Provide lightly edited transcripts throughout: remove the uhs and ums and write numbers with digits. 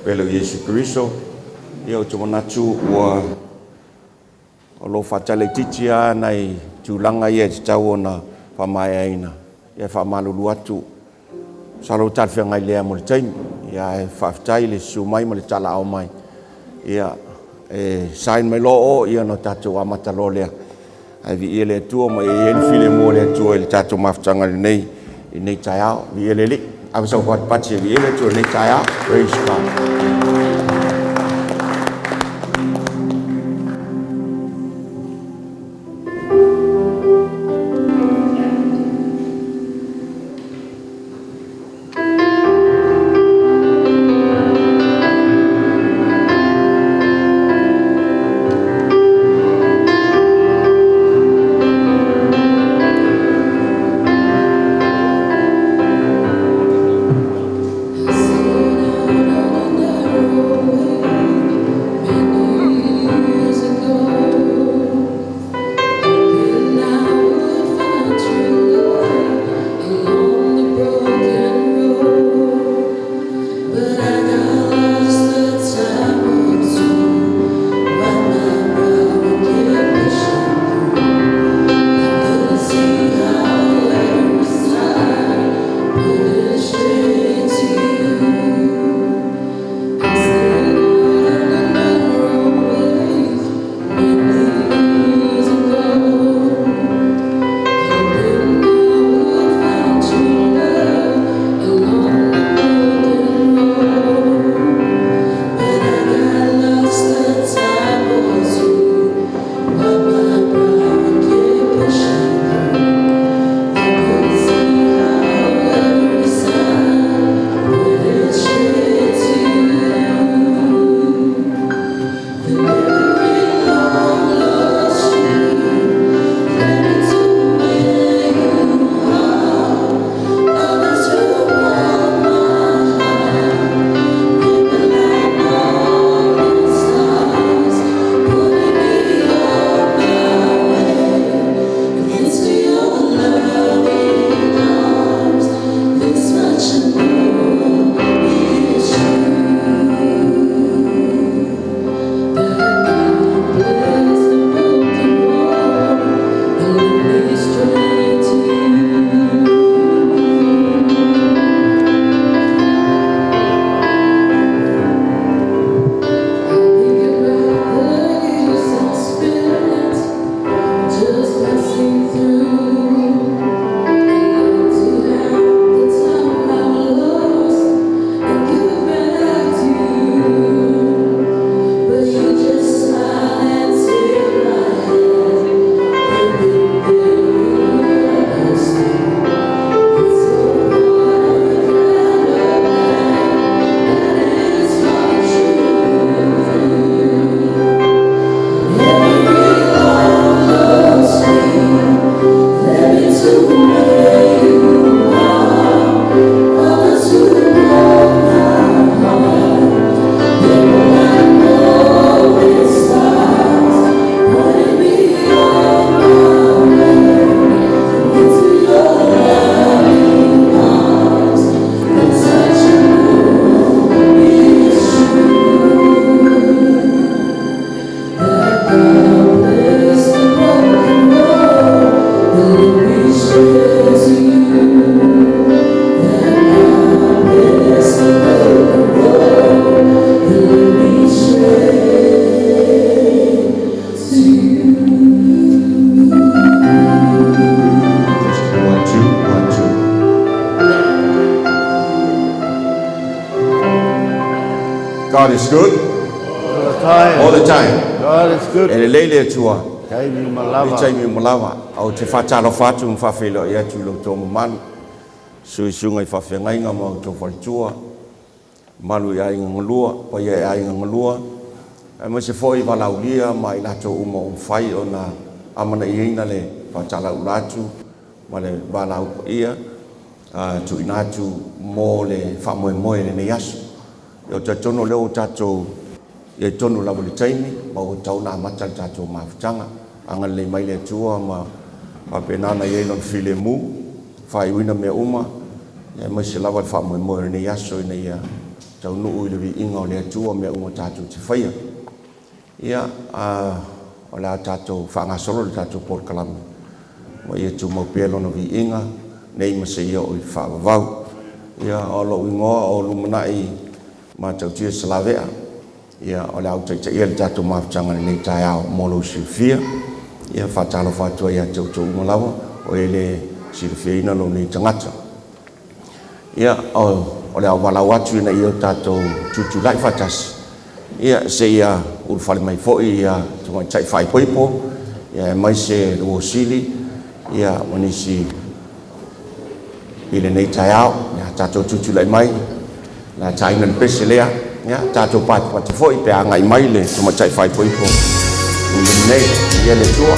Pele o Iesu Keriso. Ia, ou te manatu ua o lo o faatalaitiiti lava nai tulaga ia e tatau ona faamaeaina. Ia, e faamalulu atu, masalo ua talafeagai lea mo le taimi. Ia ae faafetai le susu mai ma le talaaao mai. Ia, e sign mai loa o ona tatou amata loa lea. Ae viia le Atua ma ia i ai le filemu o le Atua i le tatou mafutaga i lenei taeao. Viia le Alii. Ave sau patipati e viia le Atua i lenei taeao. Praise God. I set out on a narrow way many years ago, hoping I would find true love along the broken road. But I got lost a time or two, wiped my brow and kept pushing through. I couldn't see how every sign pointed straight to you. I set out on a narrow way many years ago, hoping I would find true love along the broken road. But I got lost a time or two, wiped my brow and kept pushing through. I couldn't see how every sign pointed straight to you. And every long lost dream led me to where you are. Others who broke my heart, they were like morning stars, pointing me on my way into your loving arms. This much I know is true. That God bless the broken road that led me straight to you. I think about the years I spent just passing through. I long to have the time I've lost and give it back to you. But you just smile and take my hand, hoping that you understand. It's all part of the grand old plan, that it's not true. Every long lost dream led me to where you are. Others who broke my heart, they were like morning stars, pointing me on my way into your loving arms. This much I know is true. That God bless the broken road that led me straight to you. That God bless the broken road that led me straight to you. Testing one, two, one, two. God is good All the time. all the time. God is good. E lelei le Atua. Taimi uma I lava. Taimi uma lava. Ou te faatalofa atu ma faafeiloai atu i lo outou mamalu. Susuga i faafeagaiga ma outou faletua. Malu i aiga galua, paia i aiga galua. Aemaise foi valaaulia ma i latou uma ua mafai ona amanaiaina le faatalaula atu ma le valaau paia tuuina atu mo le faamoemoe i lenei aso. Ia, ou te talitonu o lea ua tatou i tonu lava i le taimi ma ua tatau ona amata le tatou mafutaga. Agalelei mai le Atua ma faapena ona i ai lona filemu, faaiuina mea uma, aemaise lava le faamoemoe o lenei aso ina ia taunuu i le viiga o le Atua mea uma tatou te faia. Ia, o le a tatou faagasolo le tatou polokalame, ma ia tumau pea Lona viiga nei ma seia oo i le faavavau. Ia, o lou igoa o Lumanai Matautia Salavea. Ia, o le a ou taitaia le tatou mafutaga i lenei taeao mo lou silafia. Ia, faatalofa atu ai ia te outou uma lava o e le silafiaina lou nei tagata. Ia, o le a ou valaau atu ina ia o tatou tutulai faatasi, ia, seia ulufale mai foi ia tamaitai faaipoipo, ia, aemaise le uo sili, ia, ma nisi i lenei taeao. Ia, tatou tutulai mai, o le a taina le pese lea, ia, tatou patipati foi pe a agai mai le tamaitai faaipoipo i le nei. Ia le Atua.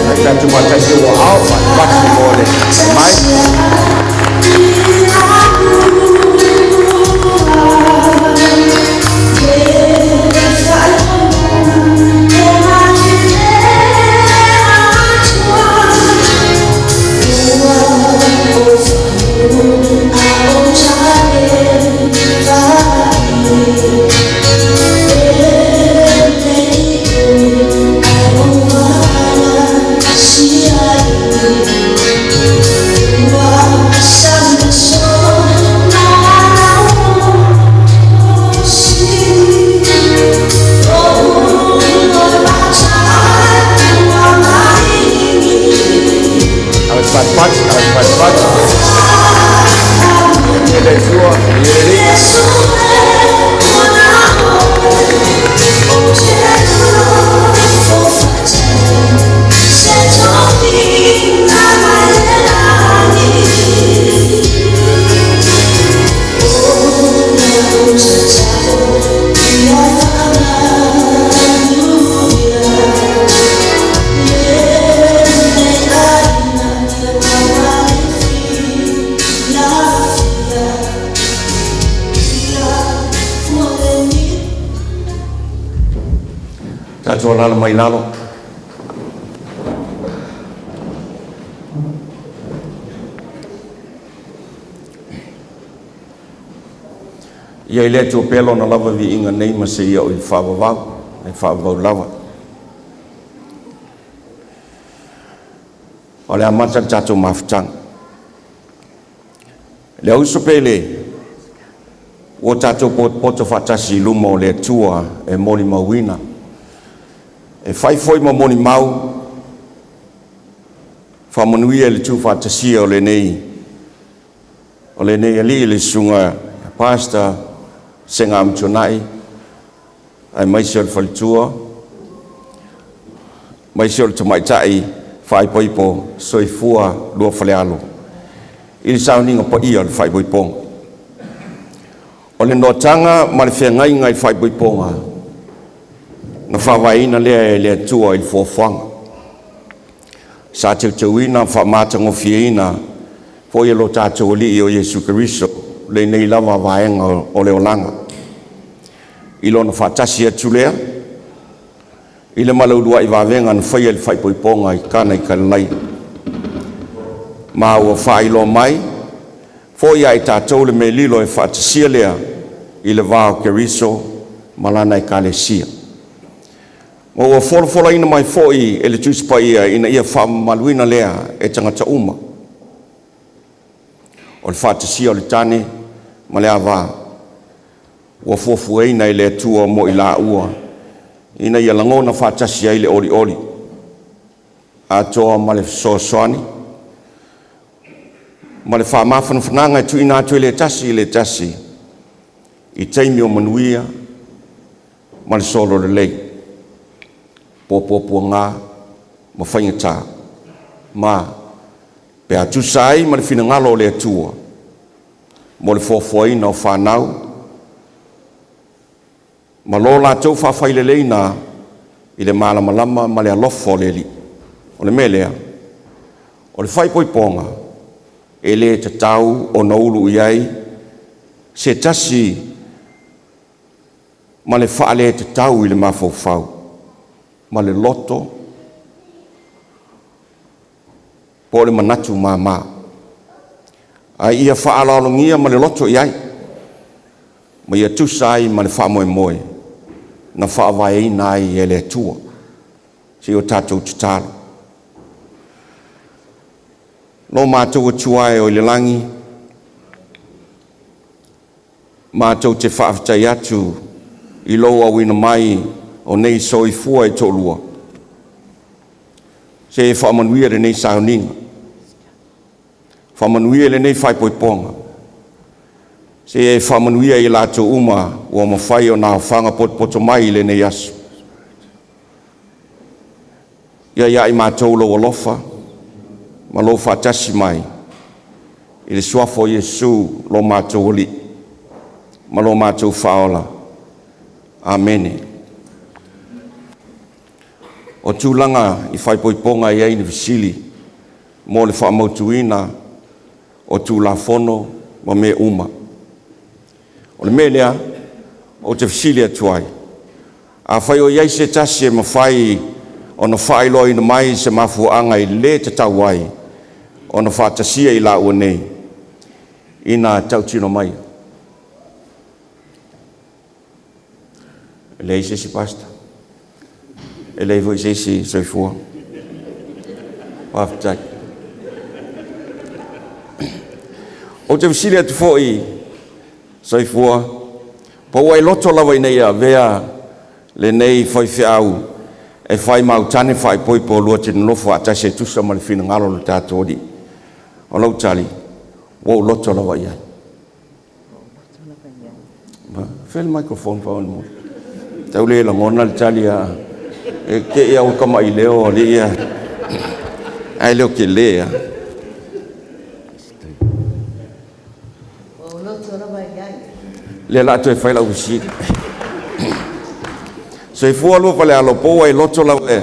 Ai tatou faatasi ua ao patipati mo le mai. Ave patipati, ave patipati. Ia le Atua, ia le Alii. Tatou alaala mai lalo. Ia i le Atua pea Lona lava viiga nei ma seia oo i le faavavau, e faavavau lava. O le amata le tatou mafutaga. Le auso pele, ua tatou potopoto faatasi i luma o le Atua e molimauina. E fai foi ma molimau faamanuia i le tuufaatasia o lenei alii le susuga Pastor Sega Amituanai, aemaise o le faletua, aemaise o le tamaitai faaipoipo Soifua Luafalealo i le sauniga paia o le faaipoipoga. O le noataga ma le feagaiga i le faaipoipoga na faavaeina lea e le Atua i le foafoaga. Sa teuteuina ma faamatagofieina foi e lo tatou Alii o Iesu Keriso lenei lava vaega o le olaga i Lona faatasi atu lea i le ma le uluai vavega na faia i le faaipoipoga i Kana i Kalelaia, ma ua faailoa mai foi ia i tatou le mea lilo e faatasia lea i le va o Keriso ma Lana Ekalesia. Ma ua folafolaina mai foi e le Tusi Paia ina ia faamamaluina lea e tagata uma. O le faatasia o le tane ma le ava ua fuafuaina e le Atua mo i laua ina ia lagona faatasi ai le olioli atoa ma le fesoasoani ma le faamafanafanaga e tuuina atu e le tasi i le tasi i taimi o manuia. ma le sololelei, po o puapuaga ma faigata, ma pe a tusa ai ma le finagalo o le Atua mo le foafoaina o fanau ma lo latou faafaileleiina i le malamalama ma le alofa o le Alii. O le mea lea, o le faaipoipoga e le tatau ona ulu i ai se tasi ma le faaletatau i le mafaufau ma le loto po o le manatu mama, a ia faaaloalogia ma le loto i ai, ma ia tusa ai ma le faamoemoe na faavaeina ai e le Atua. Se i o tatou tatalo. Lo matou Atua e oi le lagi, matou te faafetai atu i lou auina mai o nei soifua e toalua, se e faamanuia lenei sauniga, faamanuia lenei faaipoipoga, se e faamanuia i latou uma ua mafai ona aofaga potopoto mai i lenei aso. Ia ia i matou lou alofa ma lou faatasi mai i le suafa o Iesu lo matou Alii ma lo matou Faaola. Amene. O tulaga i faaipoipoga e i ai ni fesili mo le faamautuina o Tulafono ma mea uma. O le mea lea ou te fesili atu ai, afai o i ai se tasi e mafai ona faailoaina mai se mafuaaga e le tatau ai ona faatasia i laua nei, ina tautino mai. E leai se isi, Pastor? E leai foi se isi soifua. Faafetai. Ou te fesili atu foi, soifua, po ua e loto lava ina ia avea lenei faifeau e fai ma autane faaipoipo lua te nonofo faatasi e tusa ma le finagalo o le tatou Alii. O lau tali, ua ou loto lava i ai. Fea le microphone faamolemole? Tau le lagona le tali a e te i au kamaʻilio alii ia ae le o tele a. Ua loto lava i ai. Lea la toe fai lau fesili. Soifua lua falealo, po ua e loto lava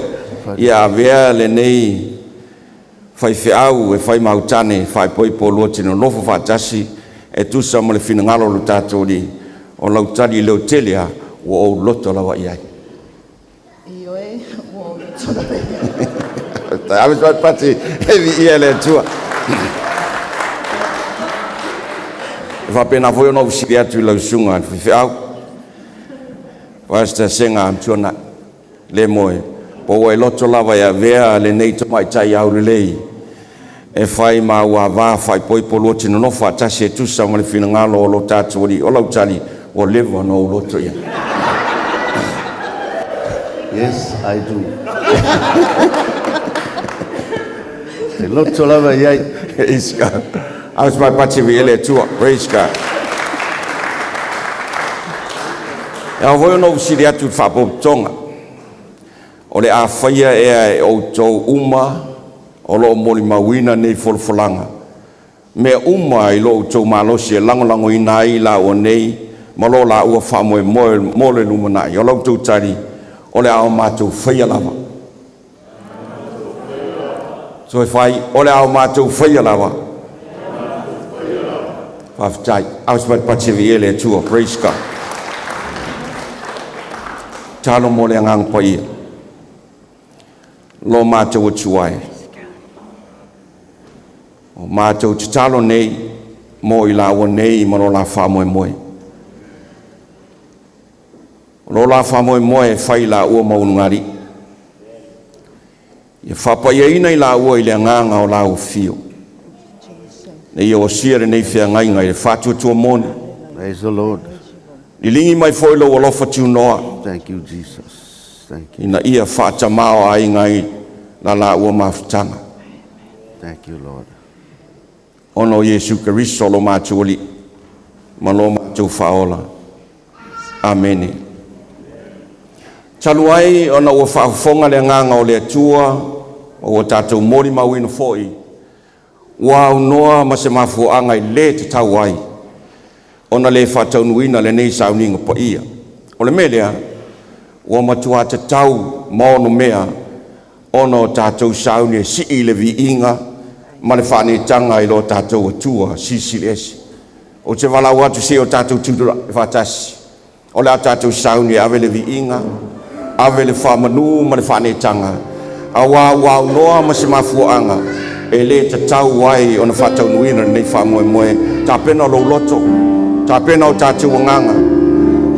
ia avea lenei faifeau e fai ma autane faaipoipo lua te nonofo faatasi e tusa ma le finagalo o le tatou Alii. O lau tali leotele a, ua ou loto lava i ai. Ioe, ua ou loto lava i ai. Ave se pati e viia le Atua. E faapena foi ona ou fesili atu i lau susuga i le faifeau, Pastor Sega Amituanai, le moe, po ua e loto lava e avea lenei tamaitai aulelei e fai ma auavā faaipoipo lua te nonofo faatasi e tusa ma le finagalo o lo tatou Alii. O lau tali, ua leva ona ou loto i ai. Yes, I do. Te loto lava i ai. Praise God. Ave se paipati e viia le Atua. Praise God. E ao foi ona ou fesili atu i le faapotopotoga, o le a faia ea e outou uma o lo o molimauina nei folafolaga mea uma i lo outou malosi e lagolagoina ai laua nei ma lo laua faamoemoe mo le lumanai. O la outou tali, o le a o matou faia lava. Toe fai, o le a o matou faia lava. Faafetai. Ave se patipati e viia le Atua. Praise God. Talo mo le Agaga Paia. Lo matou Atua e. O matou tatalo nei mo i laua nei ma lo la faamoemoe. O lo la faamoemoe e fai laua ma ulugalii. Ia faapaiaina i laua i le agaga o lau afio. Ne i osia lenei feagaiga i le faatuatua moni. Praise the Lord. Liligi mai foi lou alofa tunoa. Thank you, Jesus. Thank you. Ina ia faatamao aiga ai la laua mafutaga. Thank you, Lord. Ona o Iesu Keriso lo matou Alii ma lo matou Faaola. Amene. Talu ai ona ua faafofoga le agaga o le Atua ma ua tatou molimauina foi ua aunoa ma se mafuaaga e le tatau ai ona le faataunuuina lenei sauniga paia. O le mea lea, ua matua tatau ma onomea ona o tatou sauni e sii le viiga ma le faaneetaga i lo tatou Atua Silisili Ese. Ou te valaau atu se i o tatou tutulai faatasi, o le a tatou sauni e ave le viiga, ave le faamanu ma le faaneetaga aua ua aunoa ma se mafuaaga e le tatau ai ona faataunuuina lenei faamoemoe. Tapena lou loto, tapena o tatou agaga,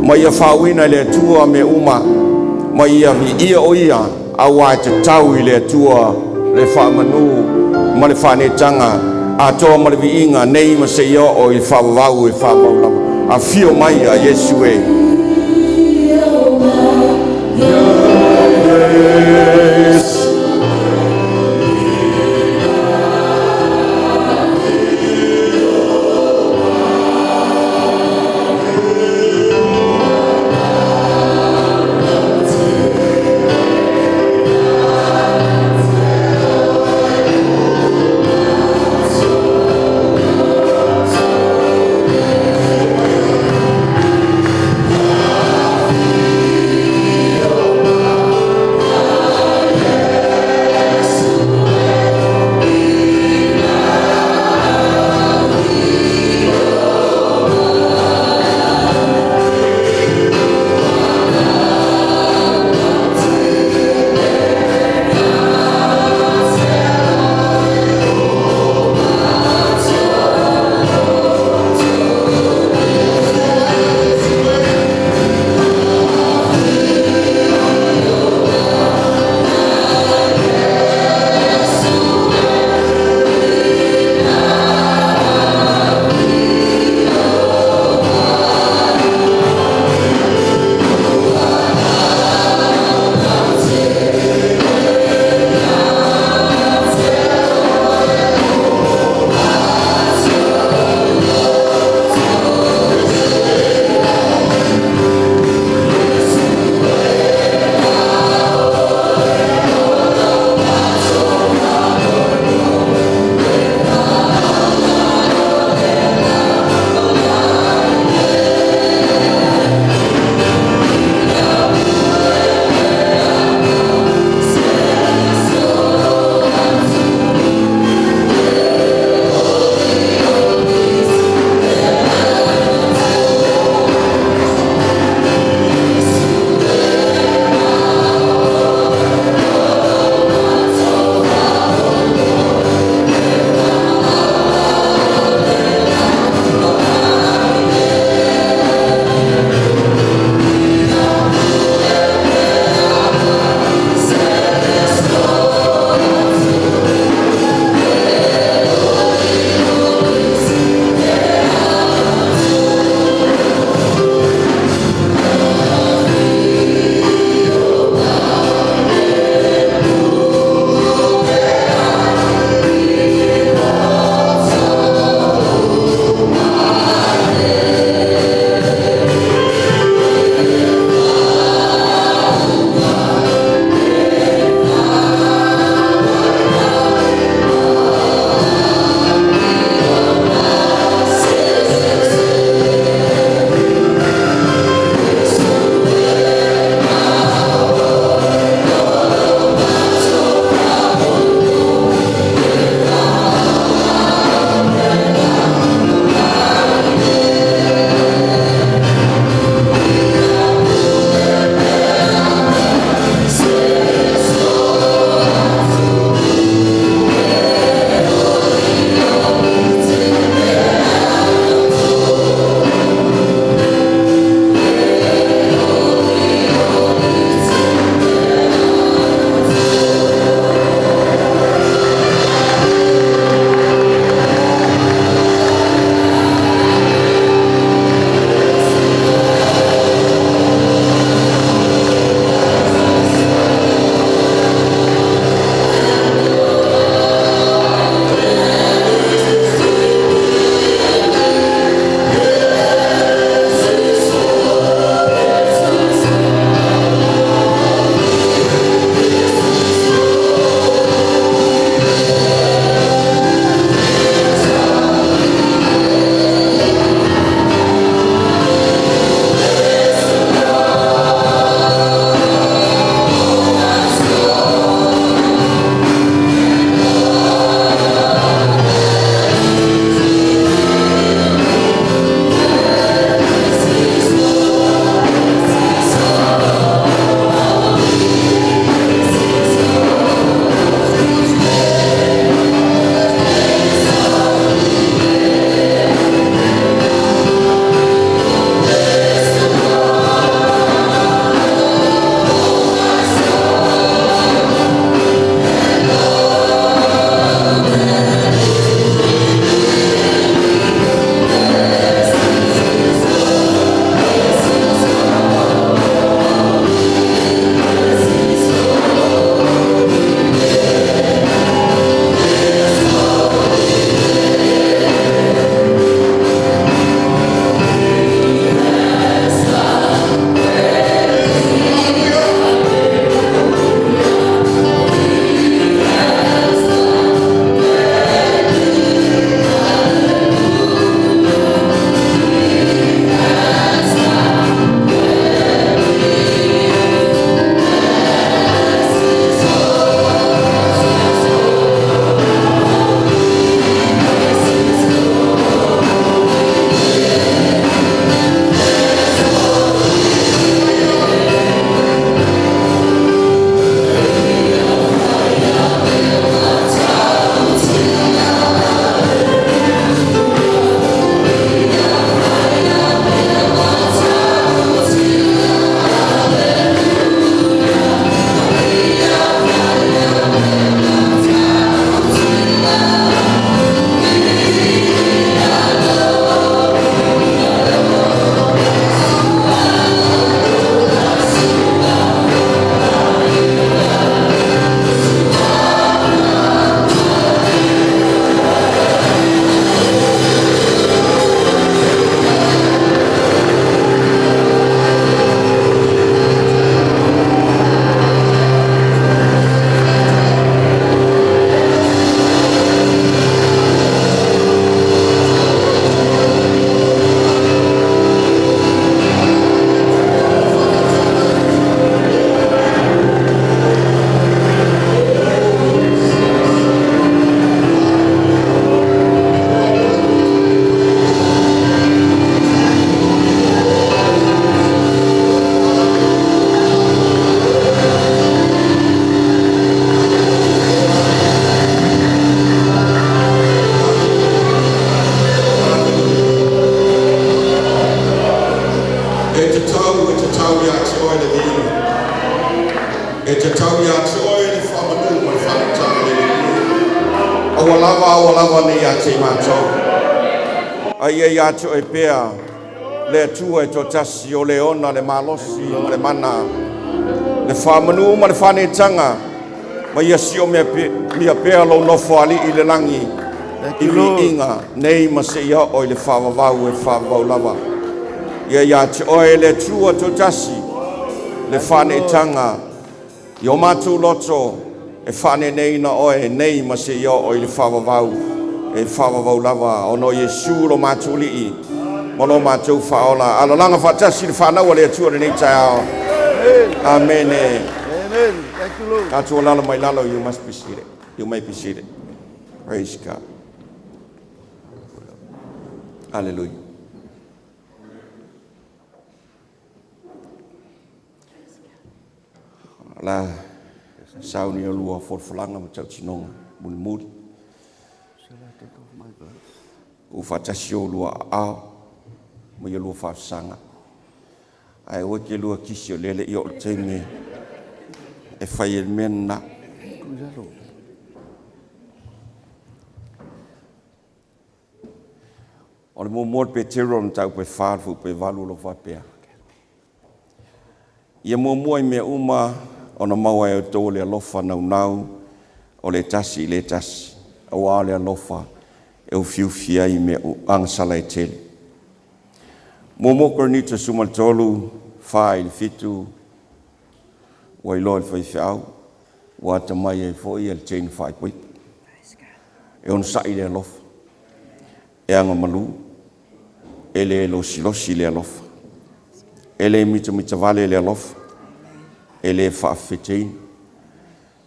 ma ia faauuina e le Atua mea uma, ma ia viia o Ia, aua e tatau i le Atua le faamanu ma le faaneetaga atoa ma le viiga nei ma seia oo i le faavavau e faavavau lava. Afio mai a Iesu e. Aua lava, aua lava ne i ia te i matou, a ia ia te oe pea le Atua e toatasi o le ona le malosi ma le mana, le faamanu ma le faaneetaga, ma ia siomia pea lou Nofoalii i le lagi i viiga nei ma seia oo i le faavavau e faavavau lava. Ia ia te oe le Atua toatasi le faaneetaga i o matou loto e faaneeneeina oe nei ma seia oo i le faavavau e faavavau lava, ona o Iesu lo matou Alii ma lo matou Faaola. Alalaga faatasi le fanau a le Atua i lenei taeao. Amene. Amen. Thank you, Lord. Tatou alala mai lalo, you must be seated. You may be seated. Praise God. Hallelujah. La sauni o lua folafolaga ma tautinoga mulimuli. Shall I take off my gloves? Ua faatasi o lua aao ma ia lua faafesaga. Ae aua ke lua kisi o lele i o le taimi e fai e le mea lena. Tuu i lalo. O le muamua o le Petero o le mataupu e 4 le fuaiupu e 8 o lo o faapea. Ia muamua i mea uma ona maua e outou le alofa naunau o le tasi i le tasi, auā o le alofa e ufiufi ai mea agasala e tele. Muamua Korinito 13, 4 i le 7, ua iloa e le faifeau, ua atamai ai foi le teine faaipoipo. E onosai le alofa, e agamalu, e le losilosi le alofa, e le mitamitavale le alofa, e le faafefeteina,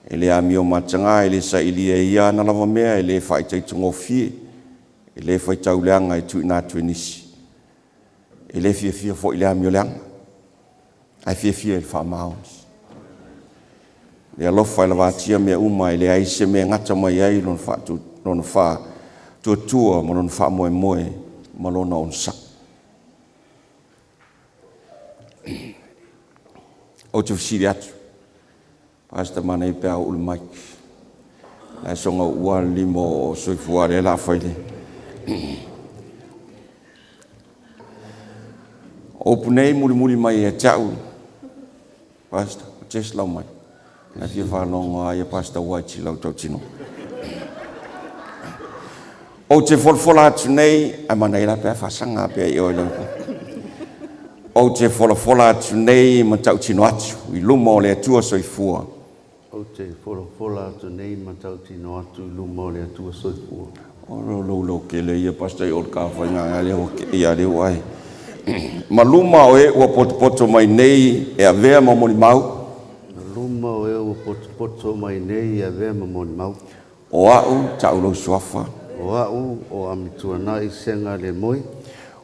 e le amio mataga, e le sailia e ia ana lava mea, e le faaitaitagofie, e le faitauleaga e tuuina atu e nisi, e le fiafia foi i le amioleaga, ae fiafia i le faamaoni. Le alofa e lavatia mea uma, e leai se mea e gata mai ai lona faatuatua ma lona faamoemoe ma lona onosai. Ou te fesili atu, Pastor manaia pe a uu le mic. La e soga uua le lima o soifua lea la fai le. O upu nei mulimuli mai ia te au, Pastor, o Jess lau mai. Na fia faalogo lava ia Pastor White i lau tautino. Ou te folafola atu nei, ae manaia la pe a faasaga pea i oe lau. Ou te folafola atu nei ma tautino atu i luma o le Atua soifua. Ou te folafola atu nei ma tautino atu i luma o le Atua soifua. O lo lo lo ke le ia pastor i o le ka whainga lea ua ke ia lea ua ai. Ma luma o e ua potopoto mai nei e avea ma molimau. Ma luma o e ua potopoto mai nei e avea ma molimau. O au ta'u lou suafa. O au o Amituanai Sega Lemoe.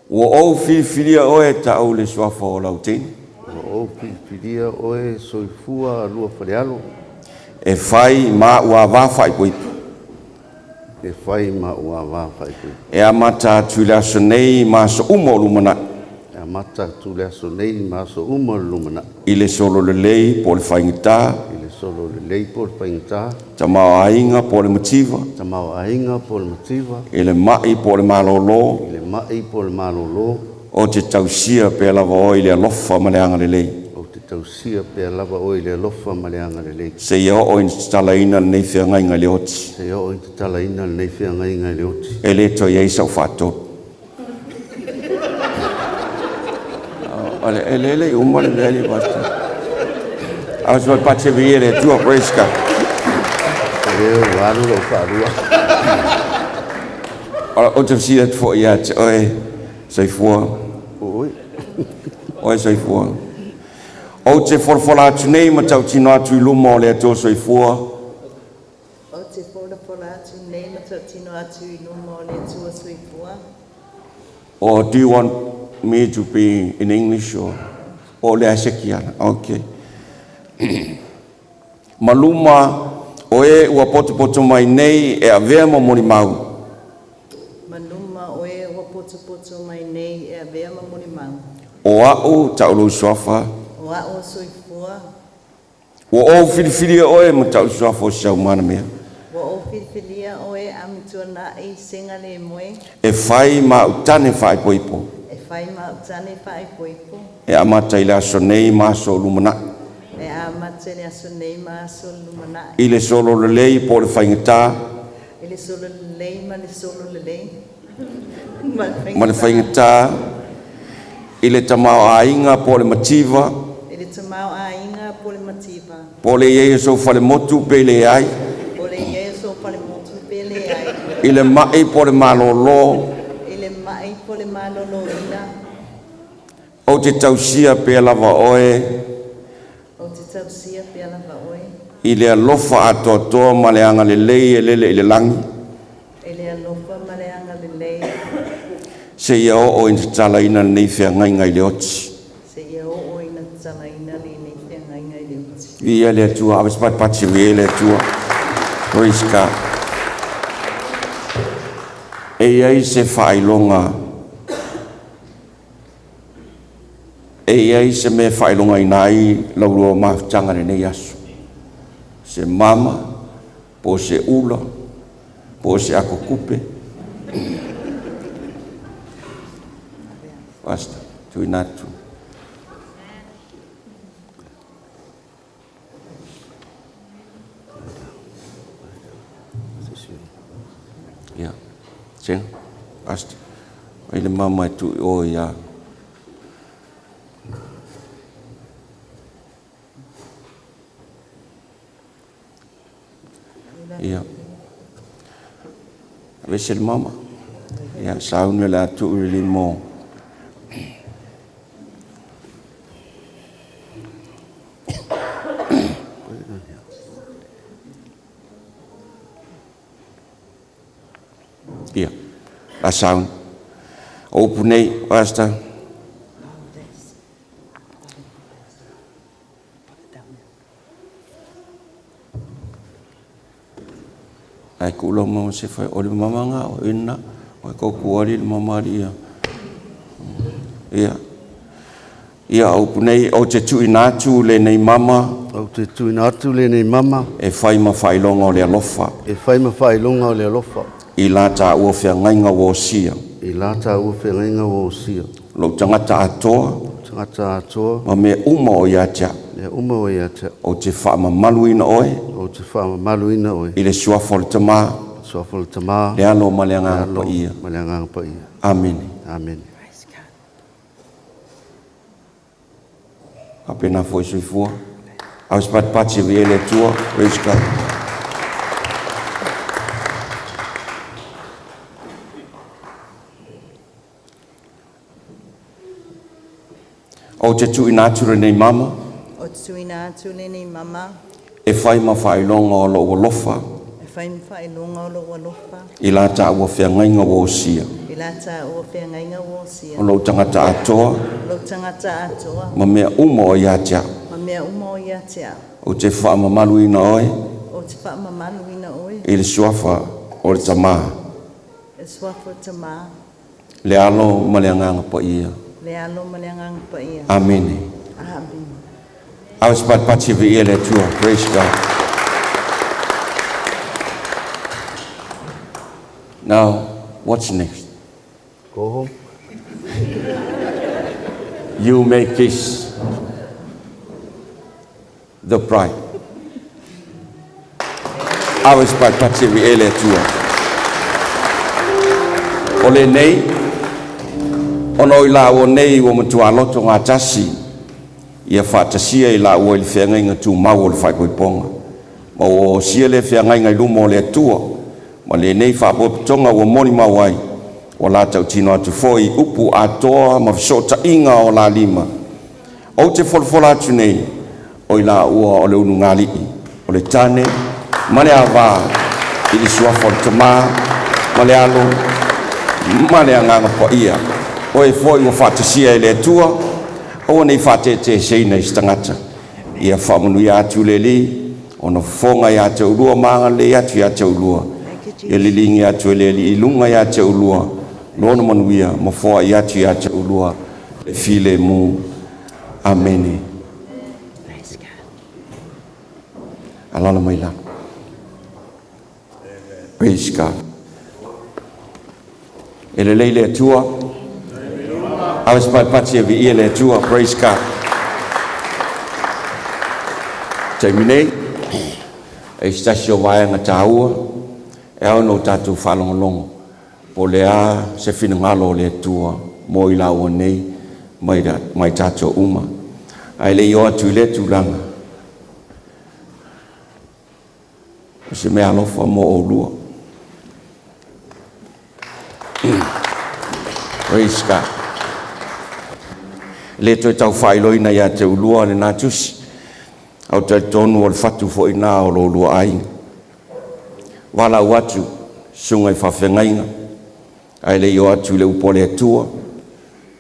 Ua ou filifilia oe ta'u le suafa o lau teine. Ua ou filifilia oe soifua Luafalealo. E fai ma ua avā faaipoipo. E fai ma ua avā faaipoipo. E amata atu i le aso nei ma aso uma o lumanai. E amata atu le aso nei ma aso uma o le lumanai. I le solo lelei po o le faigata. I le solo lelei po o le faigata. Tamaoaiga po o le mativa. Tamaoaiga po o le mativa. I le mai po o le malolo. I le mai po o le malolo. O te tausia pea lava oe i le alofa ma le agalelei. Ou te tausia pea lava oe i le alofa ma le agalelei. Seia oo ina tatalaina lenei feagaiga i le oti. Seia oo ina tatalaina lenei feagaiga i le oti. E le toe i ai sau faatolu. O le elele i uma le mea ni pastor. A o se pate vi e le Atua, praise God. E ua alu lou faalua. O te fesili atu foi ia te oe, soifua. Oi. Oe soifua. Ou te folafola atu nei ma tautino atu i luma o le Atua soifua. Ou te folafola atu nei ma tautino atu i luma o le Atua soifua. Or do you want me to be in English or o le asekiana? Okay. Ma luma o e ua potopoto mai nei e avea ma molimau. Ma luma o e ua potopoto mai nei e avea ma molimau. O au ta'u lou suafa. O au o soifua. Ua ou filifilia oe ma ta'u suafa o Siaumana mea. Ua ou filifilia oe Amituana'i Sega Lemoe. E fai ma a'u tane faaipoipo. E fai ma a'u tane faaipoipo. E amata i le aso nei ma aso o lumanai. E amata i le aso nei ma aso o lumanai. I le solo lelei po o le faigata. I le solo lelei ma le solo lelei. Ma le faigata. I le tamaoaiga po o le mativa. I le tamaoaiga po o le mativa. Po o le i ai o sou falemotu pe leai. Po o le i ai o sou falemotu pe leai. I le ma'i po o le malolo. I le ma'i po o le maloloina. Ou te tausia pea lava oe. Ou te tausia pea lava oe. I le alofa atoatoa ma le agalelei e lele i le lagi. I le alofa ma le agalelei. Seia oo ina tatalaina lenei feagaiga i le oti. Seia oo ina tatalaina lenei feagaiga i le oti. Viia le Atua, ave se patipati viia le Atua. Praise God. E i ai se faailoga, e i ai se mea e faailogaina ai lau lua mafutaga i lenei aso. Se mama, po o se ula, po o se akokupe. Pastor, tuuina atu. Ia, Sega, Pastor, ai le mama e tuu i o ia. Ia. Aveese le mama. Ia, sauni o le a tuu i le lima o Ia, la sauni. O upu nei, Pastor. Ai ku lo mama se fai o le mama nga o ina o ko ku ali le mama ali ia. Ia. Ia o upu nei o te tuuina atu lenei mama. Ou te tuuina atu lenei mama. E fai ma faailoga o le alofa. E fai ma faailoga o le alofa. I la taua feagaiga ua osia. I la taua feagaiga ua osia. Lou tagata atoa. Tagata atoa. Ma mea uma o ia te au. Mea uma o ia te au. Ou te faamamaluina oe. Ou te faamamaluina oe. I le suafa o le Tama. Suafa o le Tama. Le Alo ma le Agaga Paia. Ma le Agaga Paia. Amene. Amene. Faapena foi soifua. Ave se patipati e viia le Atua. Praise God. Ou te tuuina atu lenei mama. Ou te tuuina atu lenei mama. E fai ma faailoga o lou alofa. E fai ma faailoga o lou alofa. I la taua feagaiga ua osia. I la taua feagaiga ua osia. O lou tagata atoa. O lou tagata atoa. Ma mea uma o ia te au. Ma mea uma o ia te au. Ou te faamamaluina oe. Ou te faamamaluina oe. I le suafa o le Tama. I le suafa o le Tama. Le Alo ma le Agaga Paia. Le Alo ma le Agaga Paia. Amene. Amene. Ave se patipati e viia le Atua. Praise God. Now, what's next? Go home. You may kiss the bride. Ave se patipati e viia le Atua. O lenei, ona o i laua nei ua matua loto gatasi, ia faatasia i laua i le feagaiga tumau o le faaipoipoga. Ma ua osia lea feagaiga i luma o le Atua, ma lenei faapotopotoga ua molimau ai, ua la tautino atu foi upu atoa ma fesootaiga o la lima. Ou te folafola atu nei, o i laua o le ulugalii, o le tane ma le ava i le suafa o le Tama ma le Alo ma le Agaga Paia. O e foi ua faatasia e le Atua, aua nei faateeteeseina i se tagata. Ia faamanuia atu le Alii, ona fofoga ia te oulua ma agalelei atu ia te oulua. Ia liligi atu e le Alii i luga ia te oulua, lona manuia ma foai atu ia te oulua le filemu. Amene. Alaala mai lalo. Praise God. E lelei le Atua. Ave se paipati e viia le Atua. Praise God. Taimi nei, e se tasi o vaega taua e ao ona o tatou faalogologo po o le a se finagalo o le Atua mo i laua nei ma i tatou uma. Ae le i oo atu i lea tulaga, o se meaalofa mo oulua. Praise God. E le toe tau faailoaina ia te oulua lena tusi, ae ou te talitonu o le fatu foi lena o lo oulua aiga. Valaau atu susuga i faafeagaiga, ae le i oo atu i le upu a le Atua,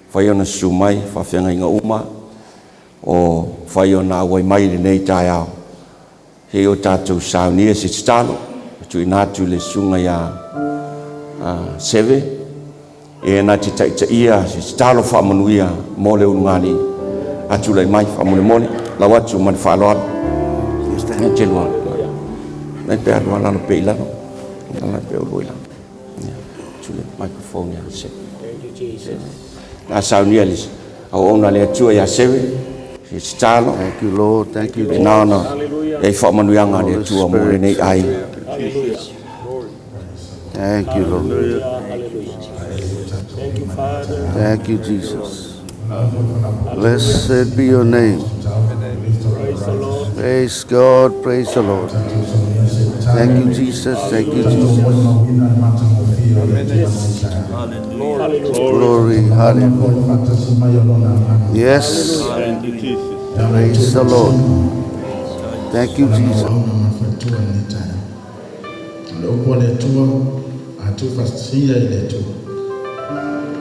mafai ona susu mai faafeagaiga uma o mafai ona auai mai i lenei taeao, se i o tatou saunia se tatalo e tuuina atu i le susuga ia Seve e na te taitaia se tatalo faamanuia mo le ulugalii. A tulai mai faamolemole lau atu ma le faaaloalo. Te lua nai pe alu lalo pe i lalo lalo pe ulu i lalo. Tule microphone ia Seve. Thank you, Jesus. Na saunia le auauna le Atua ia Seve se tatalo. Thank you, Lord. Thank you, Na ona Hallelujah. e faamanuiaga a le Atua mo lenei aiga. Hallelujah. Glory. Thank you, Lord. Hallelujah. Thank you, Father. Thank you, Jesus. Blessed be your name. Praise the Lord. Praise God. Praise the Lord. Thank you, Jesus. Thank you, Jesus. Hallelujah. Glory. Hallelujah. Yes. Thank you, Jesus. Praise the Lord. Thank you, Jesus. Le upu a le Atua, a tuufaatasia i le Atua.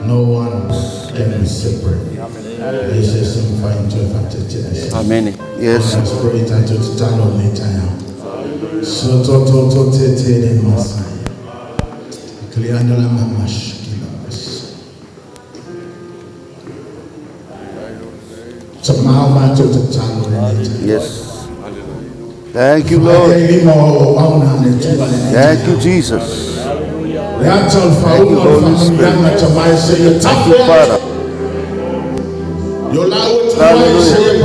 No one can be separate. E se se mafai ona toe faatete'a. Amene. Yes. Let's pray tatou tatalo lenei taeao. So to to to te te le masai. Klianda la mamashkila bas. Sa mau matou tatalo lenei taeao. Yes. Thank you, Lord. Thank you, Jesus. Thank you, Holy Spirit. Thank you, Father. Hallelujah.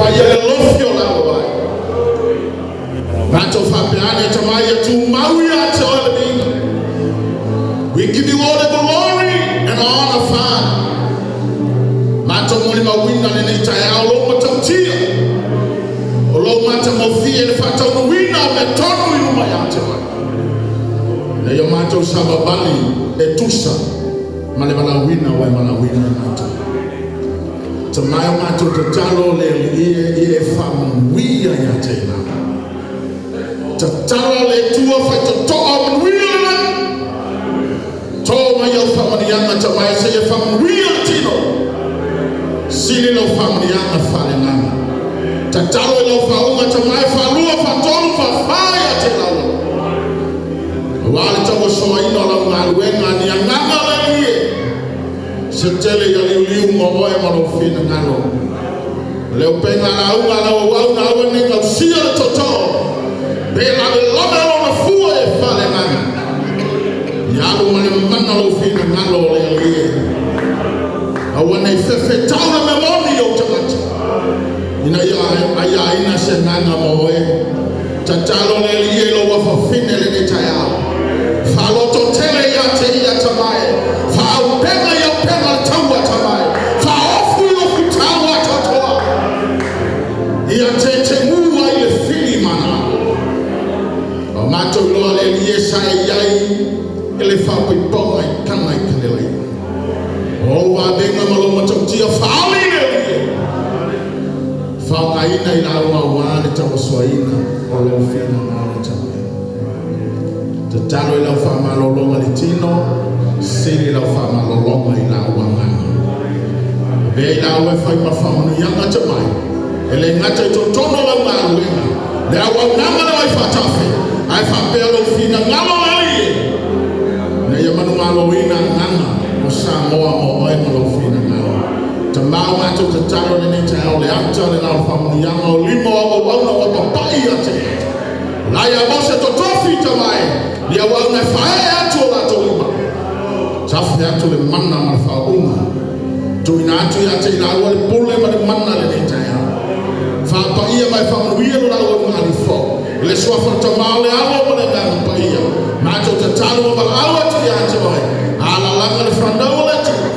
We give you all the glory and honor, Father. Matou molimauina lenei taeao lou matautia. O lou matagofie le faataunuuina o mea tonu i luma ia te oe. Ina ia matou savavali e tusa ma le valaauina ua e valaauina ai matou. Tamae o matou tatalo le Alii e ia e faamanuia ia te i latou. Tatala le Atua faitotoa o manuia le lagi. To mai au faamanuiaga tamae seia faamanuia le tino. Sili lau faamanuiaga faaleagaga. Tatalo i lau faauga tamae faalua faatolu faafā ia te laulau. Aua le tauasoaina o lau galuega ni agaga le Alii e. Se tele ia liuliu ma oe ma lou finagalo. Le upega lauga lau auauna aua nei gausia le tootoo. Pe lavelave lona fua e faaleagaga. Ia alu ma le mana lou finagalo o le Alii e. Aua nei fefetau le mea moni i ou tagata. Ina ia aiaina se agaga ma oe. Tatalo le Alii e i lou afafine lenei taeao. Faalototele ia te ia tamae. Faaupega i aupega le taua tamae. Faaofu i ofu tau atoatoa. Ia tetemu ai le fili mana. O matou iloa le Alii e sa e i ai e le faapoipoga i taga i Kanelaiva. O ou avega ma lou matautia faaali le Alii e. Faaaogaina i lauga aua le tauasoaina o lou finagalo tamae. Tatalo i lau faamalologa i le tino, sili lau faamalologa i lau agaga. Avea i lau e fai ma faamanuiaga tamae, e le gata i totonu o lau galuega, le auaunaga le vaifaatafe, ae faapea lou finagalo le Alii e, ina ia manumaloina agaga o Samoa ma oe ma lou finagalo. Tamā o matou tatalo i lenei taeao le ata lena o le faamanuiaga o lima o au auauna ua papai ia te ata. O la ia Mose totofi tamae, ni auauna e faaee atu o latou lima. Tafe atu le mana ma le faauuga. Tuuina atu ia te i laua le pule ma le mana i lenei taeao. Faapaia ma e faamanuia lo laua ulugalii I le suafa o le Tama o le Alo ma le Agaga Paia. Matou tatalo ma valaau atu ia te oe. Alalaga le fanau o le Atua.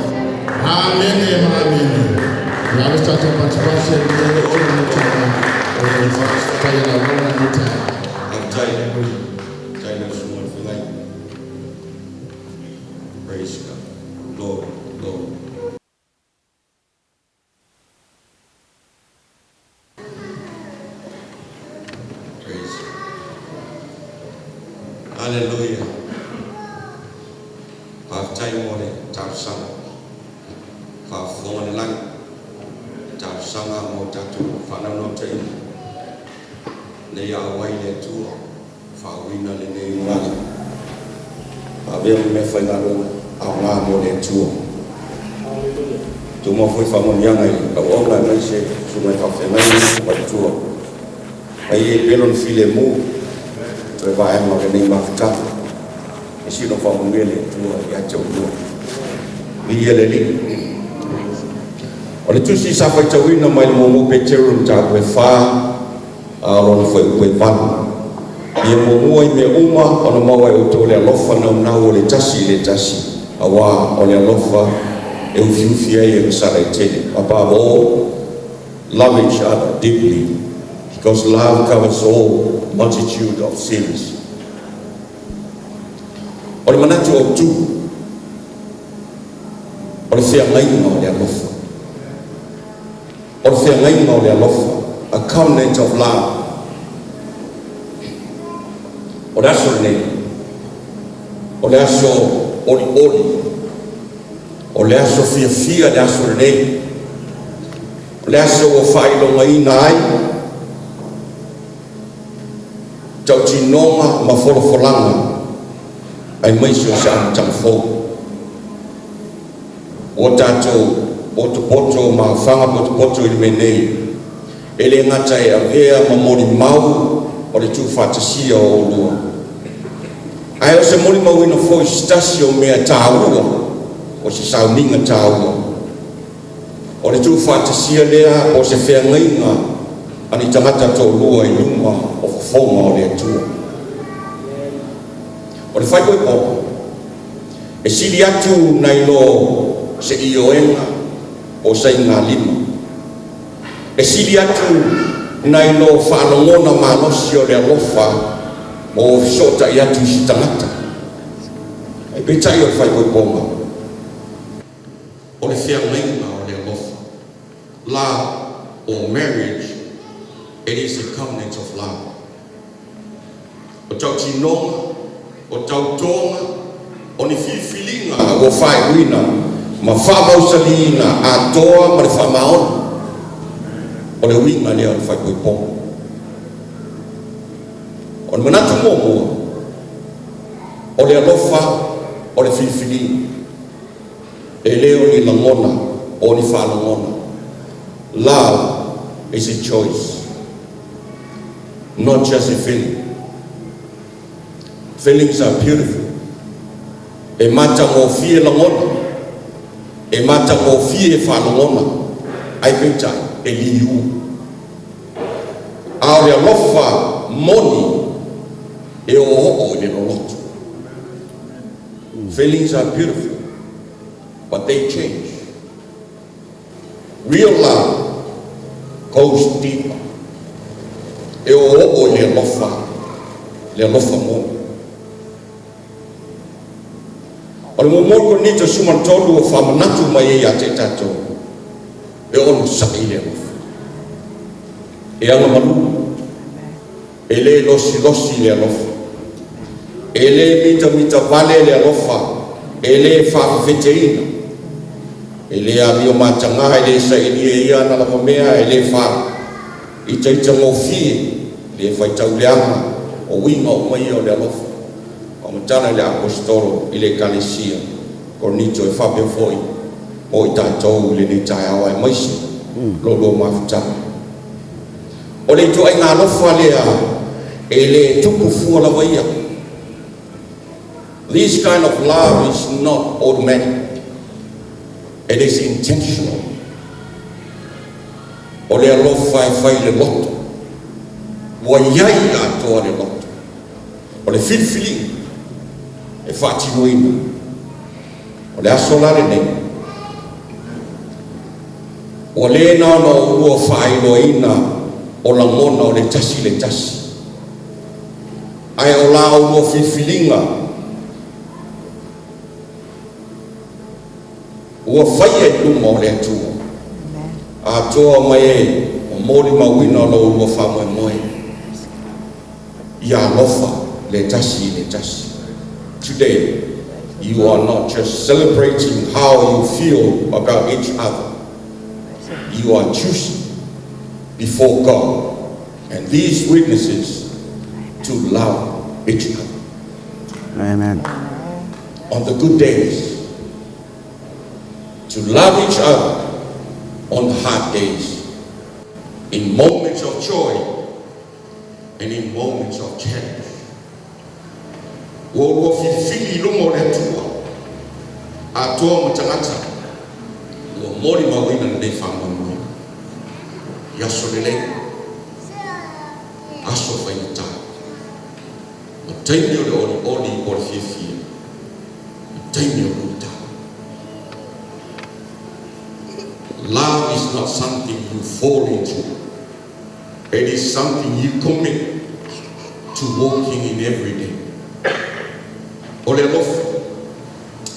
Amene ma amene. Ia ave se tatou pasipasi e le Atua i lenei taeao. O le faafetai a le auauna i lenei taeao. Faafetai. Faafetai lau Susuga i le Feagaiga. Praise God. Glory, glory. Praise God. Hallelujah. Faafetai mo le talosaga. Faafofoga le lagi. Talosaga mo tatou faanaunautaiga. Nei auai le Atua. Faauuina lenei ulaga. Faavea ma mea faigaluega aoga mo le Atua. Tumau foi faamanuiaga i auauna aemaise susuga i faafeagaiga ma faletua. Mai e pea lona filemu toe vaega o lenei mafutaga. E sino faamanuia le Atua ia te oulua. Viia le Alii. O le tusi sa faitauina mai le muamua Peteru mataupu e 4 a o lona fuaiupu e 8. Ia muamua i mea uma ona maua e outou le alofa naunau o le tasi i le tasi, auā o le alofa e ufiufi ai agasala e tele. Above all, love each other deeply, because love covers all multitude of sins. O le manatu autu, o le feagaiga o le alofa. O le feagaiga o le alofa, a covenant of love. O le aso lenei, o le aso olioli, o le aso fiafia le aso lenei, o le aso ua faailogaina ai tautinoga ma folafolaga aemaise o se amataga fou. Ua tatou potopoto ma aofaga potopoto i le mea nei, e le gata e avea ma molimau o le tuufaatasia o oulua, ae o se molimauina foi se tasi o mea taua, o se sauniga taua. O le tuufaatasia lea o se feagaiga a ni tagata toalua i luma o fofoga o le Atua. O le faaipoipoga, e sili atu nai lo se ioega o saigalima. E sili atu nai lo faalogona malosi o le alofa ma ua fesootai atu i se tagata. Ae peitai o le faaipoipoga, o le feagaiga o le alofa. Love or marriage, it is a covenant of love. O tautinoga, o tautoga, o ni filifiliga ua faaiuina ma faamausaliina atoa ma le faamaoni. O le uiga lea o le faaipoipoga. O le manatu muamua, o le alofa o le filifiliga. E le o ni lagona o ni faalogona. Love is a choice, not just a feeling. Feelings are beautiful. E matagofie lagona, e matagofie faalogona, ae peitai e liu. A o le alofa moni e oooo i le loloto. Feelings are beautiful, but they change. Real love goes deeper. E oooo i le alofa moni. O le muamua Korinito 13 o faamanatu mai ai ia te tatou, e onosai le alofa. E agamalu, e le losilosi le alofa. E le mitamita vale le alofa, e le faafefeteina. E le amio mataga, e le sailia ia ana lava mea, e le faaitaitagofie, le faitauleaga, o uiga uma ia o le alofa. Faamatala i le aposetolo i le ekalesia Korinito e faapea foi mo i tatou i lenei taeao aemaise lo lua mafutaga. O le ituaiga alofa lea e le tupu fua lava ia. This kind of love is not automatic. It is intentional. O le alofa e fai i le loto. Ua i ai atoa le loto. O le filifiliga e faatinoina. O le aso la lenei. Ua le na ona oulua faailoaina o lagona o le tasi le tasi. Ae o la oulua filifiliga ua faia i luma o le Atua. Atoa mai e o molimauina o lo oulua faamoemoe. Ia alofa le tasi i le tasi. Today, you are not just celebrating how you feel about each other. You are choosing before God and these witnesses to love each other. Amen. On the good days, to love each other on the hard days, in moments of joy and in moments of challenge. Ua ua filifili i luma o le Atua, atoa ma tagata, ua molimauina lenei faamoemoe. I aso lelei, aso faigata, ma taimi o le olioli o le fiafia, ma taimi o luitau. Love is not something you fall into. It is something you commit to walking in every day. O le alofa,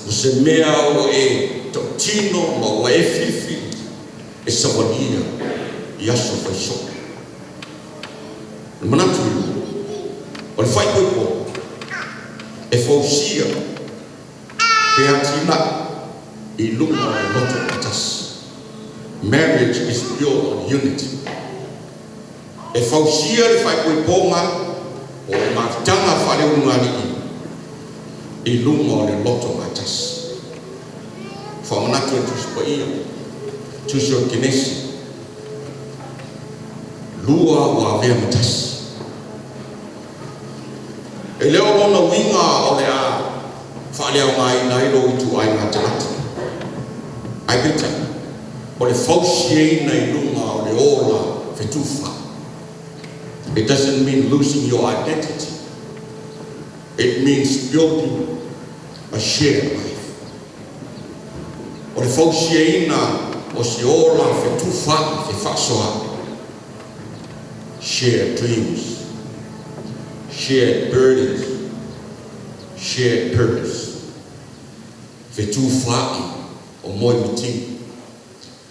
o se mea o e tautino ma ua e filifili e savalia i aso faisoo. Le manatu i o le faaipoipo e fausia pe atinae i luga o le loto gatasi. Marriage is built on unity. E fausia le faaipoipoga o le mafutaga faaleulugalii i luga o le loto gatasi. Faamanatu e Tusi Paia, Tusi o Kenesi, lua ua avea ma tasi. E le o lona uiga o le a faaleaogaina ai lou ituaiga tagata. Ae peitai, o le fausiaina i luga o le ola fetufa. It doesn't mean losing your identity. It means building a shared life. O le fausiaina o se ola fetufa fe faasoa. Shared dreams, shared burdens, shared purpose. Fetufaai o moe matini.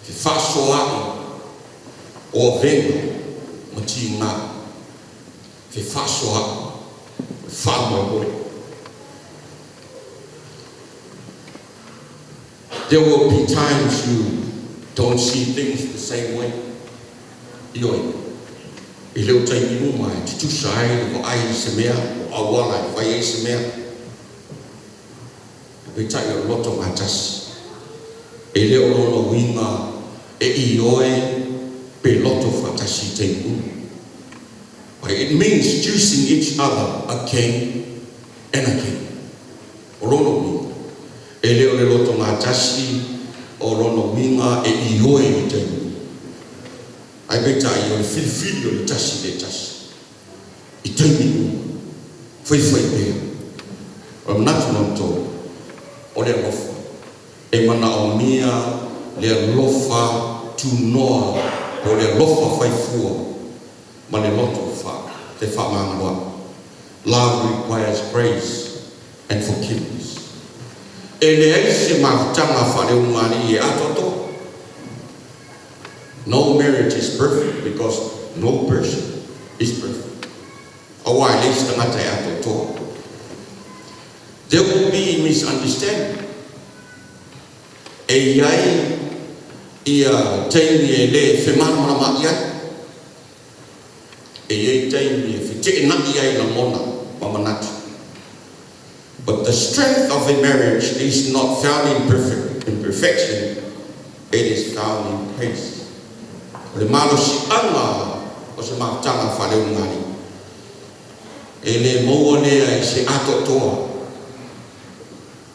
Fe faasoaai o avega ma tiga. Fe faasoaai o le faamoemoe. There will be times you don't see things the same way. Ioe, e le o taimi uma e tutusa ai le vaai i se mea, o auala e fai ai se mea. Peitai o loto gatasi. E le o lona uiga e ioe pe loto faatasi i taimi uma. But it means choosing each other again and again. O lona uiga. E le o le loto gatasi o lona uiga e ioe i taimi uma. Ae peitai o le filifili o le tasi le tasi. I taimi uma. Faifai pea. O le manatu lona tolu, o le alofa. E manaomia le alofa tunoa po o le alofa faifua ma le loto fa te faamagaloa'i. Love requires grace and forgiveness. E leai se mafutaga faaleulugalii e atoatoa. No marriage is perfect because no person is perfect. Auā e leai se tagata e atoatoa. There will be misunderstanding. E i ai ia taimi e le femalamalamaai ai. E i ai taimi e feteenai ai lagona ma manatu. But the strength of a marriage is not found in perfect imperfection, it is found in grace. O le malosiaga o se mafutaga faaleulugalii. E le maua lea i se atoatoa.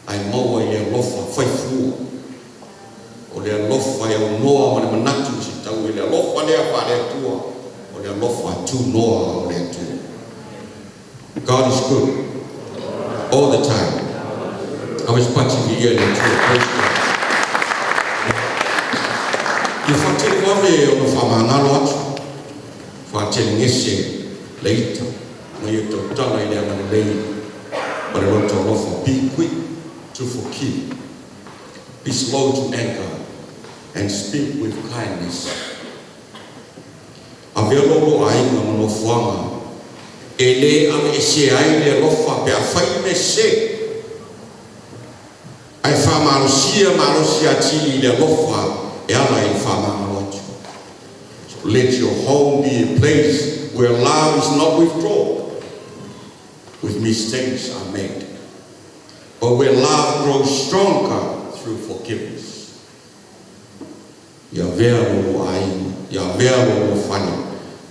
Ae maua i le alofa faifua. O le alofa e aunoa ma le manatu se tau i le alofa lea faale-Atua, o le alofa tunoa o le Atua. God is good all the time. Ave se pati viia i le Atua. Praise God. Ia faatele vave ona faamagalo atu, faatelegese le ita, ma ia tautala i le agalelei ma le loto alofa. Be quick to forgive. Be slow to anger and speak with kindness. Avea lo lua aiga ma nofoaga e le aveesea ai le alofa pe afai mea sese. Ae faamalosia malosi atili i le alofa e ala i le faamagalo atu. So let your home be a place where love is not withdrawn when mistakes are made, but where love grows stronger through forgiveness. Ia avea lo lua aiga, ia avea lo lua fale,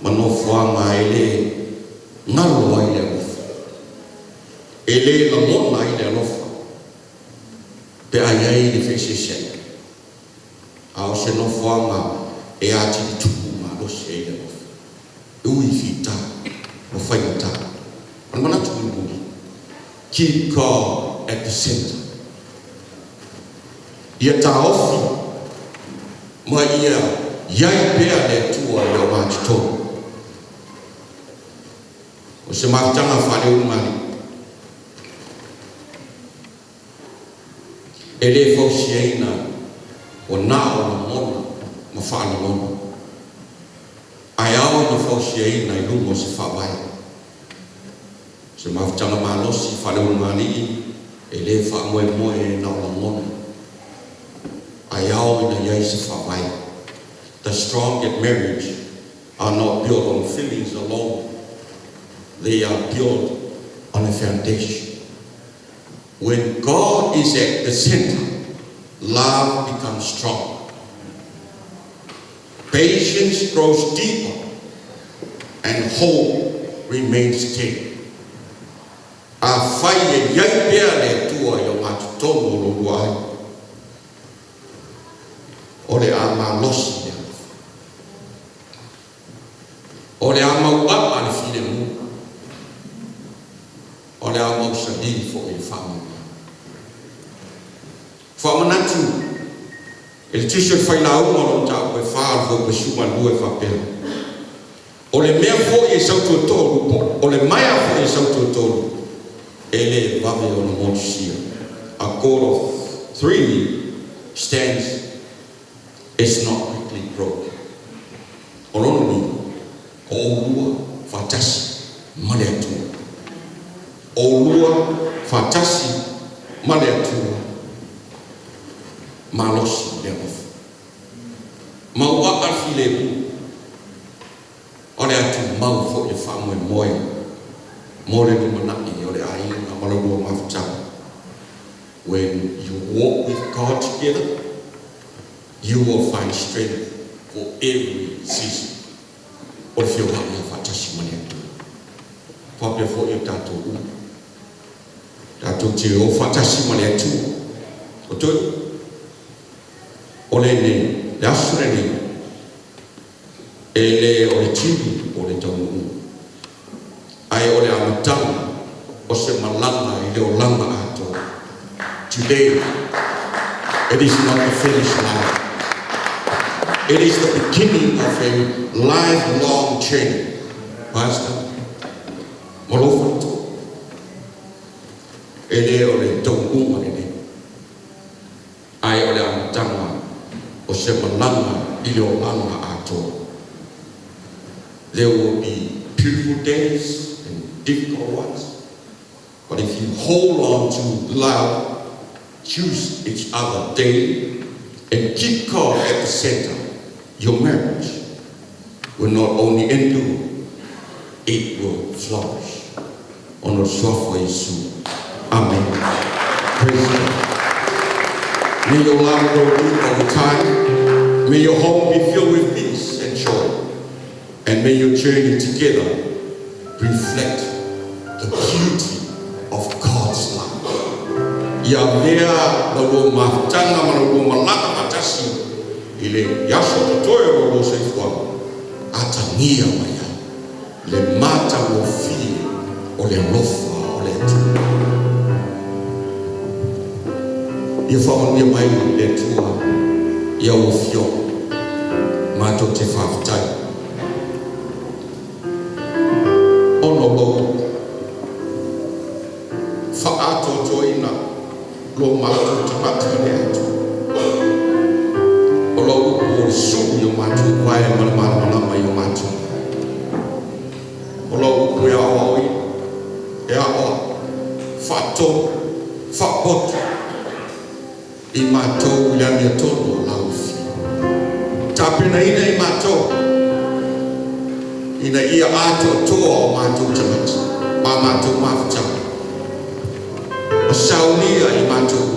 ma nofoaga e le galo ai le alofa. E le lagona ai le alofa, pe a i ai le feeseeseaiga. A o se nofoaga e atili tupu malosi ai le alofa. E ui i fita, ma faigata. O le manatu mulimuli, keep God at the center. Ia taofi ma ia i ai pea le Atua i le ogatotonu. O se mafutaga faaleulugalii. E le fausiaina ua na o lagona ma faalagona. Ae ao ina fausiaina i luga o se faavae. Se mafutaga malosi faaleulugalii e le faamoemoe na o lagona. Ae ao ina i ai se faavae. The strong at marriage are not built on feelings alone. They are built on a foundation. When God is at the center, love becomes strong. Patience grows deeper and hope remains steady. Afai e i ai pea le Atua i ogatotonu o lo lua aiga. O le a malosi le alofa. O le a mauaa le filemu. O le a mausali foi le faamanuiaga. Faamanatu e le Tusi o le Failauga o le mataupu e 4 o le fuaipasuma 2 e faapea. O le mea foi e sautuatolu, po o le maea foi e sautuatolu, e le vave ona motusia. A cord of three strands is not quickly broken. O lona uiga, o oulua faatasi ma le Atua. Oulua faatasi ma le Atua. Malosi le alofa. Mauaa le filemu. O le a tumau foi le faamoemoe mo le lumanai o le aiga ma la lua mafutaga. When you walk with God together, you will find strength for every season. O le feoai faatasi ma le Atua. Faapea foi o tatou uma. Tatou te o faatasi ma le Atua. O toe, o lenei, le aso lenei, e le o le tilu o le taunuuga. Ae o le amataga o se malaga i le olaga atoa. Today, it is not the finish line. It is the beginning of a lifelong journey. Pastor, ma lou faletua. E le o le taunuuga lenei. Ae o le amataga o se malaga i le olaga atoa. There will be beautiful days and difficult ones. But if you hold on to love, choose each other daily, and keep God at the center, your marriage will not only endure, it will flourish. Ona o le suafa o Iesu. Amen. Praise God. May your love grow deep over time. May your home be filled with peace and joy. And may your journey together reflect the beauty of God's love. Ia avea la ulua mafutaga ma la ulua malaga faatasi i le aso totoe o lo ulua soifuaga, atagia mai ai le matagofie o le alofa o le Atua. Ia faamanuia mai le Atua i a outou afioga. Matou te faafetai ona o lou faaatoatoaina lo matou tagata i le Atua. O lou upu o le sulu i o matou vae ma le malamalama i o matou. O lou upu e aoaoina, e aoao, faatonu, faapoto i matou i le amiotonu o lau Afioga. Tapenaina i matou ina ia atoatoa o matou tagata ma matou mafutaga ma saunia i matou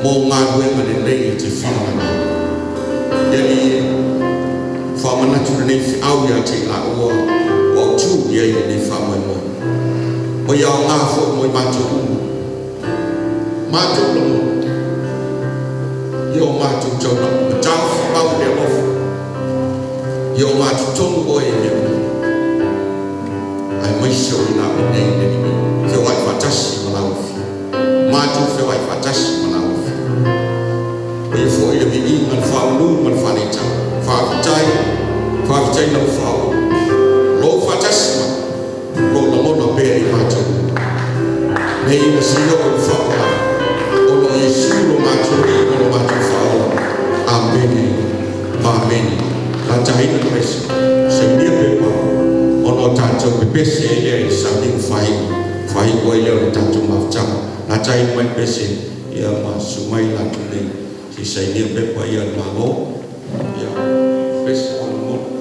uma mo galuega lelei e te finagalo. E Alii e, faamanatu lenei feau ia te i laua ua autu i ai lenei faamoemoe. Ma ia aoga foi mo i matou uma. Matou lagona, ia o matou taulai ma taofimau i le alofa, ia o matou tonu oe i mea uma, aemaise o ina nei le Alii feoai faatasi ma lau Afioga. Matou feoai faatasi ma lau Afioga. O ia foi le viiga, le faamanu ma le faaleitau. Faafetai, faafetai lau faauu. Lou faatasi mai, o lo o lagona pea i matou uma. Nei ma seia oo i le faavavau, ona o Iesu lo matou Alii ma lo matou Faaola. Amene ma amene. Lataina le pese, sainia pepa, ona o tatou pepese ai lea i le sauniga faaiu, faaiu ai lea o le tatou mafutaga. Lataina mai le pese, ia ma susu mai latou nei, se i sainia pepa ia a le Malo. Ia, pese faamolemole.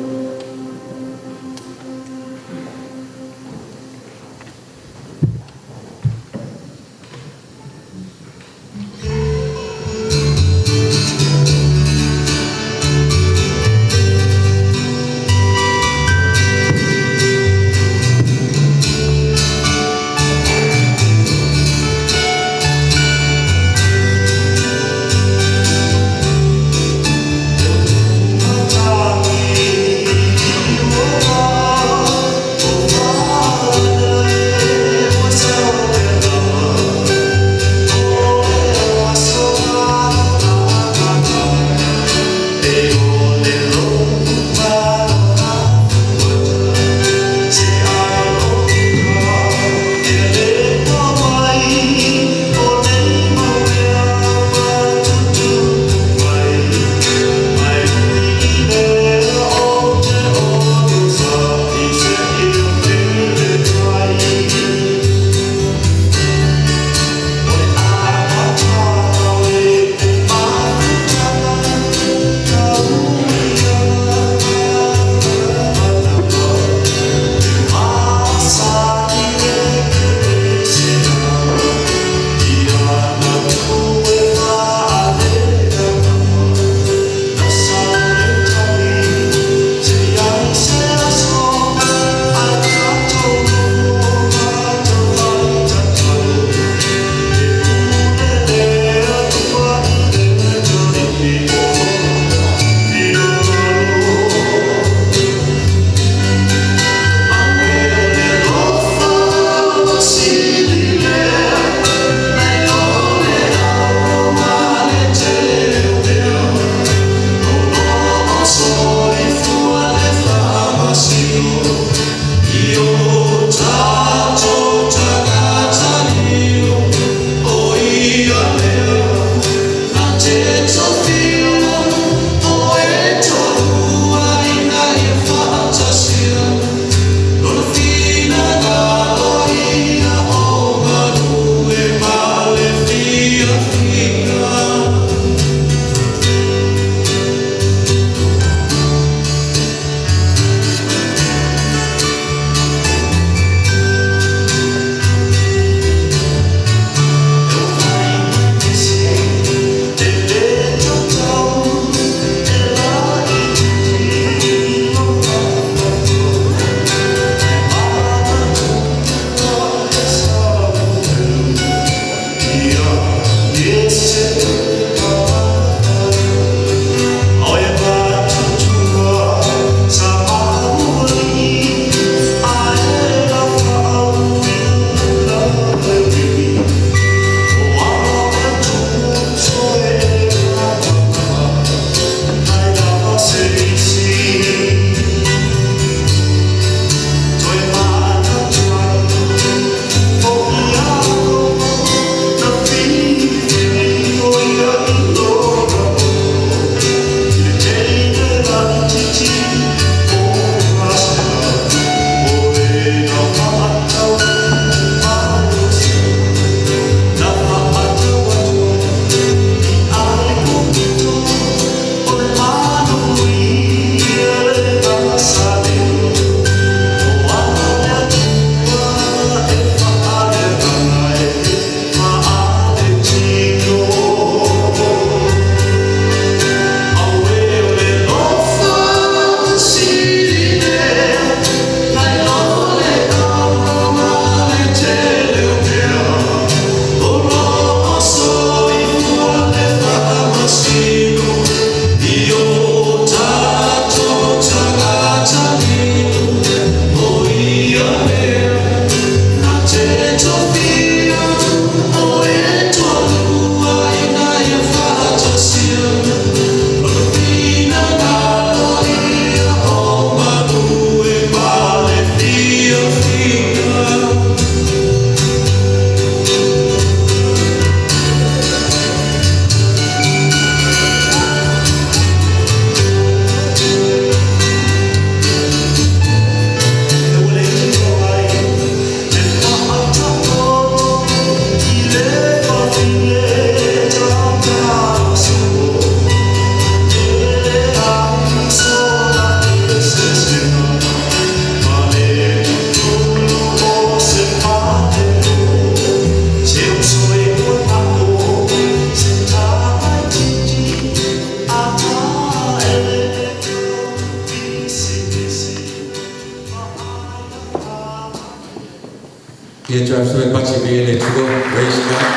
Atua. Praise God.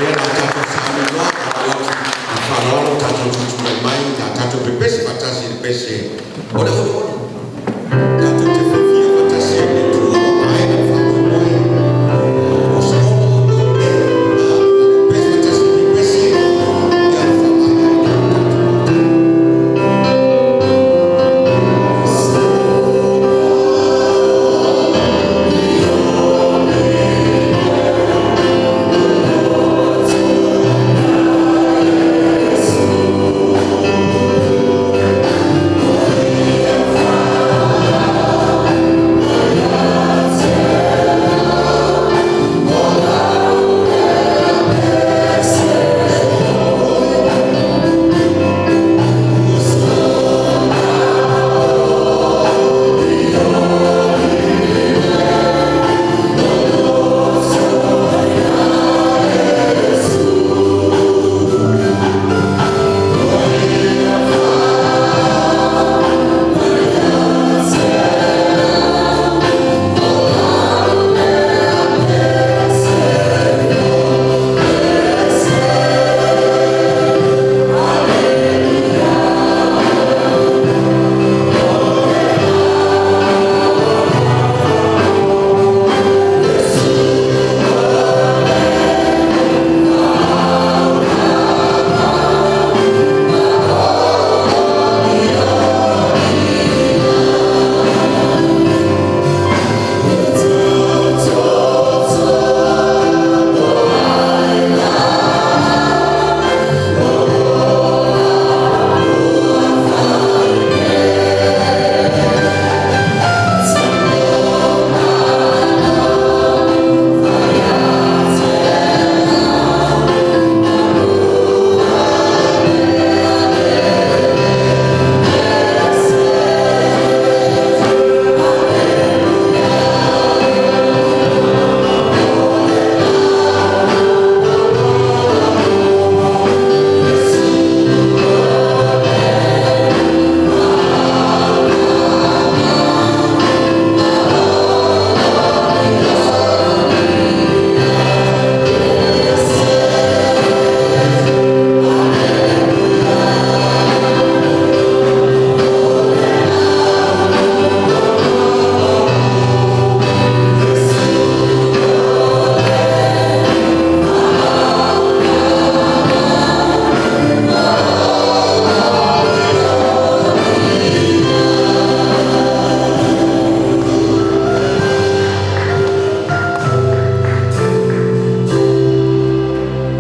Ia la tatou sauni loa, a o lau faaaloalo tatou tutulai mai, la tatou pepese faatasi i le pese o le olioli. Tatou te fiafia faatasi ai i le Atua ua maea le faamoemoe. O se ono ono le pepese faatasi i le pese, ia le faamaea ai le tatou maota.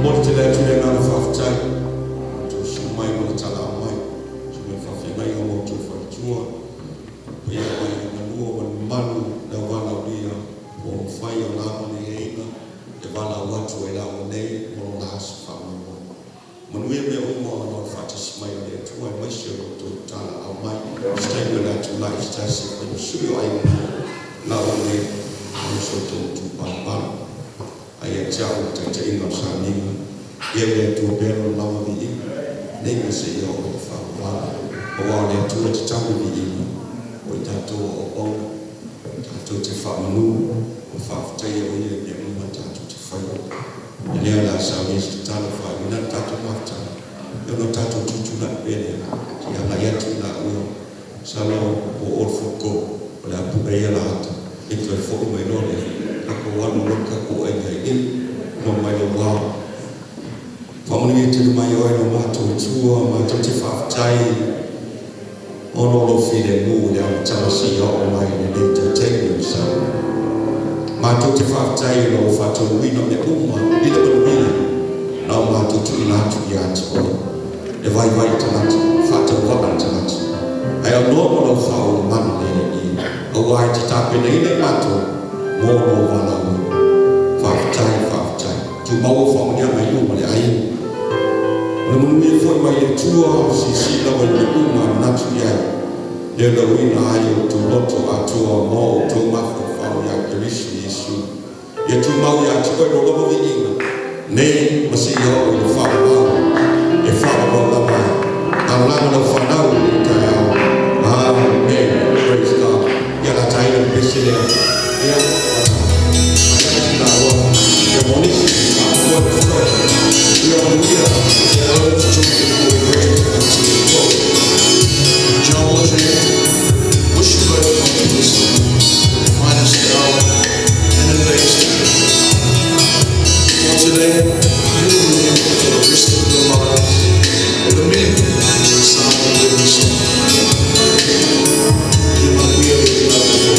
Momoli tele atu le agaga faafetai i tou susu mai ma le talaaao mai, susu mai i faafeagaiga ma outou faletua, paia o aiga galua ma le mamalu o le auvalaaulia ua mafai ona amalieina le valaau atu a i laua nei mo lo la aso faamoemoe. Manuia mea uma ona o le faatasi mai o le Atua aemaise o lo outou talaaao mai i se taimi o le a tulai se tasi e fai ma sui o aiga laua nei mo so outou matupalapala. Ae ia te au le taitaiga o le sauniga, ia i le Atua pea lona lava viiga, nei ma seia oo i le faavavau. Aua o le Atua e tatau le viiga, o i tatou o auauna, tatou te faamanu ma faafetaia o Ia i mea uma tatou te faia. E lea o le a saunia se tatalo e faaiuina ai le tatou mafutaga, ia ona tatou tutulai pea lea, se i agai atu i laua, masalo po o le Foto o le a pue ia la ata, e toe foi mai loa lea, tatou alu loa tatou aiga i le ma mai lou ao. Faamanuia tele mai oe lo matou Atua, matou te faafetai ona o lou filemu i le amataga seia oo mai i lenei taitaina o le sau. Matou te faafetai ona ua faataunuuina mea uma i le manuia na o matou tuuina atu ia te oe. E vaivai le tagata, faatauvaa le tagata, ae aunoa ma lau faaola mana le Alii, aua e te tapenaina i matou mo lou valaauina. Faafetai, faafetai. Tumau au faamanuiaga i luma le aiga. O le manuia foi mai le Atua, o silisili lava i mea uma e manatu i ai, lea na uiina ai outou loto atoa mo outou mafaufau ia Keriso Iesu. Ia tumau ia te oe lou lava viiga, nei ma seia oo i le faavavau, e faavavau lava ai. Alalaga lau fanau i lenei taeao. Amen. Praise God. Ia la taina le pese lea. Ia, maea atu la oa. Today, you will remember for the rest of your lives the meaning of the Samoan wedding song. Ia manuia le tatou.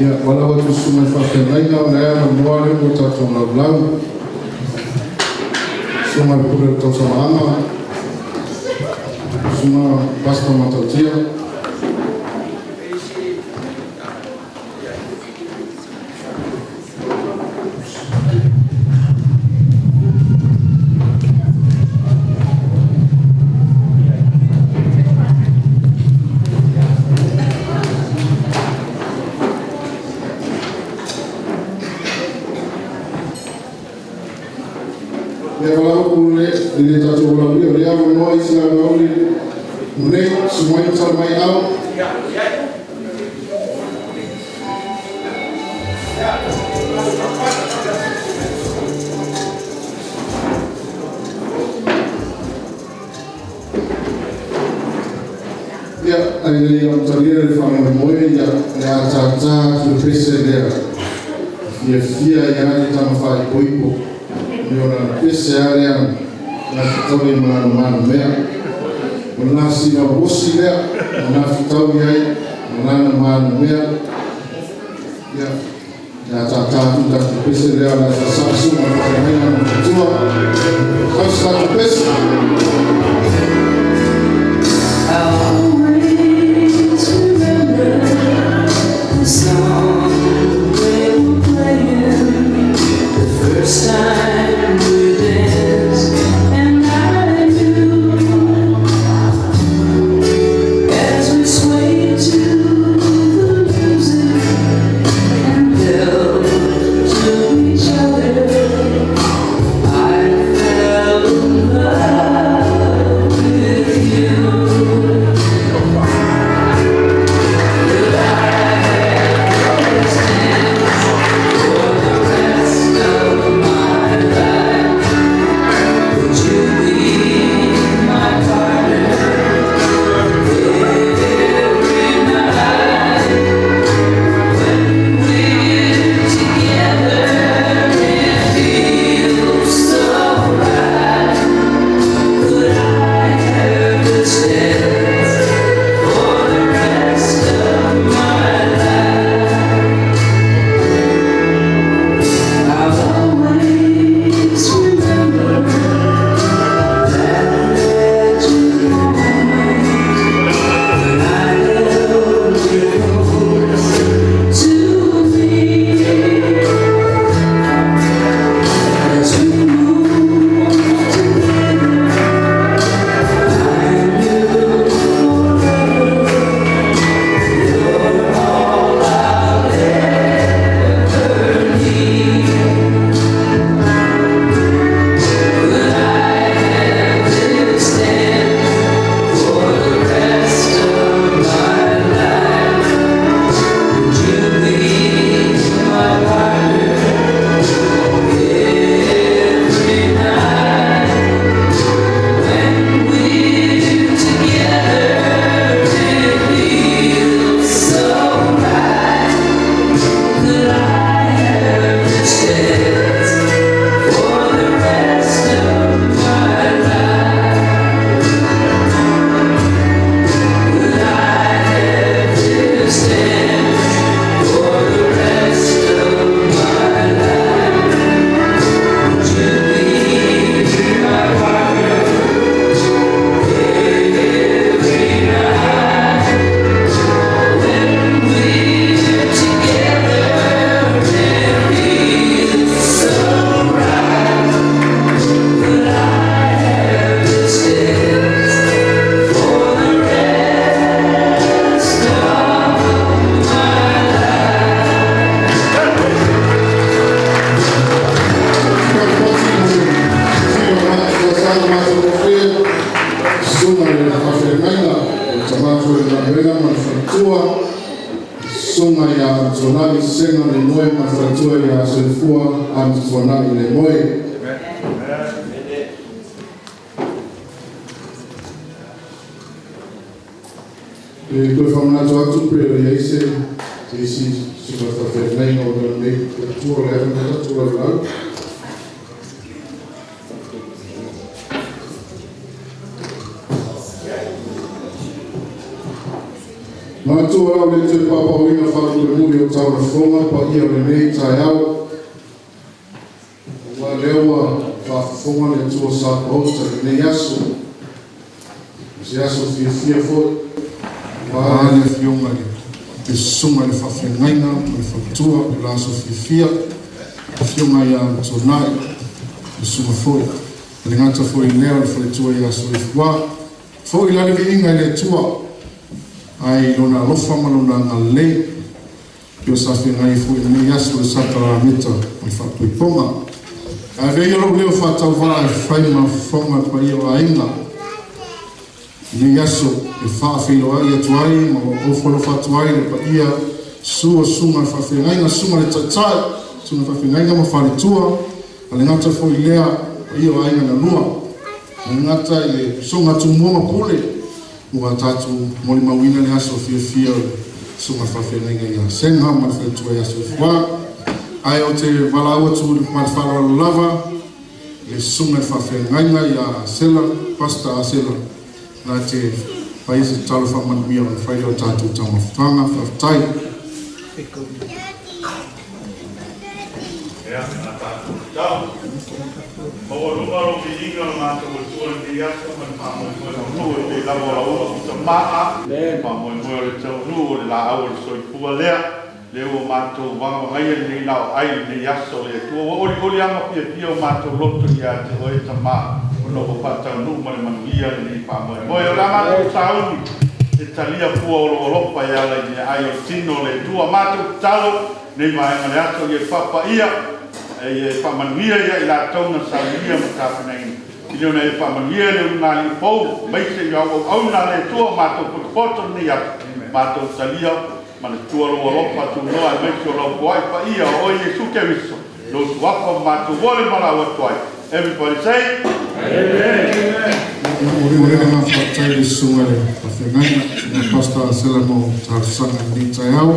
Ia, valaau atu i susuga i faafeagaiga o le avanoa lea mo tatou laulau. Susuga i le Pule o le Tausamaaga, Susuga Pastor Matautia. Ia valaau atu i le tatou valaaulia o le avanoa i se laulau lenei, susu mai ma tala mai au. Ia, ae le i amatalia le faamoemoe, ia, le a tātā atu le pese lea. Fiafia ia le tama faaipoipo. Me ona le pese a lea na fitaui ma lana manumea. O lena sina osi lea na fitaui ai ma lana manumea. Ia, le a tātā atu tatou pese lea o le a sasaa susuga i faafeagaiga ma faletua. Tausi tatou pese. Always remember the song they were playing the first time we danced, and I knew as we swayed to the music and held to each other, I fell in love with you. Could I have this dance for the rest of my life? Would you be my partner every night? When we're together, it feels so right. Could I have this dance for the rest of my life? I'll always remember that magic moment when I held you close to me. As we moved together, I knew forever you're all I'll ever need. Could I have this dance for the rest of my life? Would you be my partner every night? When we're together, it feels so right. Could I have this dance for the rest of my life? Could I have this dance for the rest of my life? Would you be my partner every night? When we're together, it feels so right. Could I have this dance for the rest of my life? Susuga i le faafeagaiga o le tama foi le galuega ma le faletua, susuga ia Amituanai Sega le Moe ma le faletua ia Soifua Amituanai le Moe. E toe faamanatu atu pe o iai se isi susuga faafeagaiga o lenei faletua o le avanoa tatou laulau. Manatu Atua lau le toe paopauina faalupelupe o taulafoga paia o lenei taeao. Aua lea ua faafofoga le Atua sa maota i lenei aso. O se aso fiafia foi. Ua le afioga i le susuga i le faafeagaiga ma le faletua i le aso fiafia. Afioga ia Tonai, le susuga foi. Le gata foi i lea o le faletua ia Soifua. Foi la le viiga i le Atua ai lona alofa ma lona agalelei. Pei o sa feagai foi i lenei aso le sakarameta o le faapuipoga. Ae avea ia lou leo faatauvaa e fai ma fofoga le paia o aiga. I lenei aso e faafeiloai atu ai ma ofo atu ai le paia sua susuga le faafeagaiga, susuga le taitai, susuga faafeagaiga ma faletua, a le gata foi lea paia o aiga na lua. A le gata i le susuga Tumua ma Pule, ua tatou molimauina le aso fiafia o le susuga faafeagaiga ia Sega ma le faletua ia Soifua. Ae o te valaau atu ma le faaaloalo lava le susuga le faafeagaiga ia Sela, Pastor Asela, na te fai se tatalo faamanuia ona fai lea o tatou taumafataga. Faafetai. Ia, a tatou tatalo. Maualuga lou viiga o le matou Atua i lenei aso ma le faamoemoe mautu e pei lava o lau upu tamaa, faamoemoe o le taunuu o le laau o le soifua lea, lea ua matou vagavagaia lenei laoai i lenei aso le Atua. Ua olioli lava ma fiafia o matou loto ia te oe Tamā, ona ua faataunuu ma le manuia lenei faamoemoe. O le a matou sauni e talia fua o lou alofa e ala i meaai o le tino o le Atua. Matou tatalo nei vaega le aso ia e faapaia, e faamanuia ia i latou na saunia ma tapenaina. I le ona e faamanuia le ulugalii fou, aemaise i au auauna a le Atua o matou potopoto lenei aso, matou talia ma le tua lou alofa tunoa aemaise o lau foai paia o oe Iesu Keriso, lou suafa ma matou ole ma lau atu ai. Everybody say, Amen. Mo le agaga faafetai le susuga le faafeagaiga, susuga Pastor Asela mo talosaga i lenei taeao.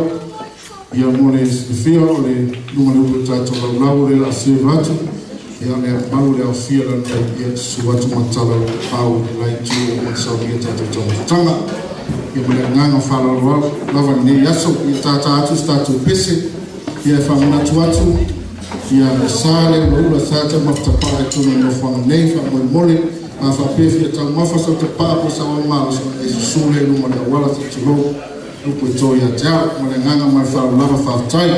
Ia mo le silafia o le luga le ulu o tatou laulau o le la serve atu. Ia le malu le aofia lana ia susu atu ma tala o pau i la itu o ma saunia tatou taumafataga. Ia ma le agaga faaaloalo lava lenei aso. Ia tata atu se tatou pese. Ia e faamanatu atu. Ia le sa le ulaula sa te mafutapaa i totonu o le nofoaga nei faamolemole. A faapea fia taumafa sau tapaa po o sau aumalosi ona e susu lea i luma o le auala se i tulou upu e to ia te au. Ma le agaga ma le faaaloalo lava faafetai.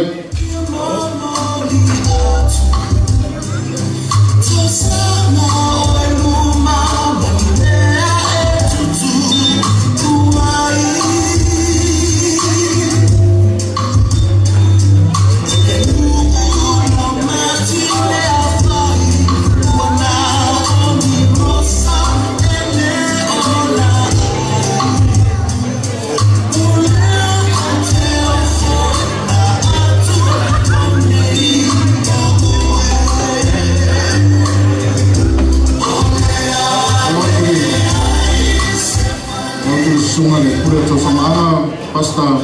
Atu le susuga le pule o tausamaaga Pastor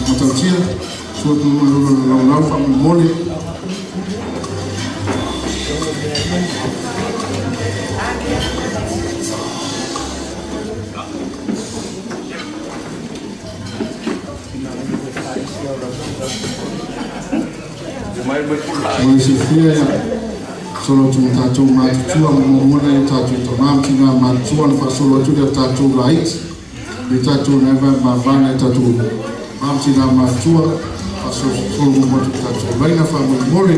Matautia, sua tu le laulau faamolemole. Mo le silafia ia solo atu ma tatou matutua ma muamua nai o tatou tamā ma tinā matutua ona faasolo atu lea o tatou laiti. Le tatou na va mava nai tatou tamā ma tinā matutua faasolo muamua atu i tatou laina faamolemole.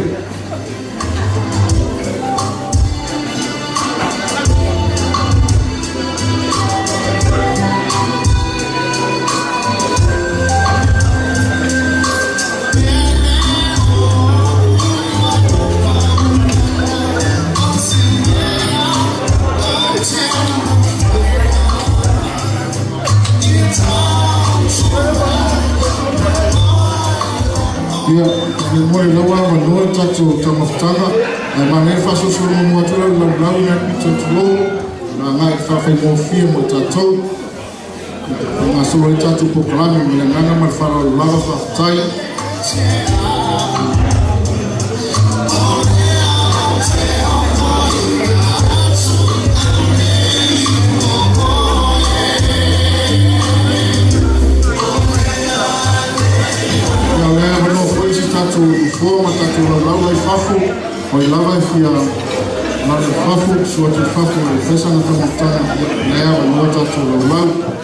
Ia, faamolemole lau avanoa le tatou taumafataga. Ae manaia le faasolosolo muamua atu lea o le laulau ina pito tulou na agai i le faafaigofie mo i tatou. Faagasolo ai tatou polokalame ma le agaga ma le faaaloalo lava faafetai. tatou nofoa ma tatou laulau ai fafo, o ai lava e fia lalo i fafo, susu atu i fafo e fai sana taumafataga, ia, o la e avanoa tatou laulau.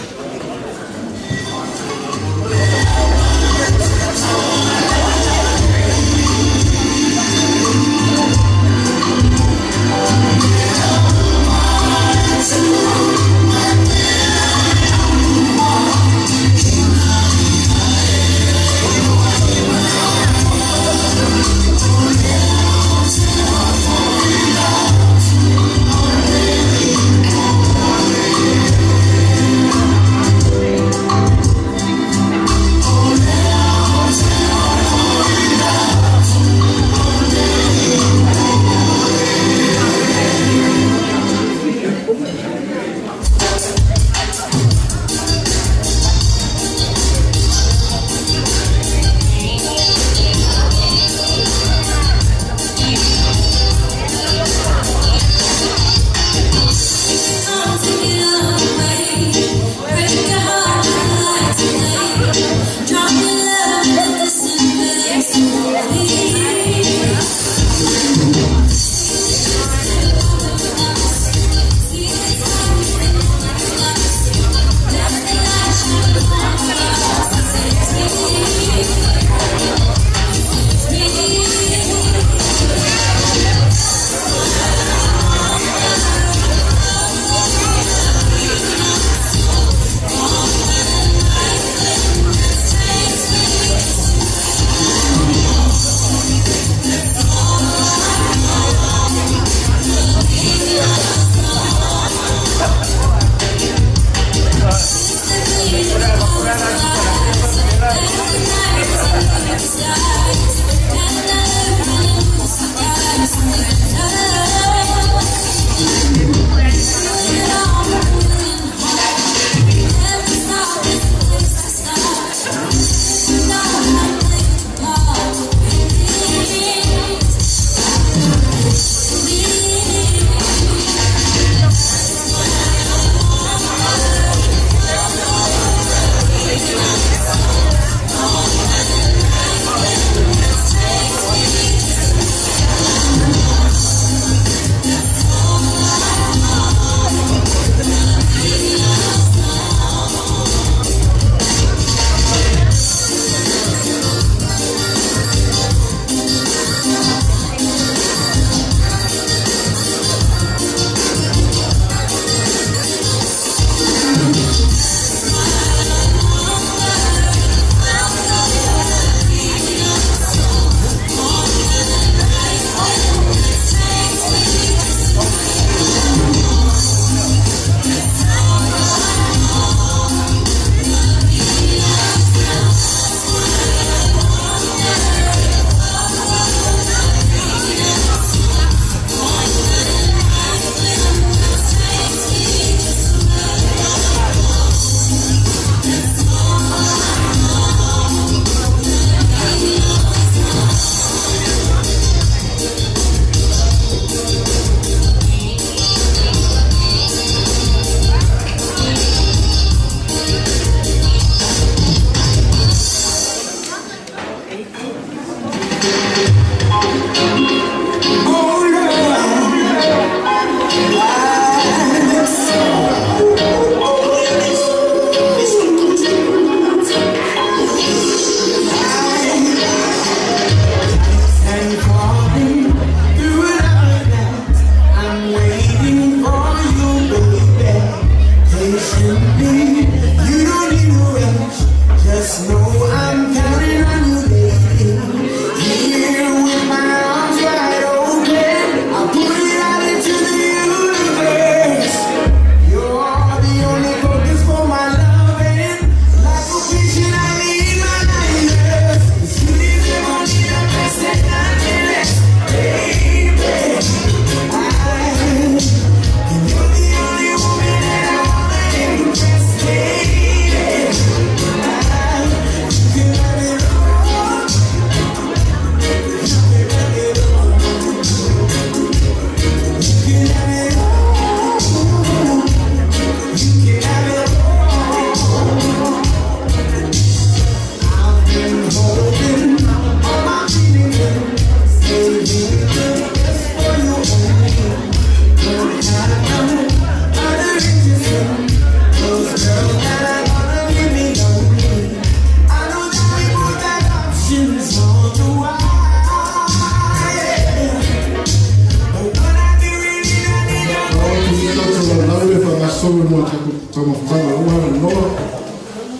Taumafataga ua le noa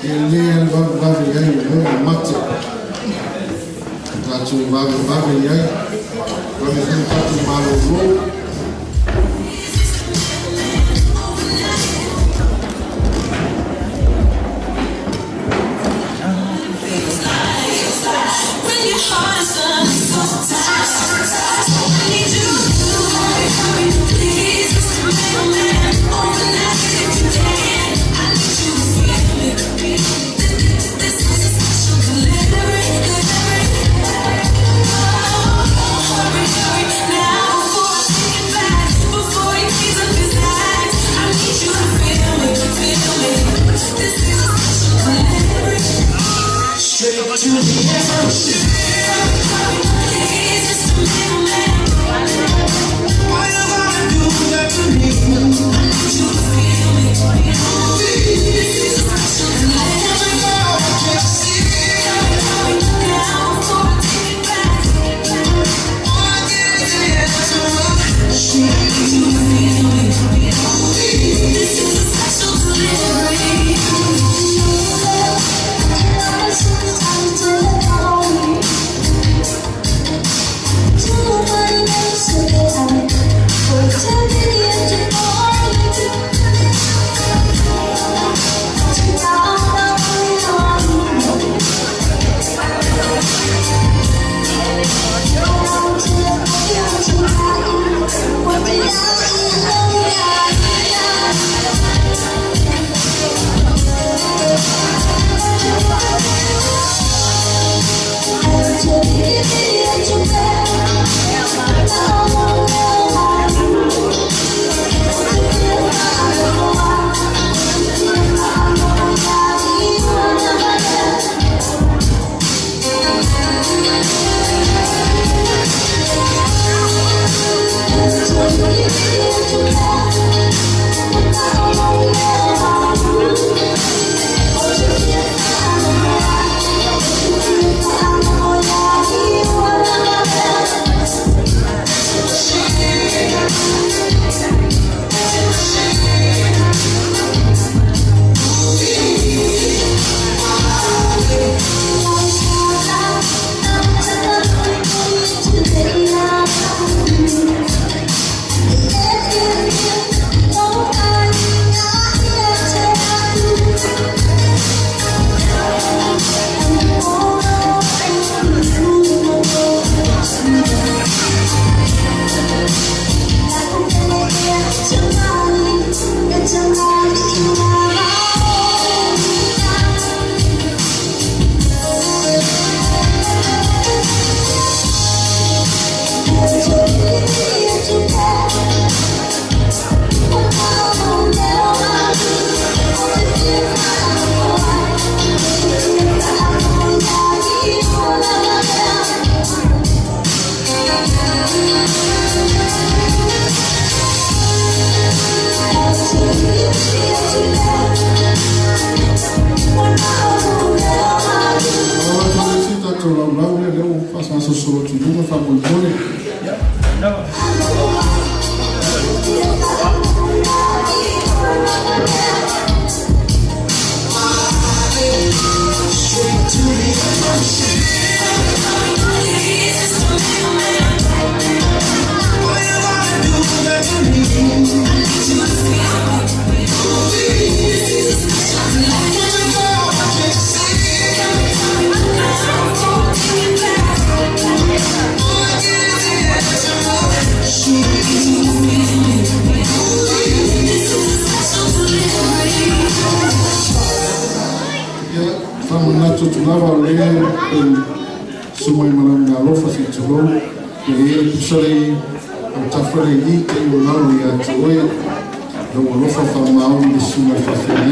e lē ale vavevave i ai le mea o mate tatou vavevave i ai vave fai tatou malōlō. I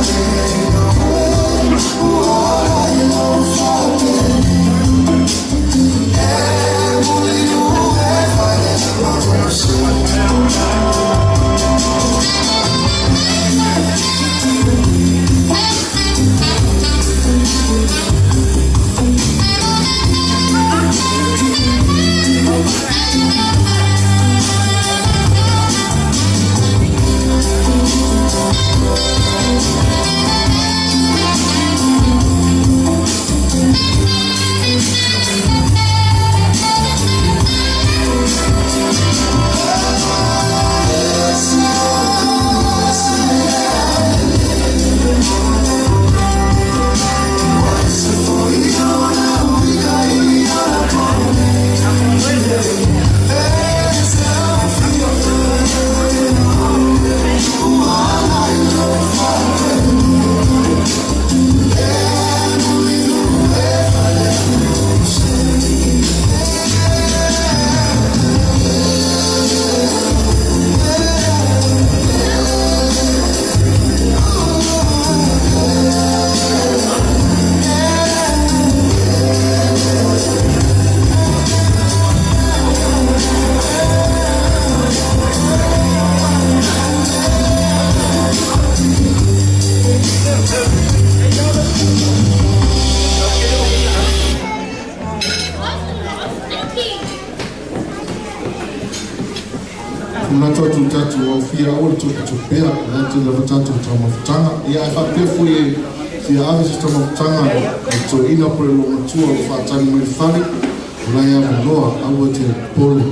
Thank Manatu atu i tatou au fia aua le tupetupea, o la e tele lava tatou taumafataga. Ia ae faapea foi e fia ave se taumafataga i le toeaina po o le olomatua o lo o faatali mai i le fale, o la e avanoa, aua e te popole.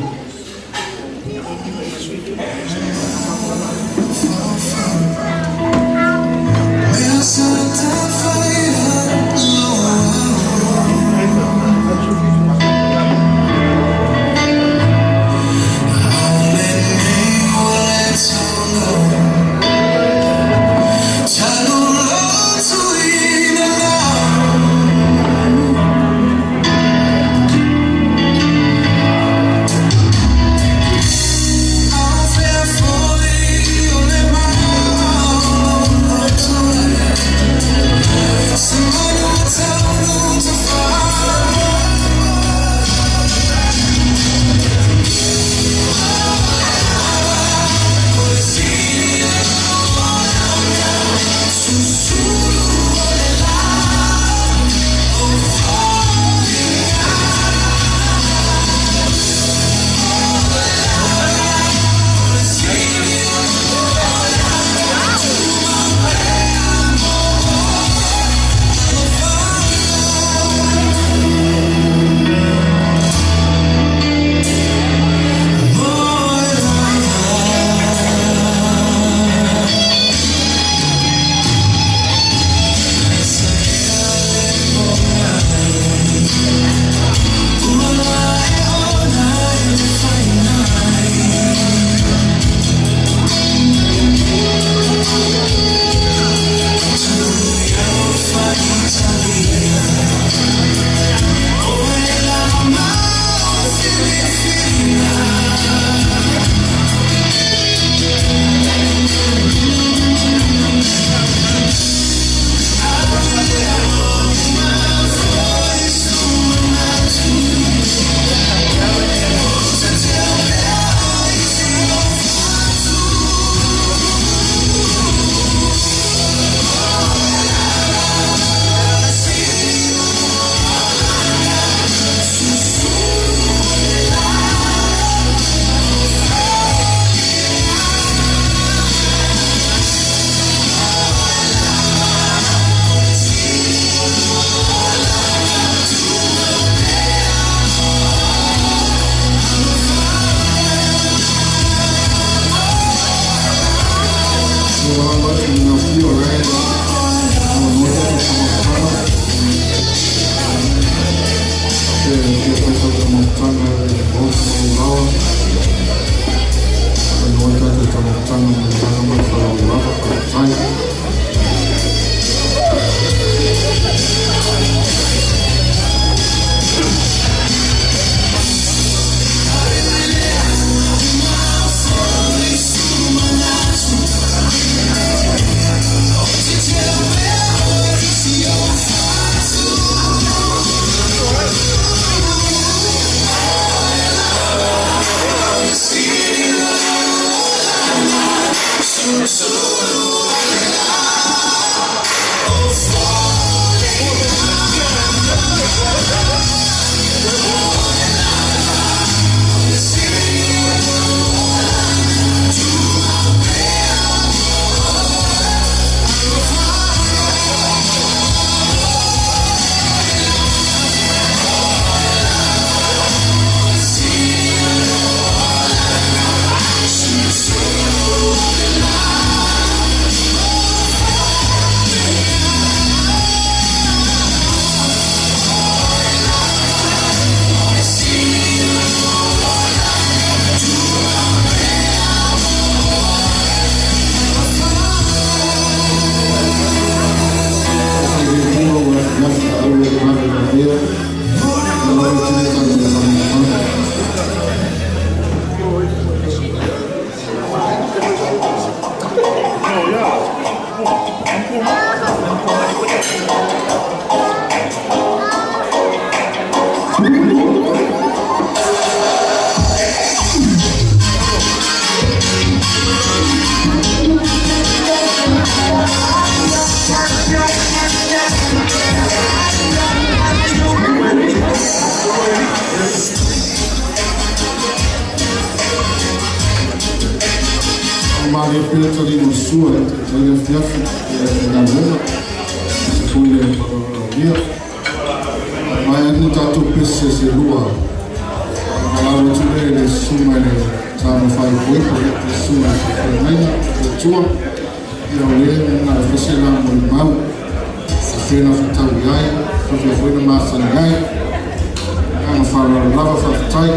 taliga o le sua e taitai le afiafi ia le faigaluega se foi le valaaulia. Mai atu tatou pese se lua valaau atu lea i le susuga i le tama faaipoipo, le susuga i le faafeagaiga le Atua ia o le na e fese la molimau e fena fatau i ai faafia foi na masani ai aga faaaloalo lava faafetai.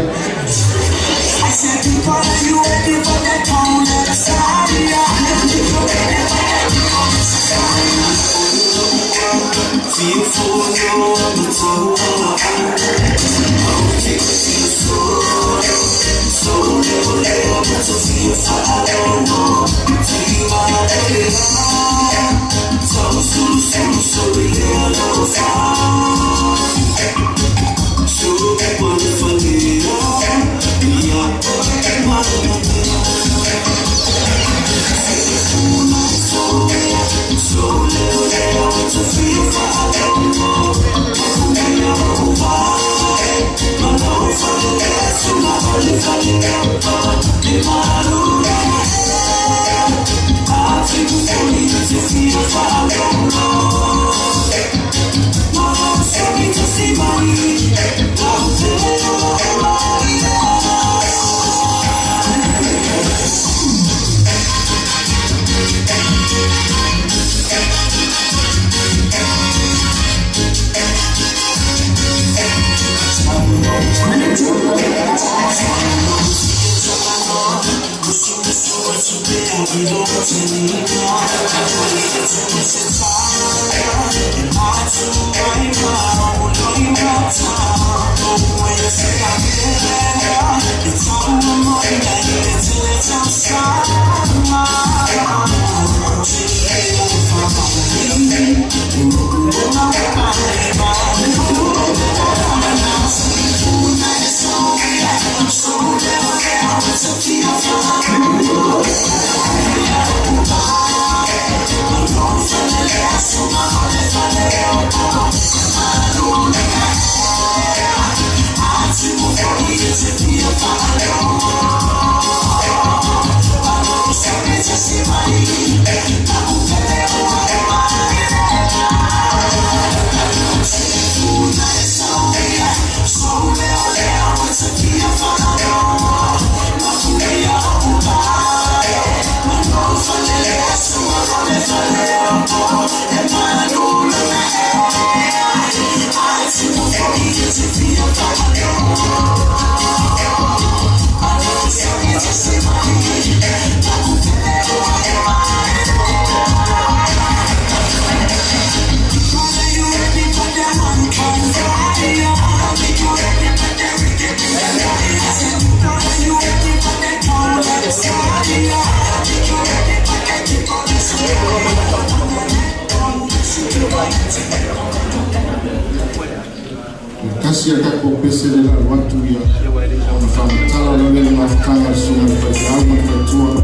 Kasi a tatou pese le lalo atu ia ona faamatala lale le mafutaga le susuga le faifeau ma le faletua.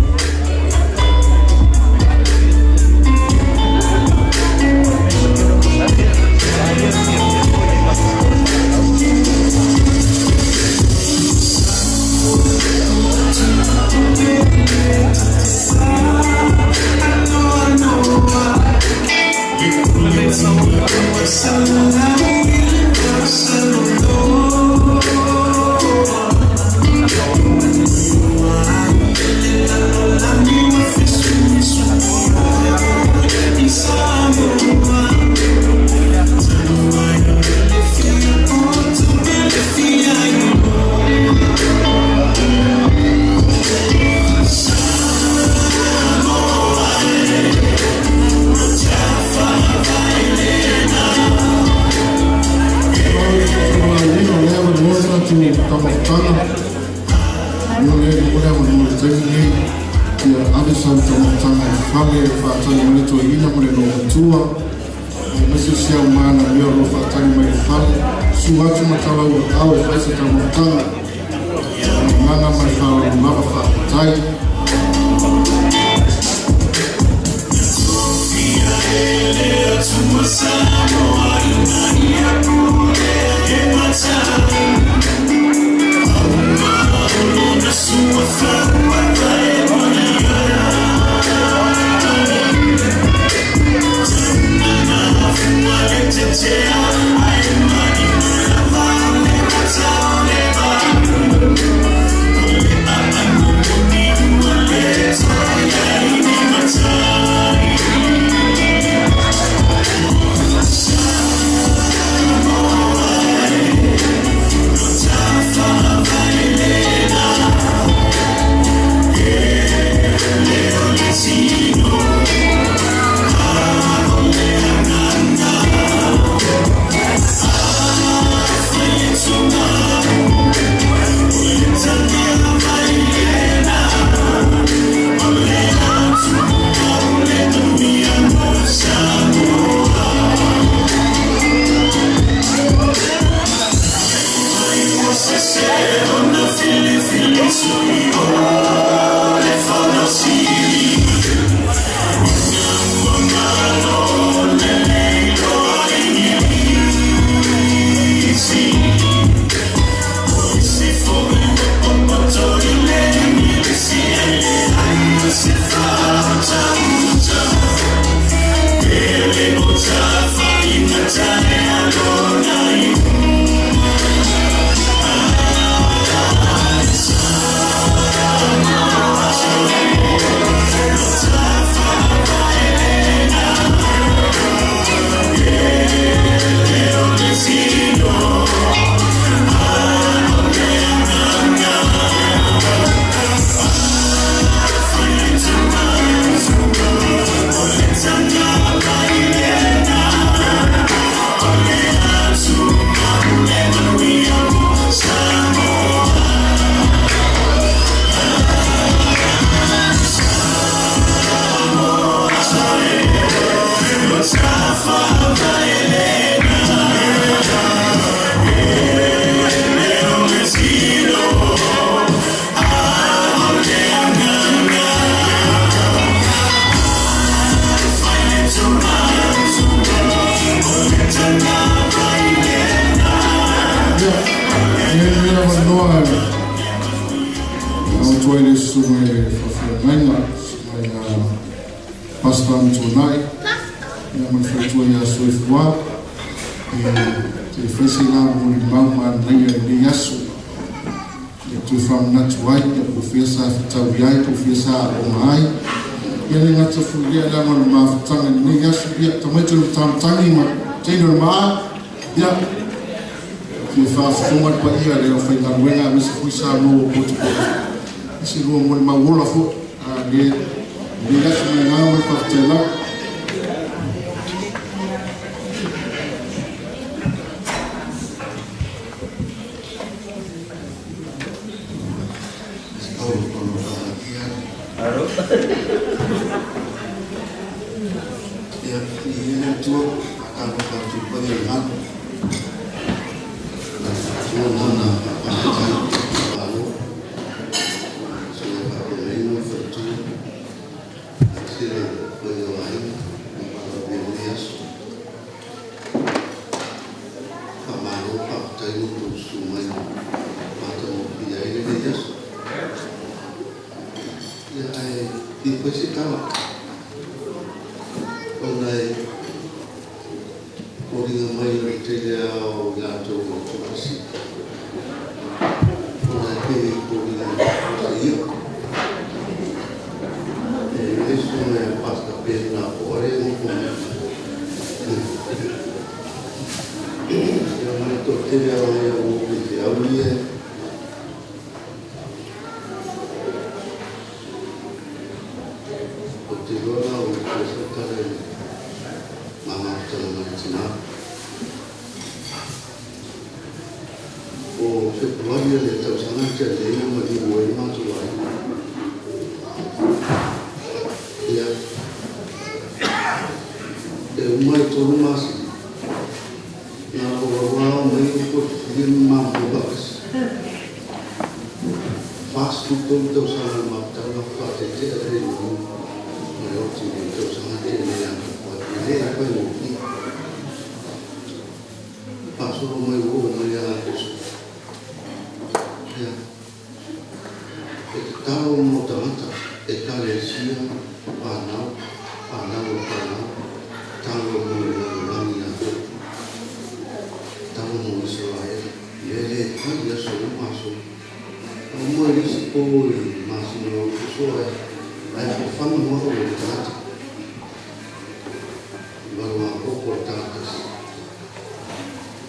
8 aopo o le tagata.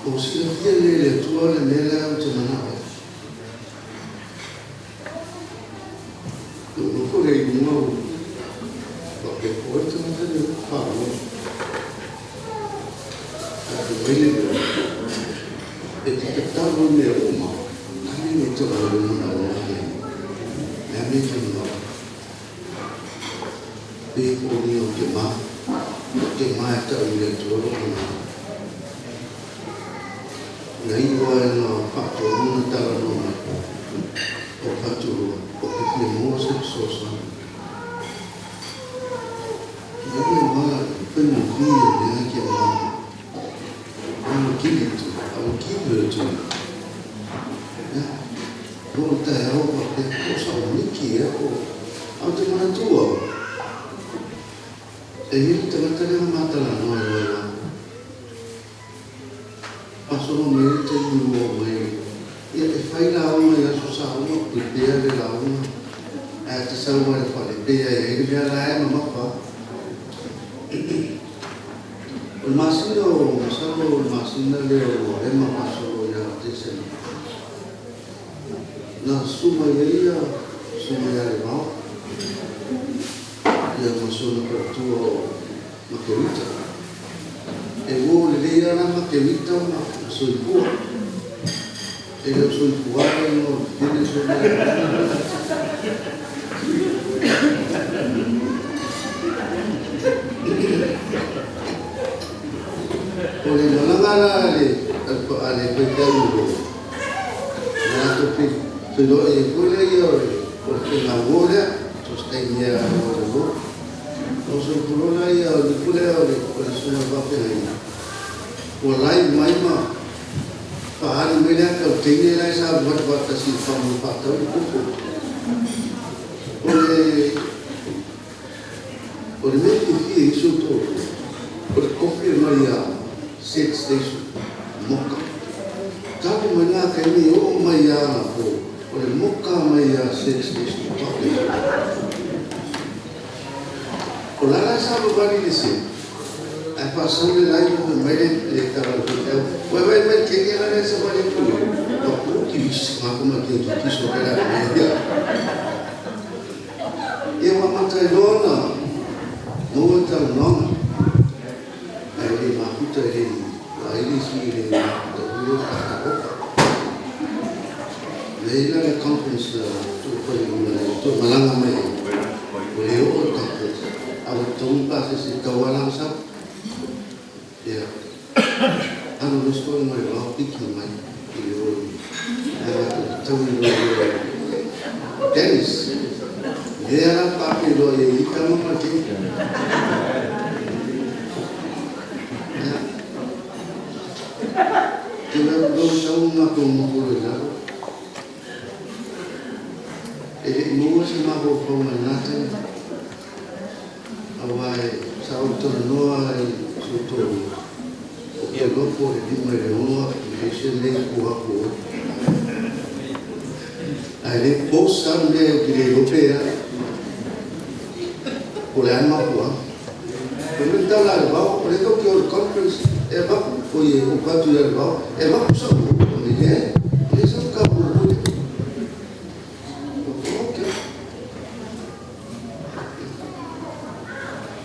O silafia nei e le Atua le mea lea ou te manao ai. Lou nofo lea i luga o faapea po o ai le tagata lea ua faalogo. Ae fai mai le mea, e te tatalo i mea uma, ave nei tau ai lou manao i ai. Le a mea e te manao ai? Pei e foliga ou te ma, ou te ma e tau i le Atua lou manao. Na iu lava ina faatonu na talanoa mai, o Fatulua, o te fia maua se fesoasoani. Ia le ma faigofie le mea ke ma. I will give it to you. I will give her to you. Ia, no le taeao faapea, po o sa o Miki ea po o, a o te manatu au, e i ai le tagata lea na ma talanoa i Wailau. Faasolo mai ai le taimi ua oo mai ai. Ia, e fai lauga i aso Samoa, prepare le lauga, ae te sau lava i le fale, pei lava e i ai le mea la e mamafa. O le masina o, masalo o le masina lea o Novema faasolo ia Tesema, na susu mai ai ia Susuga ia Levao, ia ma si ona faletua o Makerita. E uo lelei lava la Makerita ma soifua. E le o soifua le igoa o le vavine Susuga ia Levao. O le malaga la a le a le faifeau i Roma, na latou feiloai ai foi lea o le faiga uo lea, so se taimi e o le uo. O soifua loa lea o le ifo lea o le susuga i le faafeagaiga, ua live mai ma faaali mai le ata o le teine la e sa alu atu faatasi i le faamanu faatau le koko. O le mea fiafia i si ou toalua, o le kofi e mai ia Set Station, moka. Talu mai lena taimi e oo mai ia anapo, o le moka mai ia Set Station, faapea. O la la sa vavali le se, ae faasau le live ma fai mai le tala a le faifeau, Uai vaai mai le teine la lea e savali atu nei, ua ki visi ma ko ma ke ki so ke la me ia. Ia ua amata ai loa ona maua le talanoaga, ae le mafuta e le vaai le isi e le mafuta foi lea o le tatatalofa. Na i ai la le conference na tuu fai i luga nei, toe malaga mai ai, ua le oo le conference, a ua totogi pasese e tau lava la sau. Ia, alu loa si toeaina mai vao piki mai i le o i ae matou tatau i loa i o Dennis. Lea la faafeiloai ai i tama ma keiki. Ia. Te lau lau sau matou nofo loa i lalo. E le i maua se mafaufauga i lena taimi. Aua e sa ou talanoa i si ou toalua, o Kelopo e 5 i le 6 i le isi nei ku aku oe. Ae le post sa le mea ou te le iloa pe a. Po o le a le mafuaaga. Fai mai le tala a Levao, o lea tou te o i le conference e avatu, oi e ou fai atu ia Levao, e avatu sau o le leai, e leai sau kau o le. Ok.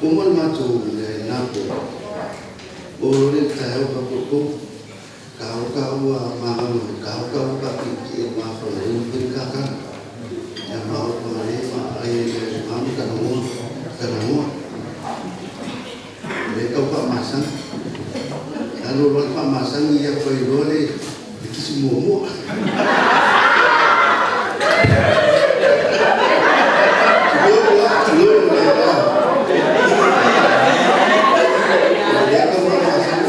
Uma le matou mea i na po, o le taeao ka koko, ka o ka ua magalo mai, ka o ka ua ka ki e mafana i le ka ka. Ya ma o pa le ma ai le ma ka no ka no. Le ka pa masang. Alo lo pa masang ia pa i lo le kisi mua mua. Tulou la, tulou le la. Le ka pa masang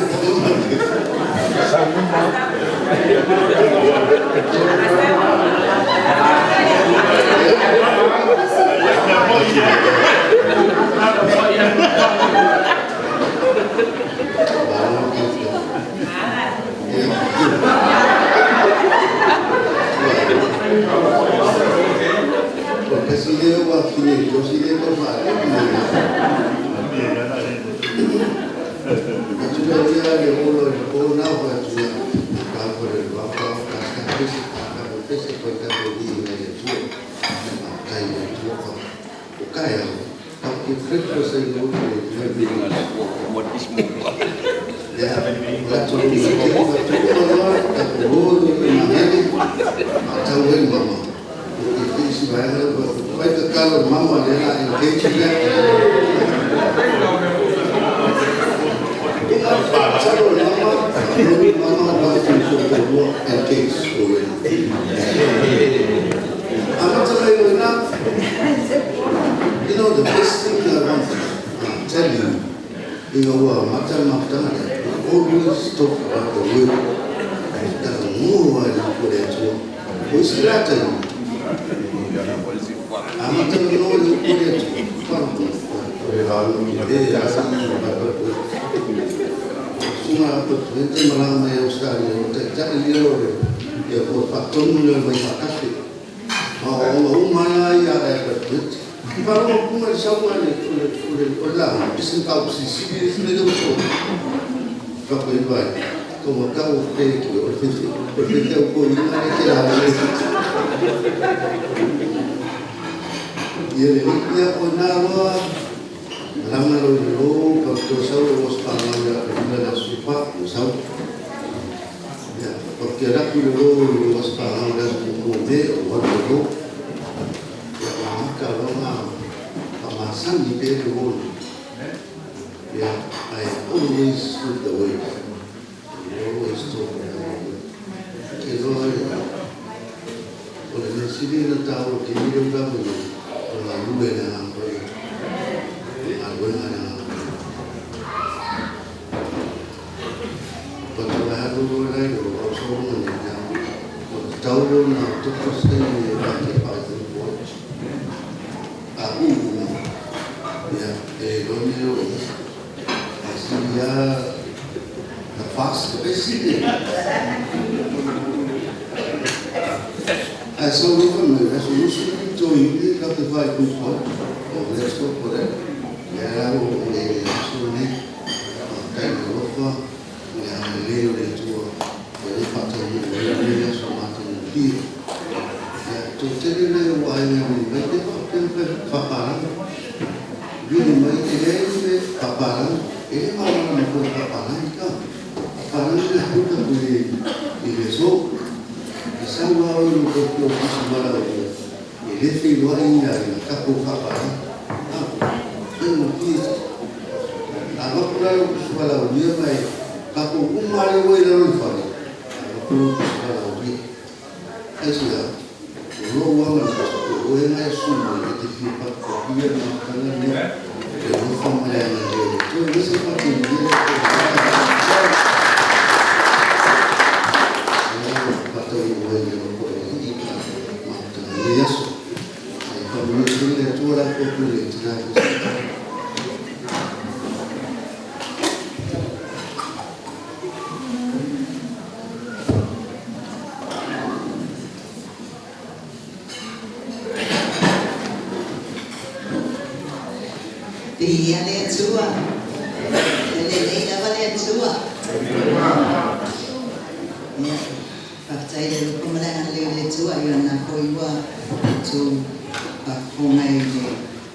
Ia, o latou uma loa, tatou o i le magele, faatau ai le mama. O ke isi vaega lea ua fai tatalo i le mama lea la engage lea. Tatalo i le mama, faamoni mama o atu i soifua engage already. Amata mai loa You know, the best thing I want to tell you, ua mata le mafutaga lea, we always talk about the word. Tagamua ai le upu a le Atua. O isi la taimi, amata na no le upu a le Atua. E Sunga pa malanga mai Australia, o taitai ia o le ia po faatonu le mai faakafe. Ma o ona uma ia ia e pa I wharo punga le saunga le o le la, pisin kau si si si le le so. Ka ko i vai. Ko mo kau pe ki o le whiti. O le whiti au ko i nga le te la le. Ia le ia o nā roa langa lo i lo pa to sau o spa nga ya le la su pa o sau. Ia pa ke ra ku le lo o spa nga la su ko me o wa lo. Ia ma ka lo nga pa ma san ni pe le wo. Yeah, I always with the word. I always talk about the word. Ke loa o le mea sili na tāua ke ni leo lava i o ngā lue na ngā koe. Ngā luenga na ngā koe. Pata wa halu loa lai o au soronga ni ngā. O te tau leo na toko se ni e wake whae te koe. A uu. Ia, e loa ni o a sili a na fast e sili. Ai sau loa mai, ai sau nusu ni tō i ni ka te whai kui koe. O le so ko re. Ia la o le so ni. O tai le lofa. Ia le leo le tua. O le whata ni o le le so mata ni pi. Ia tō tere le o ai ngā ni mai te wha te whaparanga. Vini mai e le le whaparanga. E le mawana na koe whaparanga ka. Whaparanga le huka i le so. I sau au i lo ko kusi mala o e le whii loa i ngā i ngā kako whaparanga. Ah, e mo pi. A waku la lo kusi mala o ia mai kako umare o i lalo i whare. A waku lo kusi mala o ia. Ai sia, o lo ua mana o e ngai sumo i te whii patu ko pia na tanga ne. E lo whamare ana le o le. Tō e se pati i le o i ua i le ko e i ka mautanga i le aso. Ai whamuri tuli le tua la ko pule tina i se. Ia le Atua. E lelei lava le Atua. Ia, faafetai le alofa ma le agalelei o le Atua i ona foi ua tou faafofoga i le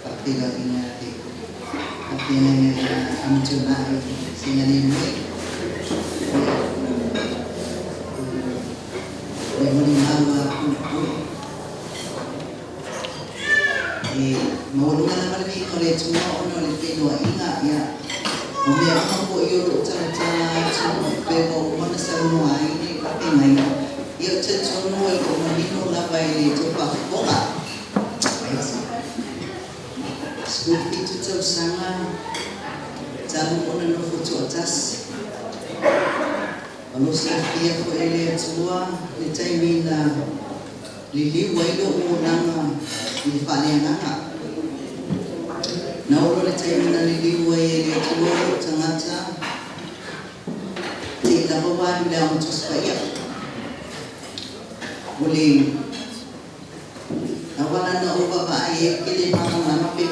faafeiloaiga a le faafeagaiga ia Amituanai Sigalemue. Ia, o le molimau a puupuu. E maualuga lava le viiga o le Atua ona o le feiloaiga ia o mea uma fo'i o lo'o talatala atu pe ua uma ona saunoa ai le faafeagaiga ia o talitonu e lo'o manino lava i le tou faafofoga. 17 tausaga talu ona nofo to'atasi o lo silafia fo'i e le Atua le taimi na liliu ai lo'u olaga i le faaleagaga. Na olo le taimi na liliu ai e le Atua lo'u tagata te'i lava ua alu le Aoga Tusi Paia. O le auala na ou vaavaai ai ou te le malamalama pe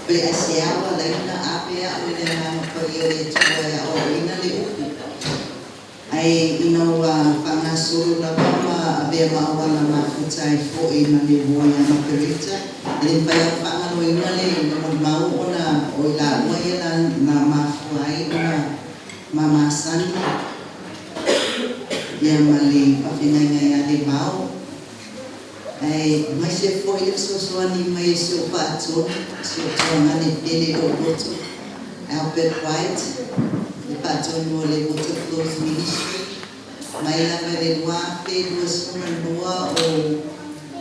pe aisea ua alaina ave a'u e le Agaga Paia o le Atua e a'oa'oina le upu. Ae ina ua faagasolo lava ma avea ma auala mafuta ai fo'i ma le uo ia Makerita, e le mafai ona faagaloina le molimau ona o i laua ia na mafua ai ona mamasani ia ma le faafeagaiga ia Levao, aemaise foi le fesoasoani mai e si ou faatonu, si ou tuagane pele i lou loto, Albert White, le faatonu o le Water Flows Ministry, mai lava i le 2022 o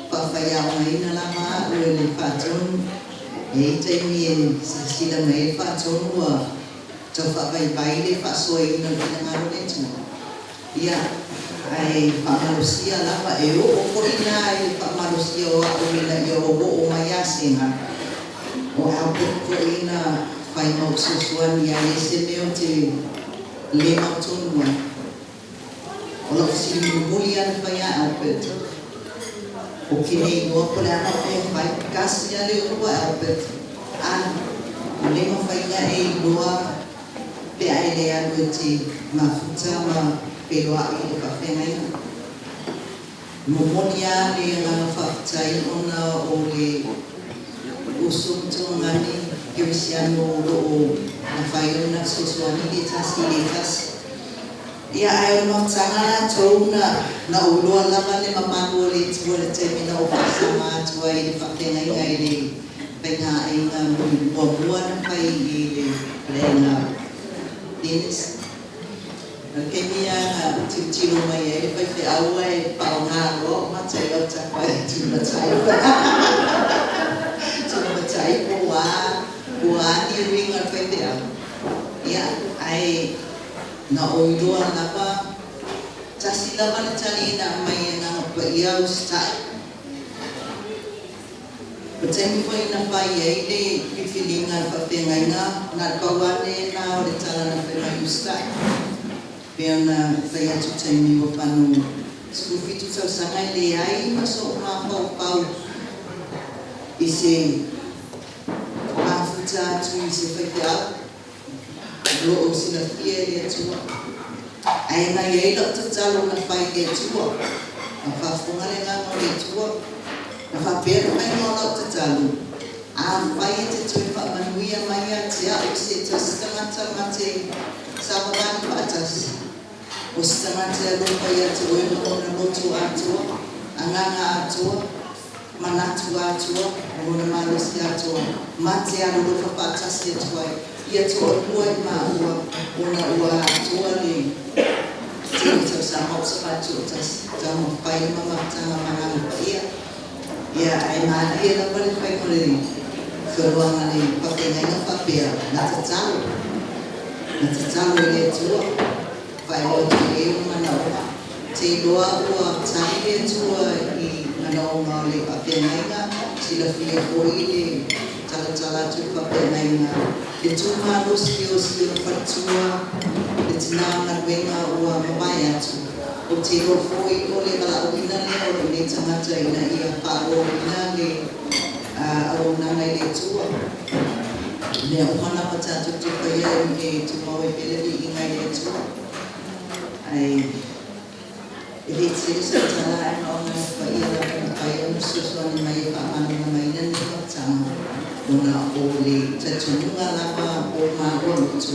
faafaiaogaina lava a'u e le faatonu. E i ai taimi e silasila mai ai le faatonu ua tau faavaivai le faasoaina o le finagalo o le Atua. Ia, ae faamalosia lava, e oo foi la i le faamalosia o a'u ina ia ou oo mai asega, o Albert foi na fai ma ou fesoasoani ai i se mea ou te le mautonu ai. O lau fesili mulimuli lava na fai ia Albert, Ou te le iloa po o le a lau mea e fai. Tasi lava le upu a Albert, Alu, ua le mafai ona e iloa pe a e le alu e te mafuta ma feiloai i le faafeagaiga. Momoli lava le agaga faafetai ona o le uso ma tuagane kerisiano o lo o mafai ona fesoasoani le tasi i le tasi. Ia, ae o le mafutaga latou na na ou iloa lava le mamalu o le Atua i le taimi na ou faasama atu ai i le faafeagaiga i le faiga-aiga muamua na fai i le faleaiga Dennis. O le taimi lava na tilotilo mai ai le faifeau ae faaaoga loa o mata i lau tapa e tumatai tumatai po o a po o a ni uiga o le faifeau. Ia, ae Na ou iloa lava, tasi lava le tali na aumai e Agaga Paia usitai. O taimi foi na fai ai le filifiliga a le faafeagaiga, na o le pau lava lena o le tala na fai mai usitai. Pei ona fai atu i taimi ua pano 17 tausaga e leai ma sou mafaufau i se mafuta atu i se faifeau. O lo o silafia e le Atua. Ae na i ai lau tatalo na fai i le Atua, na faafofoga le agaga o le Atua, na faapea le faiga o lau tatalo, Afai e te toe faamanuia mai ia te au i se tasi tagata ma te savavali faatasi, o se tagata e alofa ia te oe ma lona loto atoa, agaga atoa, manatu atoa, ma lona malosi atoa, ma te alolofa faatasi atu ai, ia toalua i maua, ona ua atoa le tele tausaga o savali toatasi, taumafai le mamataga ma Agaga Paia. Ia, ae malie lava le faiga o le feoloaga le faafeagaiga faapea, na tatalo, na tatalo i le Atua, faailoa atu i ai ona manaoga. Te iloa ua tali le Atua i manaoga o le faafeagaiga, silafia foi le talatala atu i le faafeagaiga, le tu malosi o si ona faletua, le tina galuega ua mavae atu. Ou te iloa foi o le valaauina lea o lou nei tagata ina ia faaauauina le auaunaga i le Atua. O mea uma lava tatou te faia e tumau ai pea le viiga i le Atua. Ae e le tele sau tala ae na o nai paia lava na fai ona fesoasoani mai e faamalamalamaina lenei mafutaga ona o le talitonuga lava o maua loto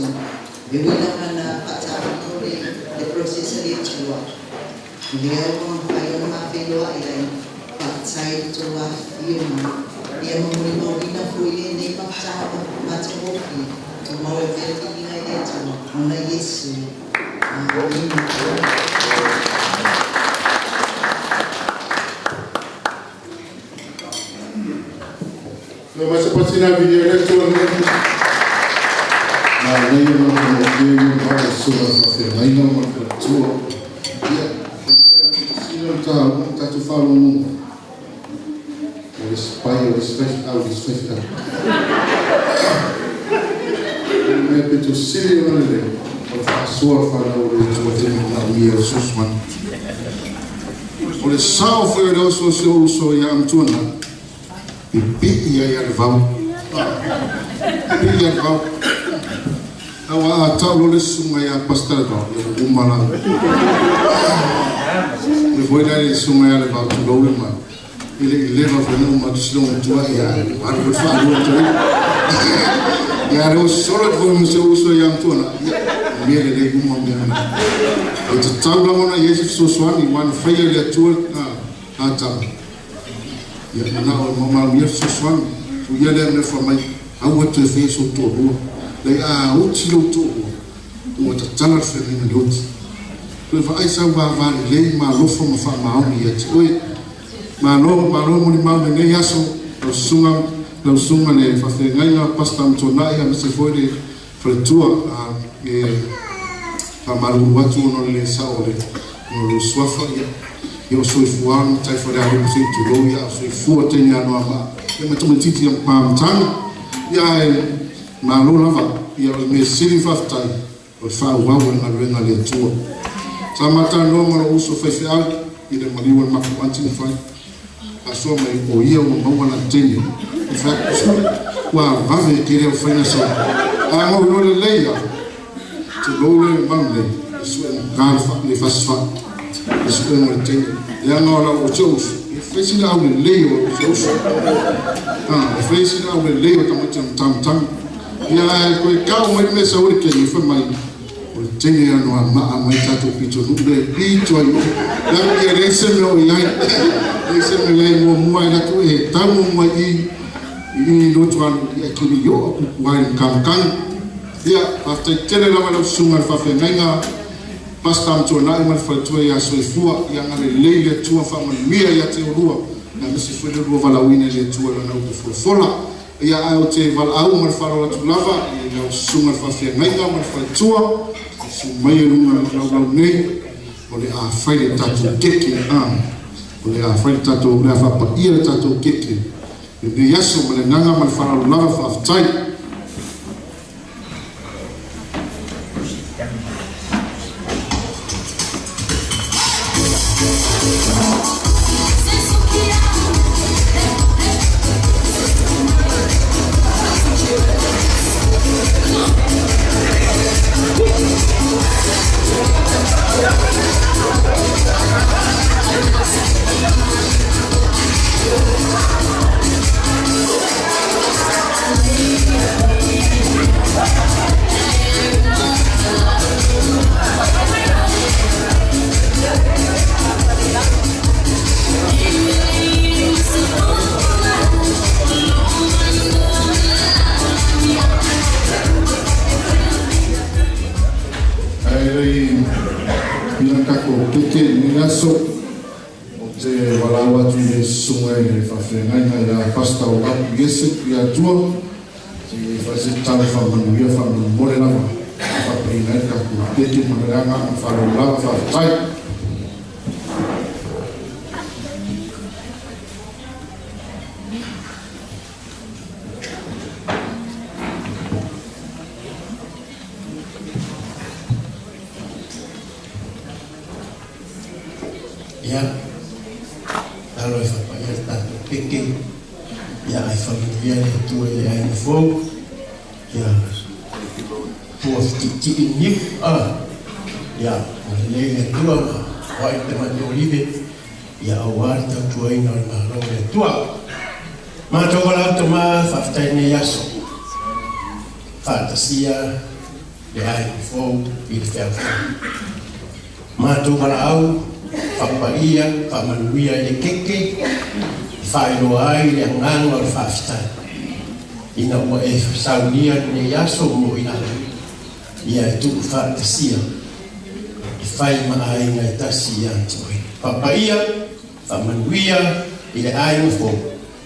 e ui lava na faataoto le process a le Atua o lea ua mafai ona mafeiloai ai. Faafetai i le tou afifio mai ia ma molimauina foi lenei mafutaga matagofie. Tumau e pea le viiga i le Atua ona Iesu. Amene. Leo mai se pasina video le tua nei. Na nei o na mo ki i ma o sura fa fe ngai na ma fa tua. Ia, sina ta o ta tu fa lo mo. O le spai o le spai au le spai au. Mea pito sili ona lelei, o le faasoa fanau o le Atua te manaomia o fesoasoani. O le sao foi o le oso o si ou uso ia Amatuana, pipii ai ia le vao. Pipii ia le vao. Aua a tau loa le susuga ia Pastor Levao, ia ua uma la. Le foi la le susuga ia Levao, tulou le mai. E le i leva foi ona uma atu si loomatua, ia alu foi le faalua atu ai. Ia le oso solo atu foi ma si ou uso ia Amatuana, ia mea lelei uma mea na. E tatau lava ona i ai se fesoasoani aua na faia e le Atua Atama. Ia manao e mamaluia le fesoasoani. Tuia lea mea fai mai, aua e toe faia sou toalua. Leai a oti lou toalua, ua tatala le feagaiga i le oti. Toe vaai sau vava lelei ma alofa ma faamaoni ia te oe. Malo, malo molimau i lenei aso, lau susuga, lau susuga le faafeagaiga Pastor Matuanai aemaise foi le faletua e faamalulu atu ona o le le sao o le ona o lou suafa ia ia o soifua le matai Falealupo se i tulou ia a o soifua teine Anoamaa ia ma tamaititi ia Mamatagi ia ae malo lava ia o le mea sili faafetai o le faaauau o le galuega a le Atua. Sa ma talanoa ma lou uso faifeau i le maliu o le matou aunty na fai. Faasoa mai o ia ua maua lana teine. Ou fai atu, Sole, ua vave tele au faiga sau. A mau iloa lelei lava, tulou le mamalu nei, e sue ma ka le fasi fai, le suega o le teine. Leaga o lau o si ou uso, e fai sina aulelei o si ou uso. E fai sina aulelei o tamaiti o Matamatagi. Ia ae toe kau mai le mea sau i le taimi fai mai o le teine Anoamaa mai tatou pitonuu lea e pito ai o. Leaga ia leai se mea o i ai. Leai se mea o i ai muamua e latou e tau muamua i i lotu alu ia e tuli i oo kuku ai le Matamatagi. Ia, faafetai tele lava lau susuga i le faafeagaiga Pastor Matuanai ma le faletua ia Soifua, ia agalelei le Atua faamanuia ia te oulua, aemaise foi le lua valaauina i le Atua i Lana upu folafola. Ia ae ou te valaau ma le faaaloalo atu lava i lau susuga i le faafeagaiga ma le faletua, susu mai e luga o le laulau nei, o le a fai le tatou keke, a, o le a fai le tatou, o le a faapaia le tatou keke i lenei aso ma le agaga ma le faaaloalo lava, faafetai. Ae lei pina tatou keke i lenei aso, ou te valaau atu i le susuga i le faafeagaiga ia Pastor Apu Iese Tuiatua, se i fai se tatalo faamanuia faamolemole lava e faapaina ai le tatou keke ma le agaga faaaloalo lava. Faafetai. Ia, alo e faapaia le tatou keke, ia ae faamanuia le Atua i le aiga fou, ia pua fitiitii niu, a, ia, ua lelei le Atua ma foai le tamaitai olive, ia aua le tautuaina o le Malo o le Atua. Matou valaau tama, faafetai lenei aso, faatasia le aiga fou i le feau fou. Matou valaau, faapaia, faamanuia i le keke, e faailoa ai le agaga o le faafetai, ina ua e saunia lenei aso mo i latou, ia e tuu faatasia, e fai ma aiga e tasi ia te oe. Faapaia, faamanuia i le aiga fou,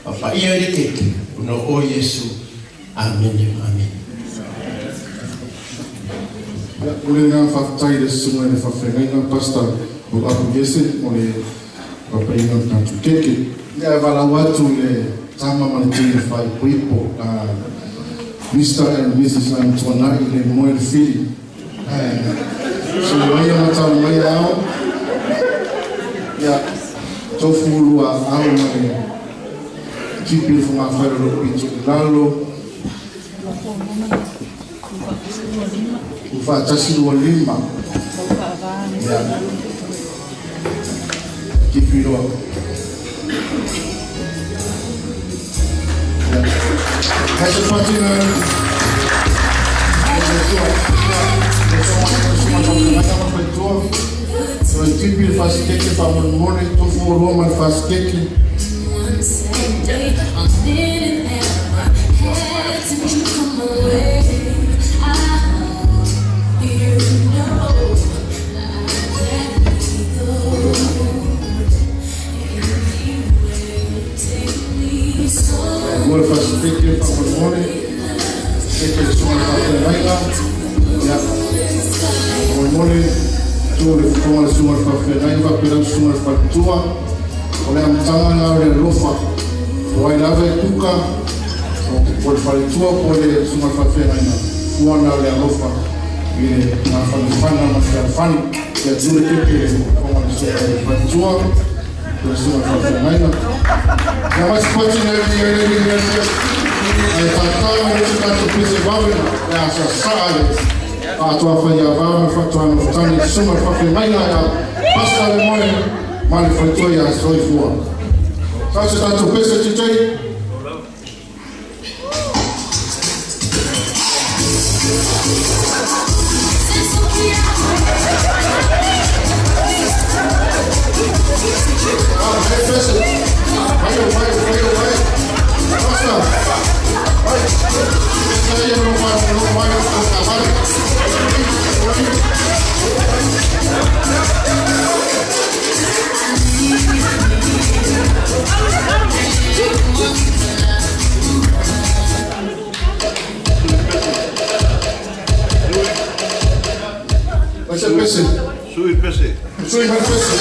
faapaia i le keke, ona o oe Iesu. Amene ma amene. Ia, o le agaga faafetai i le susuga i le faafeagaiga Pastor o Apu Iese mo le papaiga o le tatou keke. Ia, e valaau atu i le tama ma le teine faaipoipo, Mister and Missus Amituanai i le moe le fili. Sui mai ma tau mai ao. Ia, tofu lua ao ma le tipi o le fogafai o lou pito i lalo. Ua faatasi lua lima. Ia, tipi loa. Ia, hai se fatina. O le tipi le fasikeke faamolemole tofu olua ma le fasikeke. Lua le fasikeke faamolemole keke le susuga i le faafeagaiga. Ia faamolemole tu le fofoga le susuga i le faafeagaiga faapea le susuga i le faletua. O le amataga lena o le alofa o ai lava e kuka po le faletua po le susuga i le faafeagaiga fuana o le alofa i le mafanafana ma le fealofani. Ia tu le keke le fofoga le susuga i le faletua po le susuga i le faafeagaiga. Ia mai sipati na le le le le le ai faataga le se tatou pese vave le asasaa le faatoa faiava ma le faatoa nofotani le susuga i le faafeagaiga ia Pasta le moe ma le faletua ia soifua. Sau se tatou pese TJ. Pese, pese. Sui pese. Sui mai pese.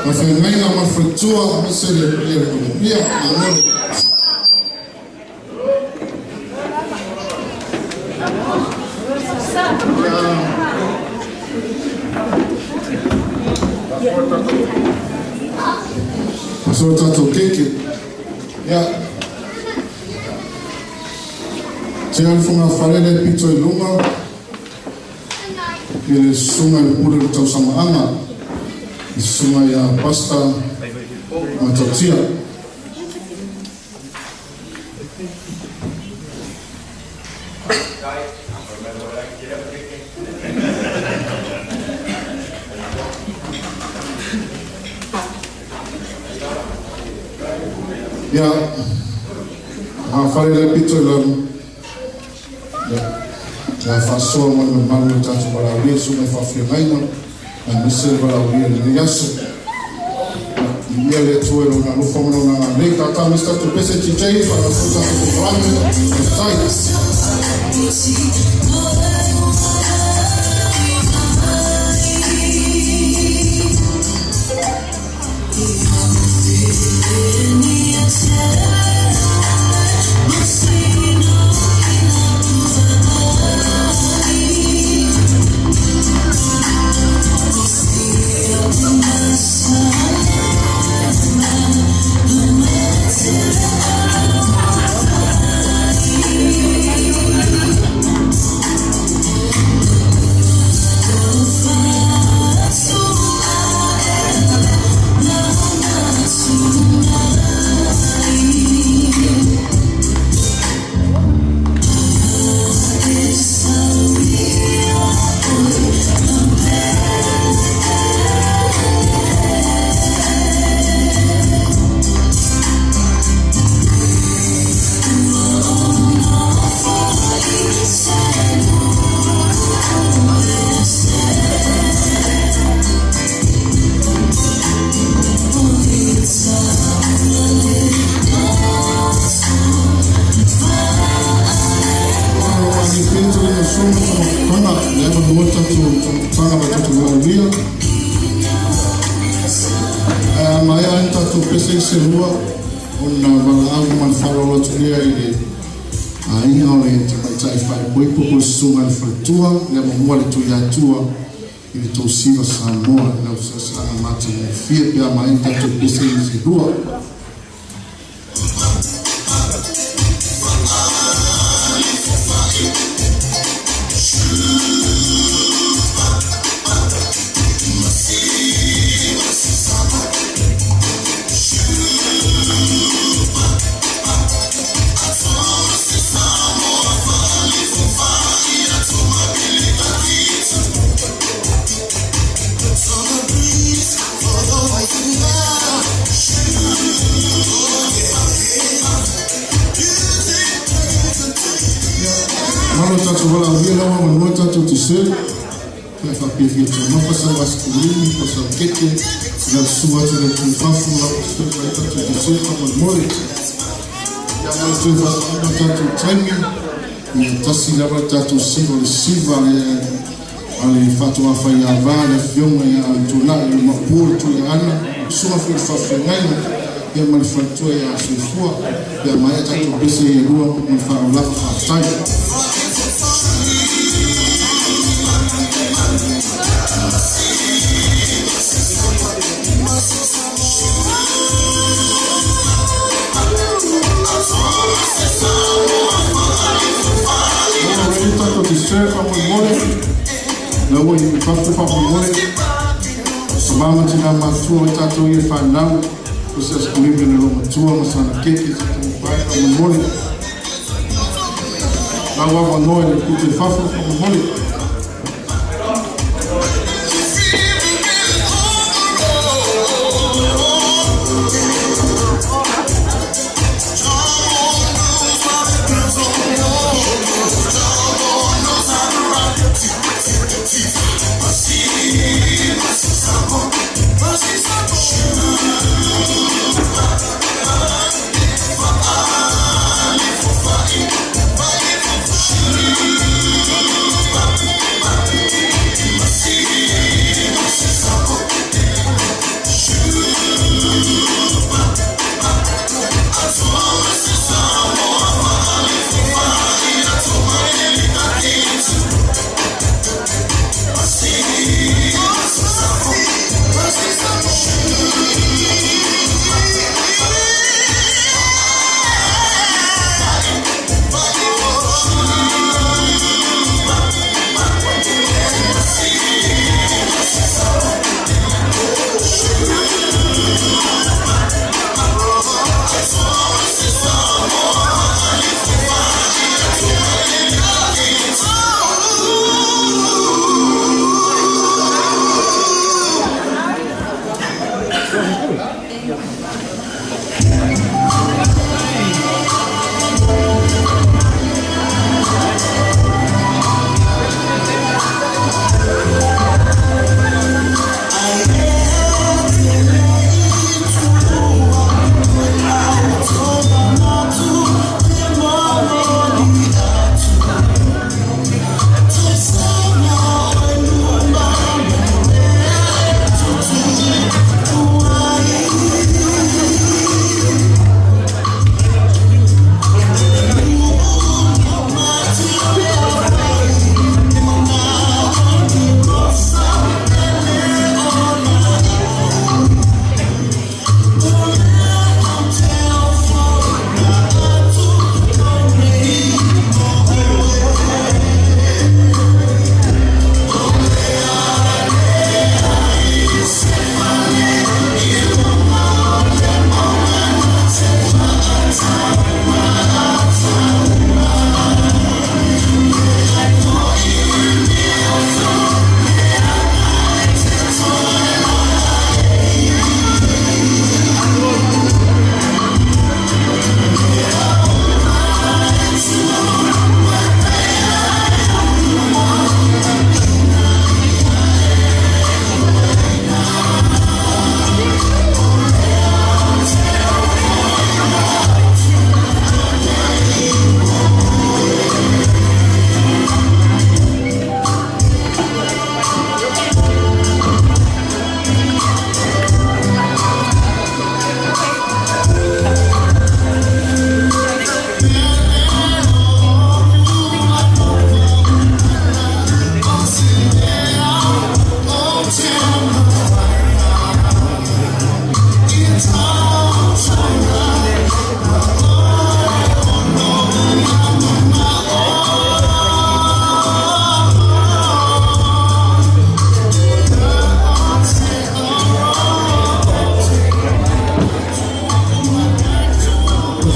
Mafeagaiga ma le faletua aemaise le paia o le Komopia. Malo. Maso tatou keke. Ia. Tea le fogafale le pito i luga i le susuga i le pule o le tausamaaga i susuga ia Pasta Matautia. Ia, fale le pito i lalo. Ia, ia faasoa ma le mamalu o le tatou valaaulia susuga i faafeagaiga aemaise le valaaulia i lenei aso. Ia le Atua i lona alofa ma lona agalelei. Tata ma se tatou pese TJ, faalafu tatou kokolame. Faafetai.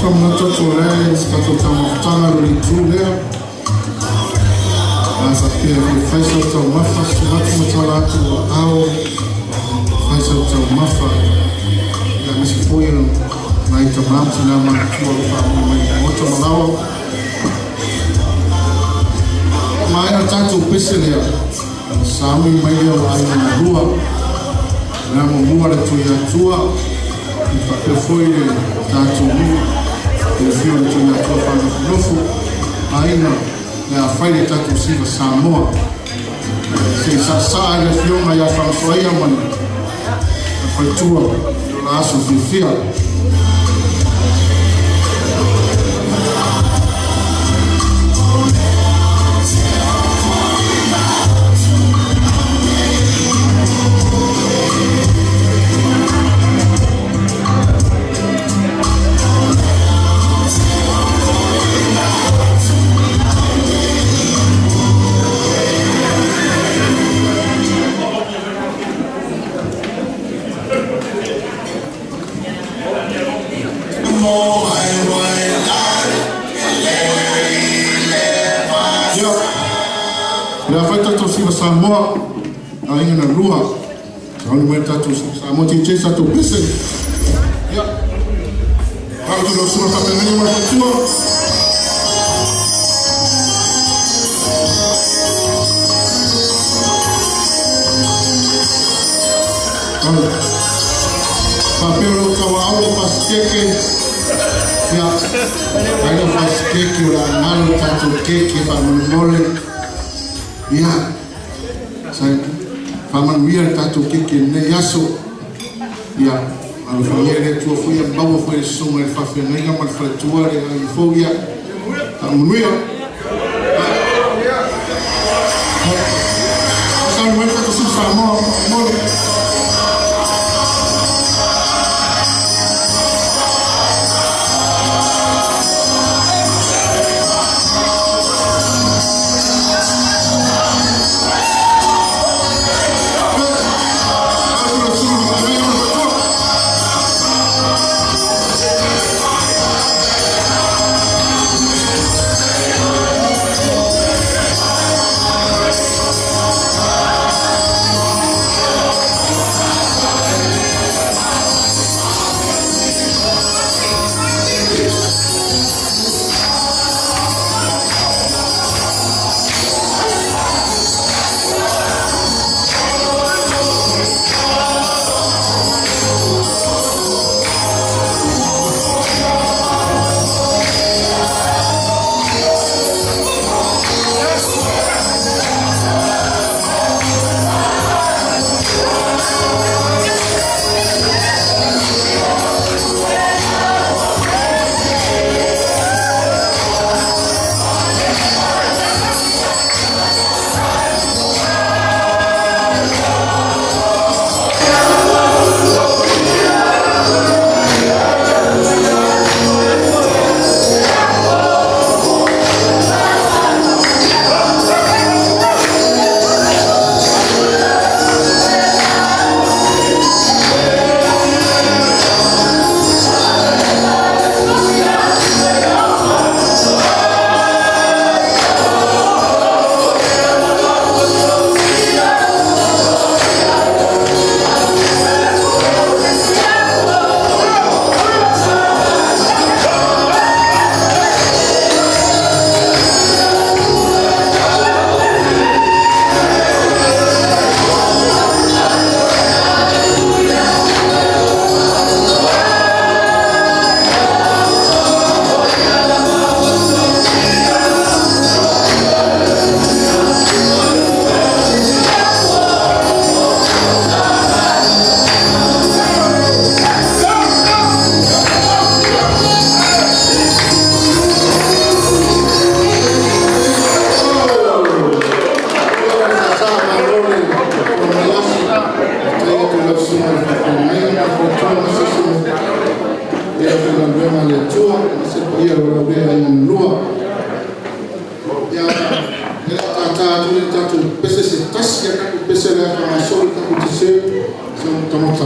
Whamanatu atu o lea i tatou taumafataga lo le itu lea. A faapea e fai sau taumafa, sumatu ma tala atu ua ao, fai sau taumafa. Ia misi foi o nai tamā ma tinā matutua o lo faamua mai i maota ma laoa. Maea tatou pese lea, sauni mai lea o aiga na lua. Le muamua le Tuiatua, i faapea foi le tatou nuu, i le afio o le Tuiatua Faanofonofo, aiga le a fai le tatou siva Samoa. Se i saasaa i le afioga ia Fagasoaia ma le faletua i o la aso fiafia. Ia, le a fai tatou siva Samoa, aiga na lua. Sauni mai tatou siva Samoa, tietie tatou pese. Ia, rau tu lau susuga faafeagaiga ma le faletua. Faapea o lau tauaau o pasikeke. Ia, ai lau pasikeke o le a galo tatou keke faamolemole. Ia, sa faamanuia le tatou keke i lenei aso. Ia, alofagia le Atua foi ia maua foi le susuga i le faafeagaiga ma le faletua le aiga fou. Ia, faamanuia. Sauni mai le tatou siva Samoa faamolemole. Rau tu lau susuga faafeagaiga ma le faletua. Ia, e le tātā atu le tatou pese se tasi a tatou pese le a faagasolo le tatou tese se tamata.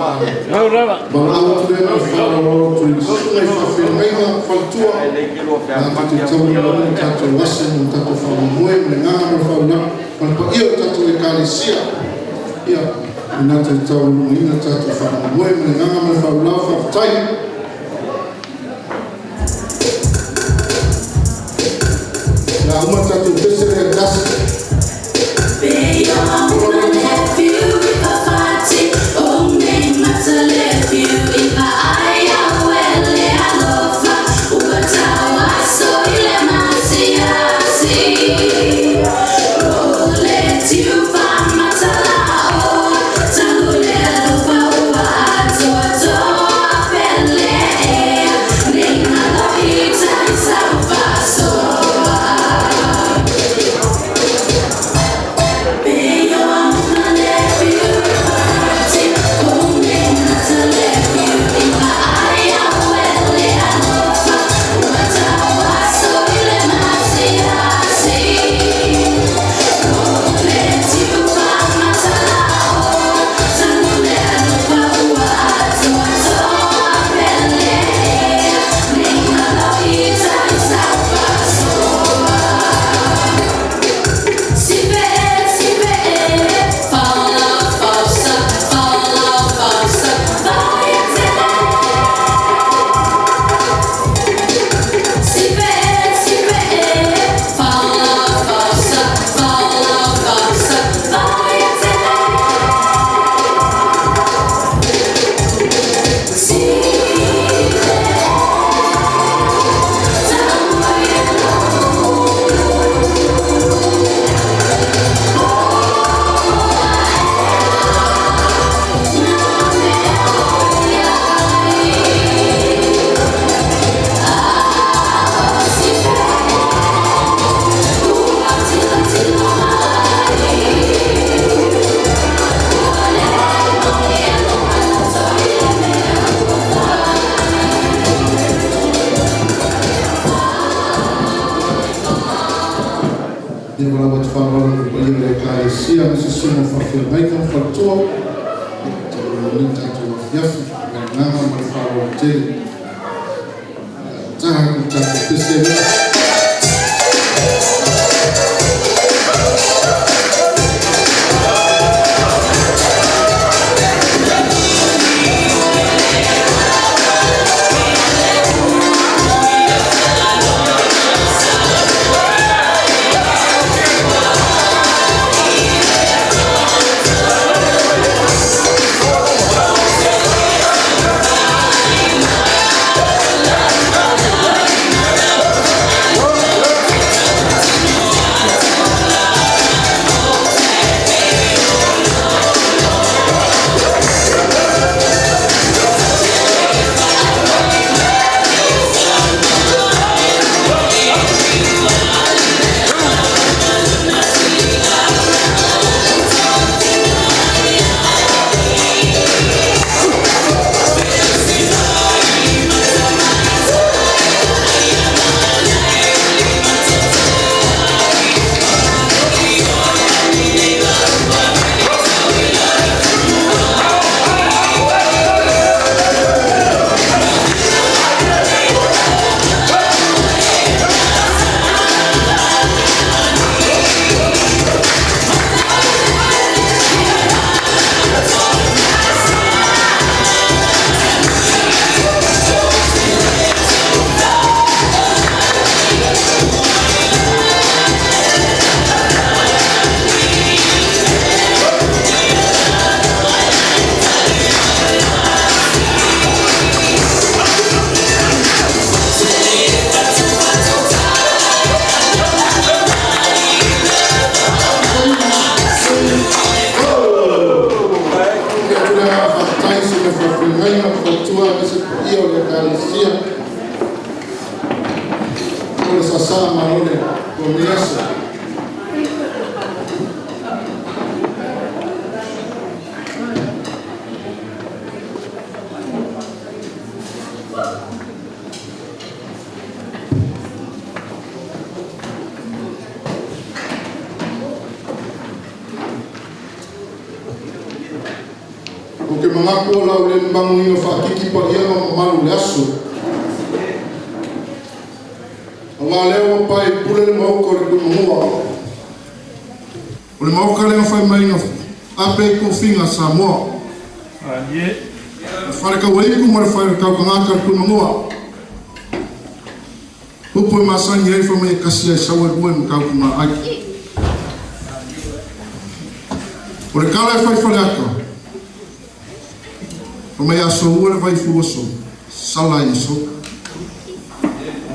Valaau atu lea ma le faaaloalo atu i susuga i faafeagaiga ma faletua latou te taulimaina le tatou aso ma le tatou faamoemoe ma le agaga ma le faaaloalo ma le paia o le tatou Ekalesia. Ia, na te taulimaina le tatou faamoemoe ma le agaga ma le faaaloalo. Faafetai. La uma tatou pese lea tasi. Ia valaau atu faaaloalo i le paia o le Ekalesia ma susuga i faafeagaiga ma faletua taulimaina le tatou afiafi ma le agaga ma le faaaloalo tele. Taha atu le tatou pese lea. Ia atu le agaga faafetai i susuga i faafeagaiga ma faletua aemaise le paia o le Ekalesia o le sasaa malo le lenei aso. Ou te manatu o lau le maguina faakiki paia ma mamalu i le aso. Aua lea ua pae pule le maoka o le Tuimanua. O le maoka lea fai mai na ape i tofiga Samoa. Le Falekauaitu ma le Falekaukagata o le Tuimanua. Upu e masani ai fai mai e kasi ai sau e lua e mataupu ma ai. O le kala e fai faleata. Fai mai aso ua le vai fuaso. Sala i aso.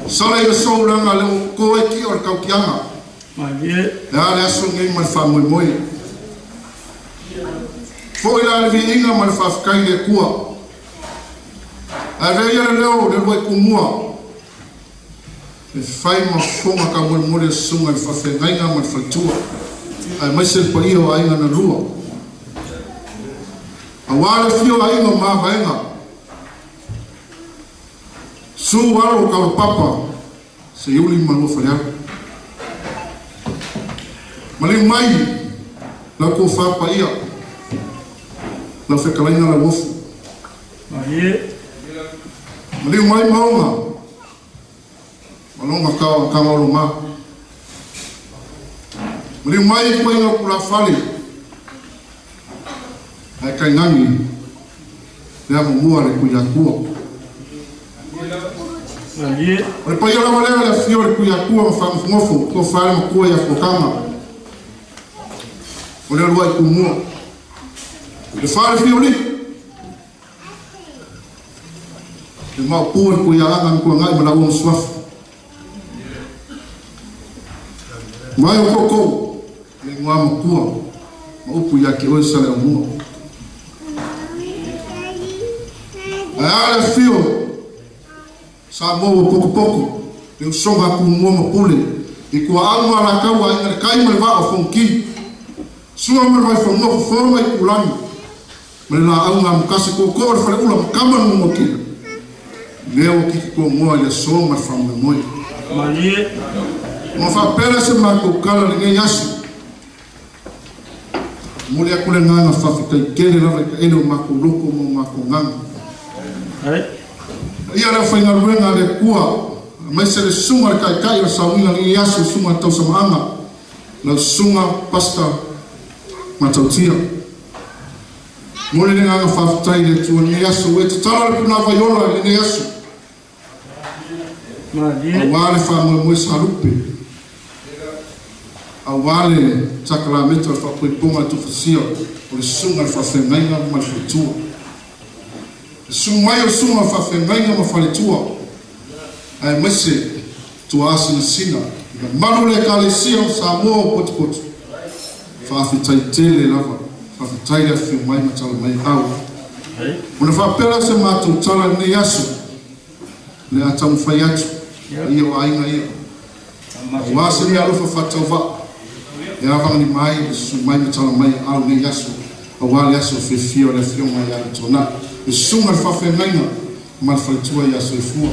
Sala i aso langa le o ko e ki o le kaukianga. Le a le aso nei ma le faamoemoe. Foi la le viiga ma le faafetai i le Atua. Ae avea ia le leo o le uluai tumua e fai ma fofoga taumolimoli a susuga i le faafeagaiga ma le faletua, aemaise le paia o aiga na lua. Aua le afio o aiga o Mavaega, Su alo o Kaulapapa, Seiuli ma lua falealu. Maliu mai lau tofa paia, lau fetalaiga Lauofu. Maliu mai Maoga, Maloga Tagaoloma. Maliu mai ituaiga o tulafale, ae tainane le amomua a le Tuiatua. O le paia lava lea o le afio o le Tuiatua ma Faagofogofu, tofa le matua ia Fuataga, o le uluai tumua. Le fale fioli, le maopu o le Tuiaaga na tuanai ma laua ma Suafa. Mai o koukou, le igoa matua ma upu ia te oe Saleaumua. Ae a le afio Samoa ua potopoto, le usoga a Tumua ma Pule, i tuaau ma Alataua, Aiga i le Tai ma le Vaa o Fonoti, Sua ma le Vaifanua, Fofo ma Aitulagi, ma le laau na amotasi, tootoo o le Faleula ma tama le Nunuatila. Lea ua titi tomoa i le aso ma le faamoemoe. Malie. Ona faapea lea se matou tala i lenei aso. Momoli atu le agaga faafetai tele lava i taele o matou loto ma o matou agaga. Ia le aufaigaluega a le Atua, aemaise le susuga i le Taitai o le sauniga i lenei aso, le susuga i le Tausamaaga, lau susuga Pastor Matautia. Momoli le agaga faafetai i le Atua i lenei aso, ua e tatala le punavai ola i lenei aso. Aua le faamoemoe salupe, aua le sakalameta o le faapoipoga e tufasia o le susuga i le faafeagaiga ma le faletua. Le susu mai o le susuga o le faafeagaiga ma faletua, aemaise tuaasinasina i mamalu o le Ekalesia o Samoa o Potopoto. Faafetai tele lava, faafetai le afifio mai ma tala mai au. Ona faapea lea o se matou tala i lenei aso, o le a taumafai atu paia o aiga ia. Aua se meaalofa faatauvaa e avagalima ai le susu mai ma tala mai au nei aso, aua le aso fiafia o le Afioga ia Lutuanai, le susuga i le faafeagaiga ma le faletua ia Soifua.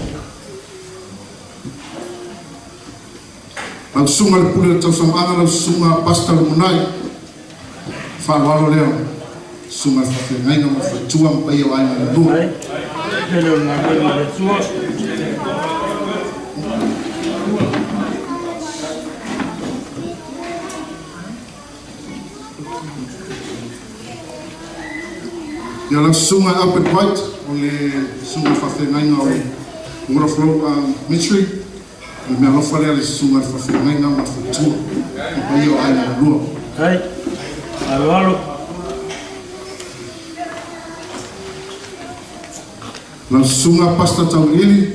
Lau susuga i le Pule o le Tausamaaga, lau susuga Pastor Lumanai, faaaloalo lea, susuga i le faafeagaiga ma le faletua ma paia o aiga na lua. Tele o le galuega a le Atua. Ia lau susuga Albert White, o le susuga i le faafeagaiga o le Waterflow Ministry. O le mea alofa lea le susuga i le faafeagaiga ma le faletua ma paia o aiga na lua. Ai, alo alo. Lau susuga Pastor Tauiliili,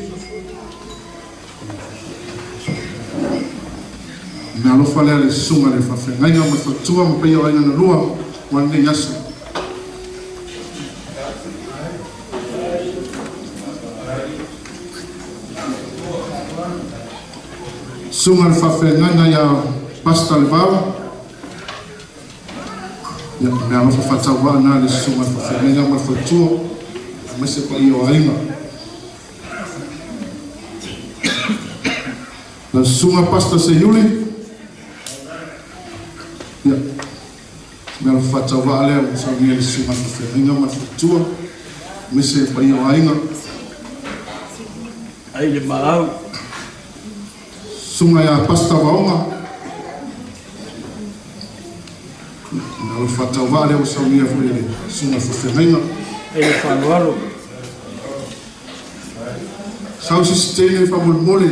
o le mea alofa lea le susuga i le faafeagaiga ma le faletua ma paia o aiga na lua mo lenei aso. Susuga i le faafeagaiga ia Pastor Levao. Ia, mea alofa faatauvaa na le susuga i le faafeagaiga ma le faletua, aemaise paia o aiga. Lau susuga Pastor Seiuli. Ia, mea alofa faatauvaa. Faatauvaa lea ua saunia e le Susuga i le Faafeagaiga ma le Faletua, aemaise le paia o aiga. Ai le maau. Susuga ia Pastor Vaoga, le alo faatauvaa lea ua saunia foi e le Susuga i le Faafeagaiga. Ai le faaaloalo. Sau se isi teine faamolemole.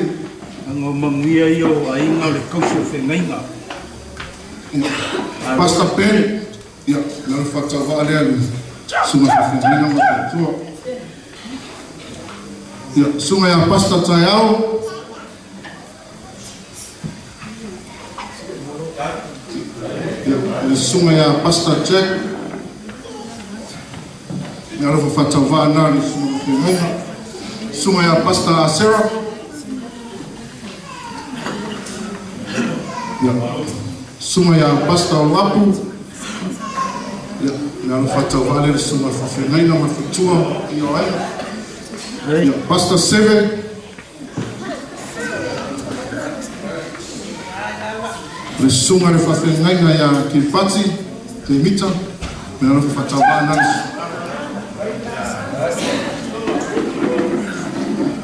Aga o manuia ia o aiga o le tausi o feagaiga. Pastor Ben, ia, le alo faatauvaa lea le Susuga i le Faafeagaiga ma le Faletua. Ia, Susuga ia Pastor Taeao. Ia, le Susuga ia Pastor Jack. Le alofa faatauvaa na le Susuga Faafeagaiga. Susuga ia Pastor Asera. Ia, Susuga ia Pastor Oloapu. Ia, le alofa faatauvaa lea le Susuga Faafeagaiga ma le Faletua ia o aiga. Ia, Pastor Seve. Le Susuga i le Faafeagaiga ia Kiripati Temita, le alofa faatauvaa na le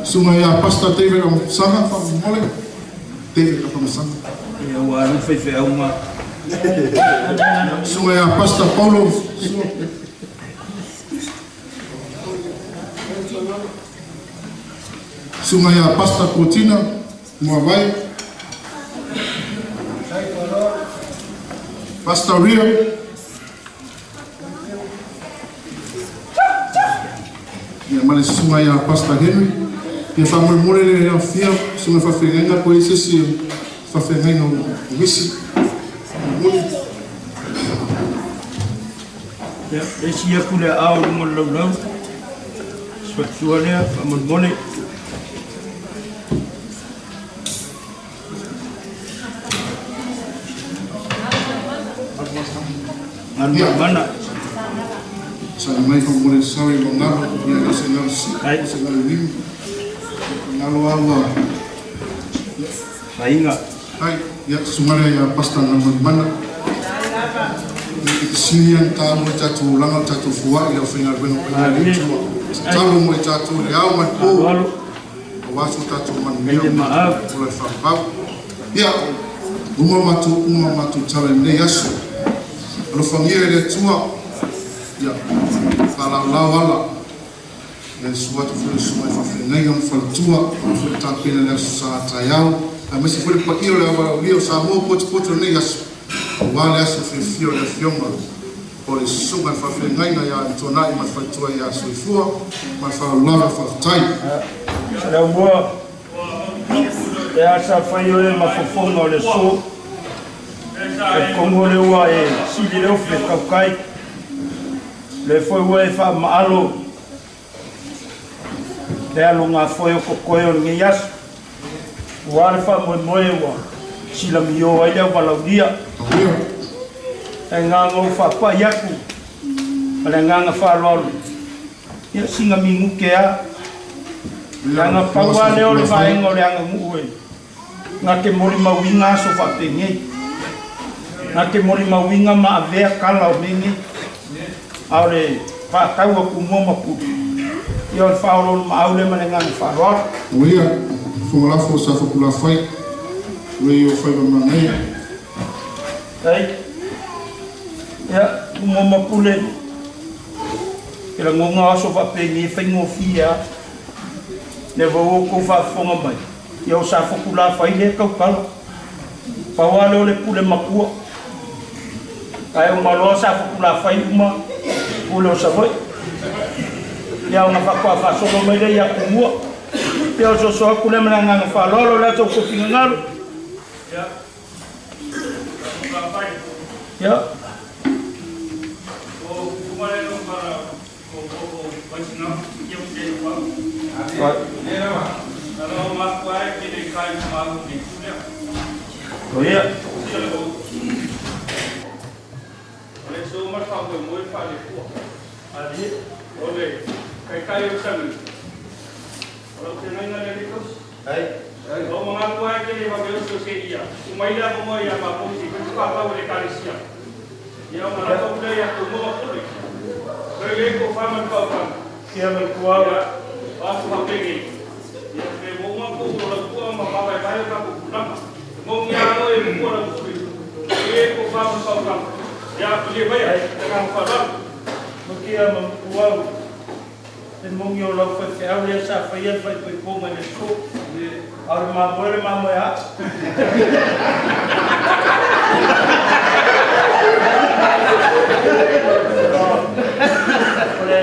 Susuga ia Pastor David Afamasaga, faamolemole. David Afamasaga. Ia ua alu faifeauga. Susuga ia Pastor Paulo. Susuga ia Pastor Kotina Muavai. Pastor Ria. Ia ma le Susuga ia Pastor Henry. Ia faamolemole le afia Susuga Faafeagaiga po o i ai se isi faafeagaiga o misi. Faamolemole. Ia, le isi atu le aao i luga o le laulau. Se faletua lea, faamolemole. Galumalemana. Saga mai faamolemole sorry ua galo, ia le se galo si, se galo niu. Galo lava ua. Aiga. Ai, ia, susuga lea ia Pastor Galumalemana. I te sili ia ona taua i le tatou olaga o le tatou foai i le aufaigaluega paia a le Atua. Tatalo mo i tatou i le ao ma le po, aua so tatou manuia ola i le faavavau. Ia, uma matou uma matou tala i lenei aso. Alofagia e le Atua, ia, faalaolao ala. Ia susu atu foi le susuga i faafeagaiga ma faletua, aua foi le tapena i le Aso Sa taeao, aemaise foi le paia o le auvalaaulia o Samoa potopoto i lenei aso, aua le aso fiafia o le Afioga o le Susuga i le Faafeagaiga ia Antuanai ma le faletua ia Soifua ma le faaaloalo lava. Faafetai. Samoa, e a sa fai oe ma fofoga o le aso, talitonu o lea ua e sili le ofe tautai. Lea foi ua e faamaalo le alogafoe o totoe o lenei aso, aua le faamoemoe ua silamio ai le auvalaulia. Le agaga ou faapai atu ma le agaga faaaloalo, ia sina minute a. Leaga pau lava lea o le vaega o le aganuu e na te molimauina aso faapenei, na te molimauina ma avea tala o mea nei, a o le faatau a Tumua ma Pule, ia o le faaoloolomaau lea ma le agaga faaaloalo. Ua ia, Fofoga Lafo o Safotulafai, ua ia o faiva manaia. Ai, ia, Tumua ma Pule, e lagona o aso faapenei e faigofie lava, lea foi ua outou faafofoga mai, Ia o Safotulafai lea e tautala. Pau lava lea o le pule matua. Ae uma loa Safotulafai uma pule o Savaii. Ia ona faatoa faasolo mai lea ia Tumua. Ia o le soso atu lea ma le agaga faaaloalo o le a tou finagalo. Ia. Ia. Ia o malaka o lea ia tumua pule. Kai le ko fama ni pau Ia mai kuau. Ia, asu hapengi. Ia pe mo ma ko la kua ma ma vai vai ka ku kulama. Mo ngia o e mo la pule. E ko fama pau kanga. Ia pule vai te ka fa la. Mo kia ma kuau. Te mongi o lau whai whiau lea sa whai an whai poi pōnga le so. Aure mā moe le mā moe a. O le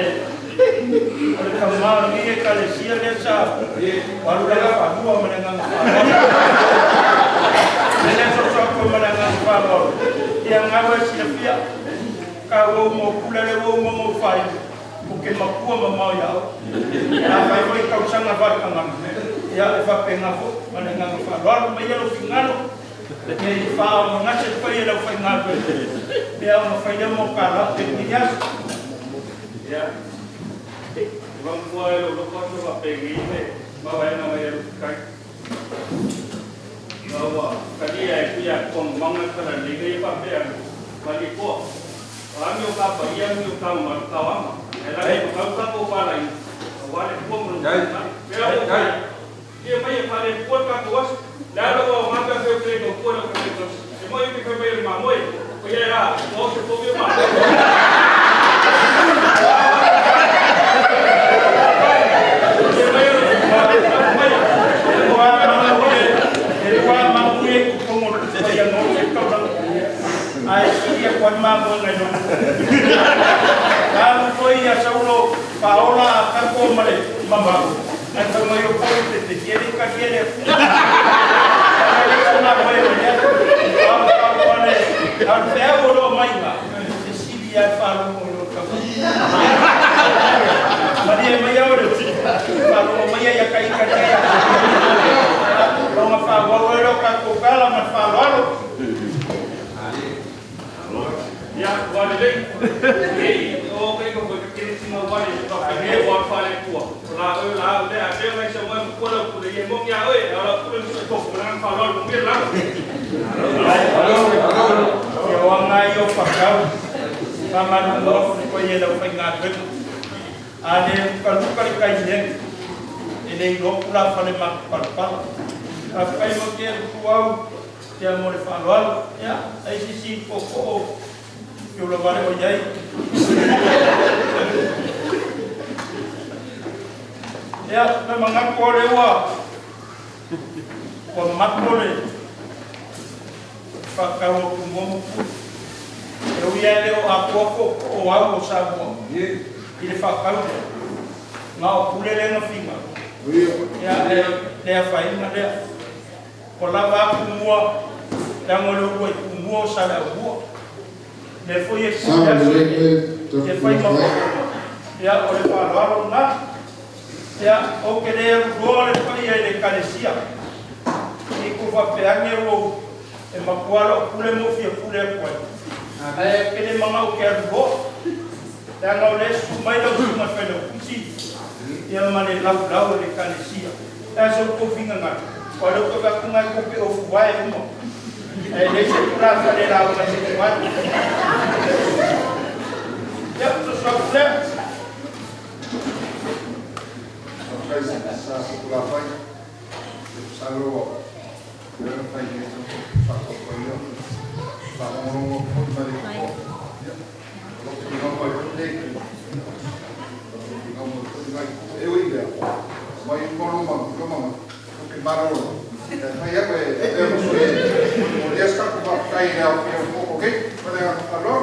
o le kamā o le e kalesia lea sa walu laga whanua ma le nganga whanua. Le le so so ko ma le nganga whanua. Ia ngawa sila fia. Ka wau mo kula le wau mo mo whai. O ke makua ma mau iau. A whai whai kausanga whakanga. Ia e whapenga fo ma le nganga whanua. Ma ia lo fingalo. E i wha o ngase whai e lau whai ngā koe. Pea o ngā whai lea mo ka la te ni aso. Ia. Wang kua e lo loko atu wa pengi me ma wai na mai e kai. Wa kali e kuya kong manga kala le ngai pa pe ma li ko. Wa mi o ka pa ia mi o ka ma ka wa ma. E la ko ka ka ko pa la i. Wa le ko mo. Pe o ka. Ia mai e pa le ko ka ko La lo wa ma ka fe ko ko ko ko ko. E mo i ke mai ma mo ko ia la o se ko mi ma. Ai siria kwa mambo ngai no. Ka mo ia saulo paola ka ko male mama. Ai fa mai o ko te te tiene ka tiene. Ai ko na mo e ya. Ka ka ko ne. Al fe o lo mai ma. Te siria fa lo mo lo ka. Maria mai ore. Fa lo mai ia kai ka ya. Lo ma fa wa lo ka ko kala ma fa lo. Ia, wa le lei. Ei, o ke ko ko ke ti mo wa le ka pe he wa fa le tua. La o la o le a pe mai sa mo ko la ku le ye mo nya o e la ku le ko ko na fa lo mo la. Ia wa ngai o pa kau. Pa ma no ko ye la fa nga pe. A le ka lu ka kai ne. E le ro ku la fa le ma pa pa. A kai mo ke ku au te mo le fa lo. Ia, ai si si ko ko Yo lo vale o yai. Ia, me manga ko le wa. Wa mako le. Fa ka o ku mo mo ku. E o ia le o a ko ko o au o sa mo. I le fa ka o. Nga o pule le nga finga. Ia le le a fa inga le. Ko la va ku mua. La ngo le ua i ku mua o sa le au. Le foi e e fai ma ia o le whaloalo ngā ia o ke le roa le whai ai le kalesia i ku whapeange o e makualo pule mo fia pule koe ai ke le manga o ke aru roa le anga o le su mai lau su mai whai lau kusi ia ma le lau lau le kalesia e so ko finga ngā o le ko ka kunga ko pe o fuwae uma e le se kura fa le lau na se fuwae. Ya, so so le. Sa kula fai. Sa lo. Le fai ni fa ko ko yo. Fa mo mo ko ma le ko. Lo que no pa le. No mo ko ngai e oi le. Mai mo no ma ko ma ko ke maro. Fai ya ko e mo so e. Mo le ska ko fa kai le o ko ko ke. Pa le a lo.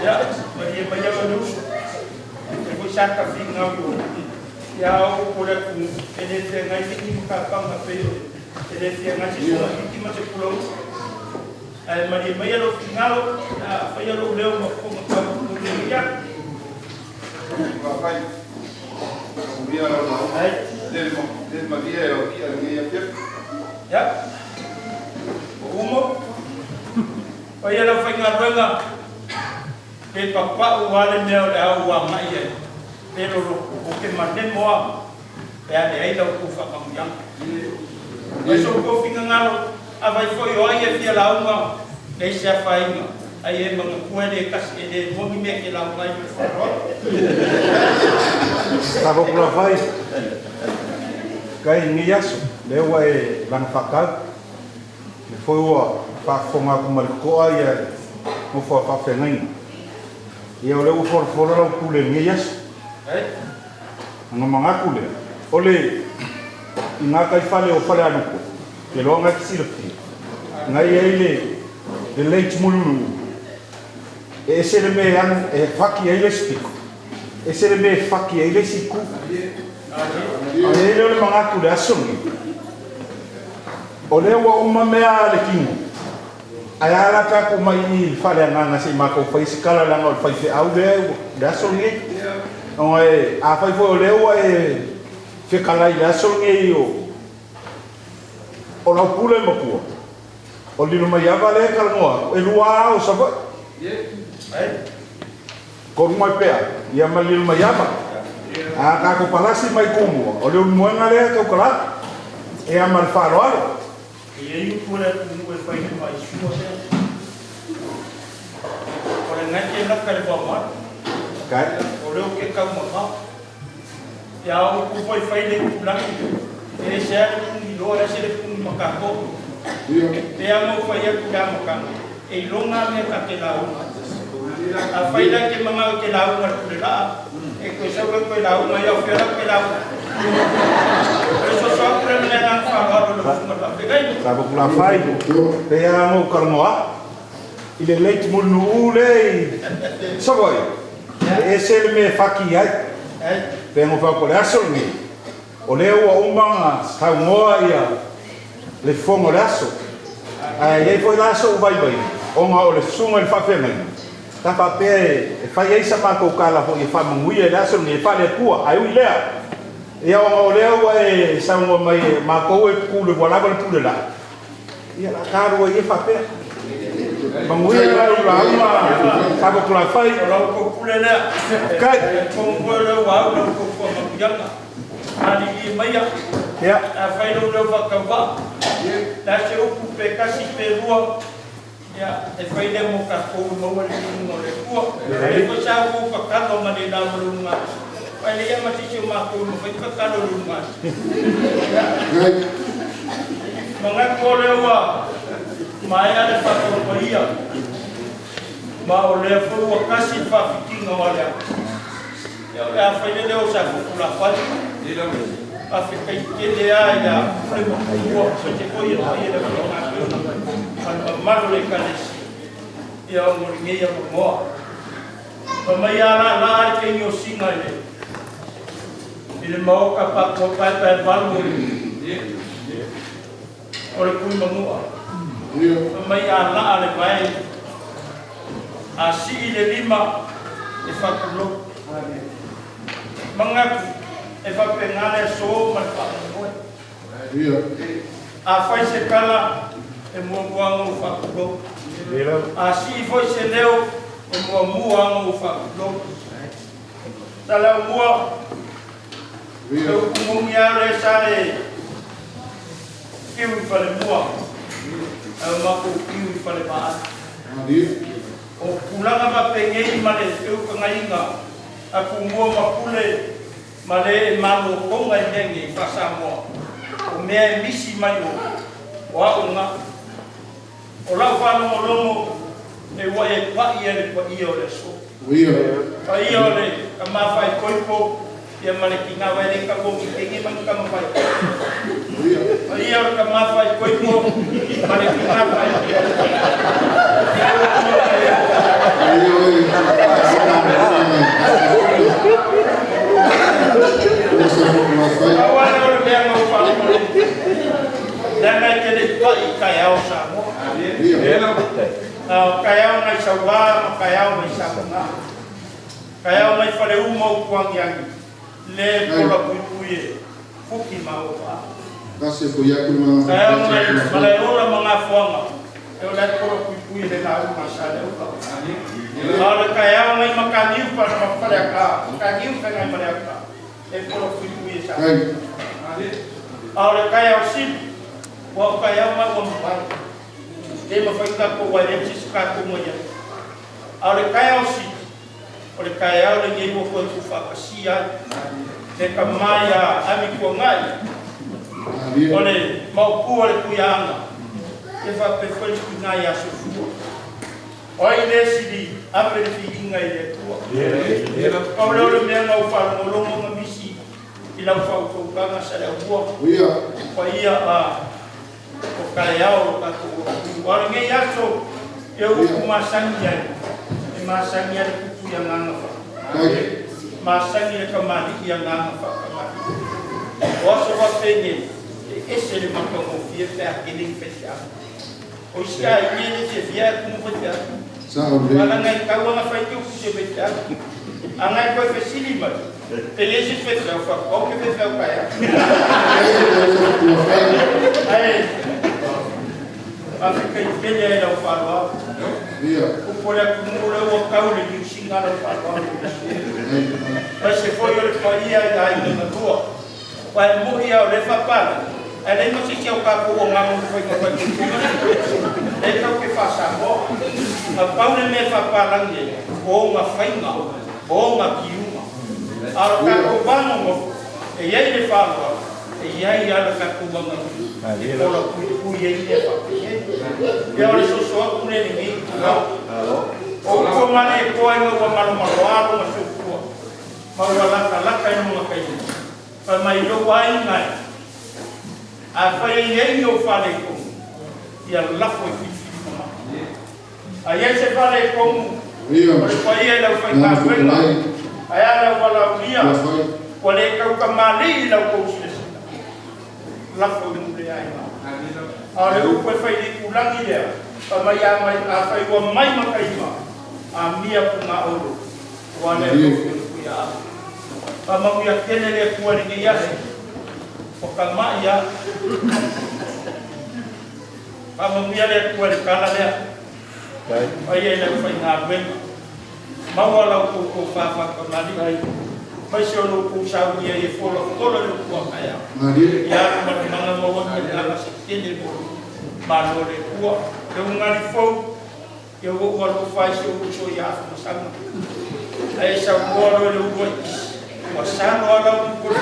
Ya, maria maia manuso. E foi saka finga o. Ia o ko le ku e le te ngai ti ni ka panga pe. E le te ngai ti so ti ma te pulo. Ai maria maia lo fingalo, a fa ia lo leo ma ko ma ka ko ia. Va fai. Via la la. Ai, del maria o kia ngi ya pep. Ya. Umo. Pai la fainga ruenga. Pe papa o wale mea o le au ua mai ai. Pe lo lo o ke mane moa. Pe ale ai lau ku whakamuianga. Mai so ko fingangalo a vai foi o ai e fia lauga nei se afainga ai e manga kue le kasi e le mongi mea ke lauga ai me wharoa. Sa kula fai kai ngi aso le ua e langa whakau. Le foi ua whaafonga ku mari koa ia mo fo whawhengainga. Ia o le ua fora lau pule ngi aso. Nga mangaku le. O le i ngā kai whale o whale anupo. Ke loa ngai ki silafia. Ngai ai le leit mululu. E ese le me anu e whaki ai le spiko. E se le me whaki ai le siku. A e le o le mangaku le asongi. O le ua uma mea le kingo. Ai ala ka ku mai i whale anganga se i mākou whai se kala langa o le whai whe au le asongi. O e a whai fo o le ua e whekalai le asongi i o lau pule mapua. O lilo mai ava le kalangoa. E lua au sa foi. Koru mai pea. Ia ma lilo mai ava. A kako palasi mai kumua. O le umuanga lea kaukala. E ama le whaloalo. Ia i upu le nu e whai mai sua sea. O le ngai ke naka le wamar. Kai. O leo ke kau mama. Ia o ku foi whai le kulangi. E se a le pungi loa, e se le pungi makako. Te a mau whai aku le amakanga. E ilonga mea ka te launga. A whai la ke manga o te launga le pule laa. E koe sau le koe launga, ia o whiara koe launga. O le soso aku le mea ngā whaloalo le funga la whengai. Sa kula fai. Pe a ngau kalangoa. I le leit mulunu u le i Savoi. E se le me whaki ai. Pe ngau whako le aso ngi. O le ua umanga tau ngoa ia le fongo le aso. Ai ei foi la aso u vai vai. O ngā o le sunga le whawhengai. Ta whapea e whai ei sa mākou kala fo i whamanguia le aso ngi e whale pua. Ai ui lea. Ia o ngā o lea ua e saunga mai e mākou e kule ua lava le pule la. Ia la karua i e whapea. Manguia la ula uma sa ko kula whai. O lau ko pule lea. Kai. Kongo leo wa au lau ko kua makuyanga. Ali i maia. Ia. A whai lau leo whakauwa. La se upu pe kasi pe rua. Ia, e whai lea mo ka kou maua le lunga o le kua. E ko sa kou whakalo ma le lau lunga. Whai le ia matisi o mākou ma whai whakalo lunga. Mangaku o leo ua mai ale whakaupa ia. Ma o lea fo ua kasi whawhitinga o alea. Ia o lea whai le leo sa kukula whai. A whikai tele a ia pule makua. So te koi e whai e le whai ngā keona. Malu le kalesi. Ia o ngori ngei a mangoa. Pa mai a la la ai ke o singa i le. I le maoka pa kua pai pai valu o le kui mangua. Pa mai a la a le vai. A si i le lima e whakulo. Mangaku e whapengale so ma le whakangoe. A whai se kala e mua mua ngau whakulo. A si i foi se leo e mua mua ngau whakulo. Sa leo mua e upungungi au le sa e kiu i whale mua. A o mako kiu i whale maa. O kulanga ma pengei ma le eukangainga a ku mua ma pule ma le e malo konga i mea ngei whasamoa. O mea e misi mai o au ngā. O lau whanongolongo e ua e pai e le paia o le aso. Paia o le ka mawhai koipo ia ma le ki ngā waere ka kongi tenge mangi ka mawhai. Paia o le ka mawhai koipo ma le ki ngā whai. Awana o le mea ngau whanongolongo. Lea ngai te le pai kai ao Samoa. Kai ao ngai sauā ma kai ao ngai samunga. Kai ao ngai whale uma o kuangiangi. Le pola pui pui e fuki ma o wha. Kai ao ngai malai ora ma ngā fuanga. E o lai pola pui pui le ngā uma sa le uka. A o le kai ao ngai makaniu pa na mawhale aka. Makaniu ka ngai male aka. E pola pui pui e sa. A o le kai ao silu. Ua o taeao ma ua mavae. Le mafai tatou ai leai ma se isi tatou na i ai. A o le taeao sili, o le taeao lenei ua toe tuufaatasia ai le tama ia Amituanai, o le maopu o le Tuiaana, ia faapea foi le tina ia Sofua. O ai le sili ave le viiga i le Atua? Pau lea o le mea na ou faalogologo na misi i lau faautautaga Saleaaumua, paia a o taeao o lo tatou atunuu. A o lenei aso e upu masani ai, e masani ai le tupu i agaga faa, masani le kamali'i i agaga faakamali'i. O aso faapenei, e ese le matagofie pe a tele ni faifeau. O isi aiga e le fiafia ae tumu faifeau. Malaga e tau ana fai te upu se faifeau. Ana e toe fesili mai, pe leai se faifeau, faatoa ou te faifeau taeao. Ae faafetai tele ai lau faaaloalo. Upu o le atunuu lea ua tau le niusiga lau faaaloalo. Aemaise foi o le paia i aiga na lua. Aua e moni lava o lea e faapalagi, ae leai ma se isi o tatou o gago i le faiga faitautoga lea. Lea tatou te faa-Samoa. Na pau le mea e faapalagi ai, o ona faiga, o ona tiuga. A o le tatou va nonofo, e i ai le faaaloalo, e i ai lava le tatou aganuu e pola puipui ai mea faapenei. Ia o le soso atu lea i lenei itulao. O upu a Malietoa ina ua malomaloa lona soifua, ma ua latalata i lona taimi, Fai mai lou aiga e, afai e i ai ni ou faaletonu, ia lafo i filifili mamalu. A i ai se faaletonu o le paia i le aufaigaluega, ae a le auvalaaulia, ua le tautamalii i la outou silasila, lafo i nuu le aiga. A o le upu e fai i le itulagi lea, fai mai a mai, afai ua mai mataima, amia pungaolo, ua le alofi o le Tuiaana. Faamanuia tele le Atua i lenei aso. Ua tama'i a. Faamanuia le Atua i le tala lea. Paia i le aufaigaluega. Maua la outou tofa faatamalii. Aemaise o lo outou saunia ai e folafola le upu a taeao. Ia alu ma le maga maua ni agaga se tele mo le Malo o le Atua. Le ugali fou. Ia ua ou alofa ai si ou uso ia Afamasaga. Ae saunoa loa i le uluai isi, ua salo lava lau upu o le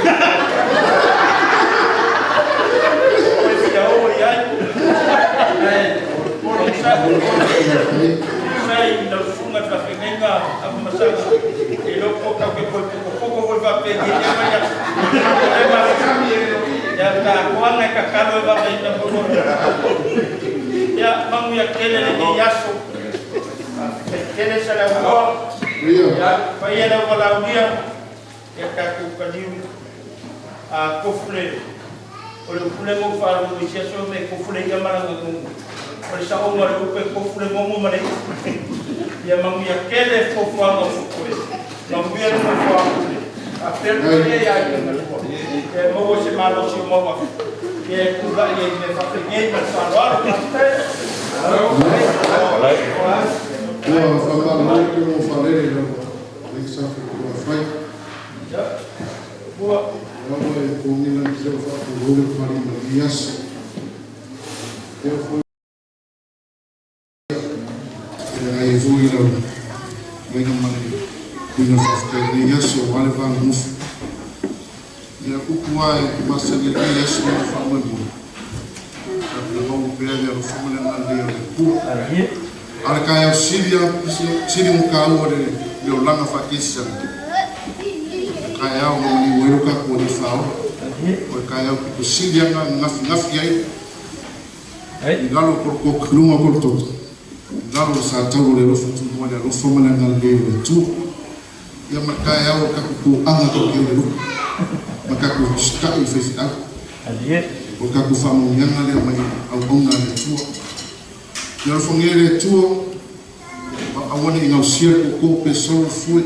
Koe fia oo i ai. Ae sa i lau susuga i le faafeagaiga Afamasaga, e iloa po o tau te toe pokopoko foi faapea i lea vaiaso. Ia takoaga e tatalo e vave ina maua. Ia manuia tele lenei aso. Faafetai tele Saleaaumua. Paia le auvalaulia ia tatou taliu a tofu le o le upu lea na ou faalogo i isi aso me tofu le i'a ma lana nonu. O le saoga o le upu e tofu le nonu ma le i'a. Ia manuia tele fuafuaga o totoe. Manuia le nofo a pule. Faapea le paia ia Aiga na Lua. Ia maua se malosi o maua ia e tulai ai i mea faapenei ma le faaaloalo. Faafetai. Ua faamalo le mo faalele i lau Alexander Tuafai. Ua. Lava e togina ni seo faapulou le pali ma lenei aso. Lea foi e ai foi lau vaina ma le uiga faafetai i lenei aso aua le va nonofo. Ia upu lava e masani ai lenei aso ma le faamoemoe, tatou maua pea le alofa ma le agalelei o le Atua. A o le taeao sili lava, sili ona taua le olaga faakerisiano, o le taeao na maliu ai lo tatou Alii Faaola, o le taeao pito sili lava na gafigafia ai i lalo o tolotoka, i luga o tolotoka, i lalo o le sataua o le alofa tumua i le alofa ma le agalelei o le Atua. Ia ma le taeao o le tatou toaga tatou te o le lotu ma tatou usitai i faifeau. O le tatou faamanuiaga lea mai auauna a le Atua. Ia alofagia e le Atua, aua ne i gausia le tootoo pe solo le fue,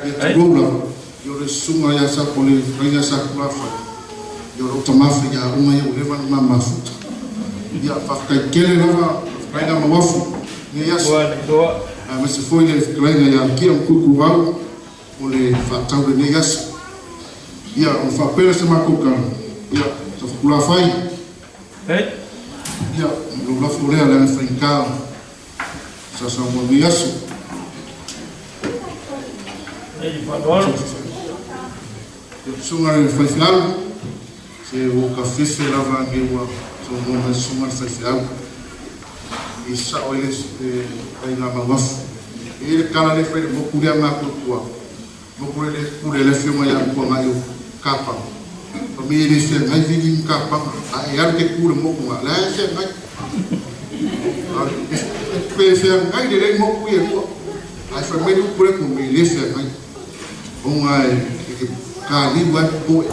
ia tulou lava, ia o le susuga ia Sa, o le fetalaiga ia Satulafai, ia o lou tama faiaoga ia ua leva ona ma mafuta. Ia faafetai tele lava fetalaiga Mauafu i lenei aso, aemaise foi le fetalaiga ia Kia ma Tuituau o le faatau i lenei aso. Ia ona faapea lea se matou tala, ia Safotulafai. Ia, lou lafo lea le aga faigata sa saunoa i lenei aso. Susuga i le faifeau, se ua ou tafefe lava nei ua saunoa mai le susuga i le faifeau. I sao ai le aiga mauafu. E i ai le tala lea e fai i le motu lea matuatua, motu lea e pule ai le afioga ia Mutuanai o Kapanga. Fai mai e le feagai Vili ma Kapanga, a e alu e te tu i le motu lena, la e feagai. Pe feagai lelei motu ia e lua. Ae fai mai le upu lea, fai mai e le feagai. Ona e taliu ai popoe.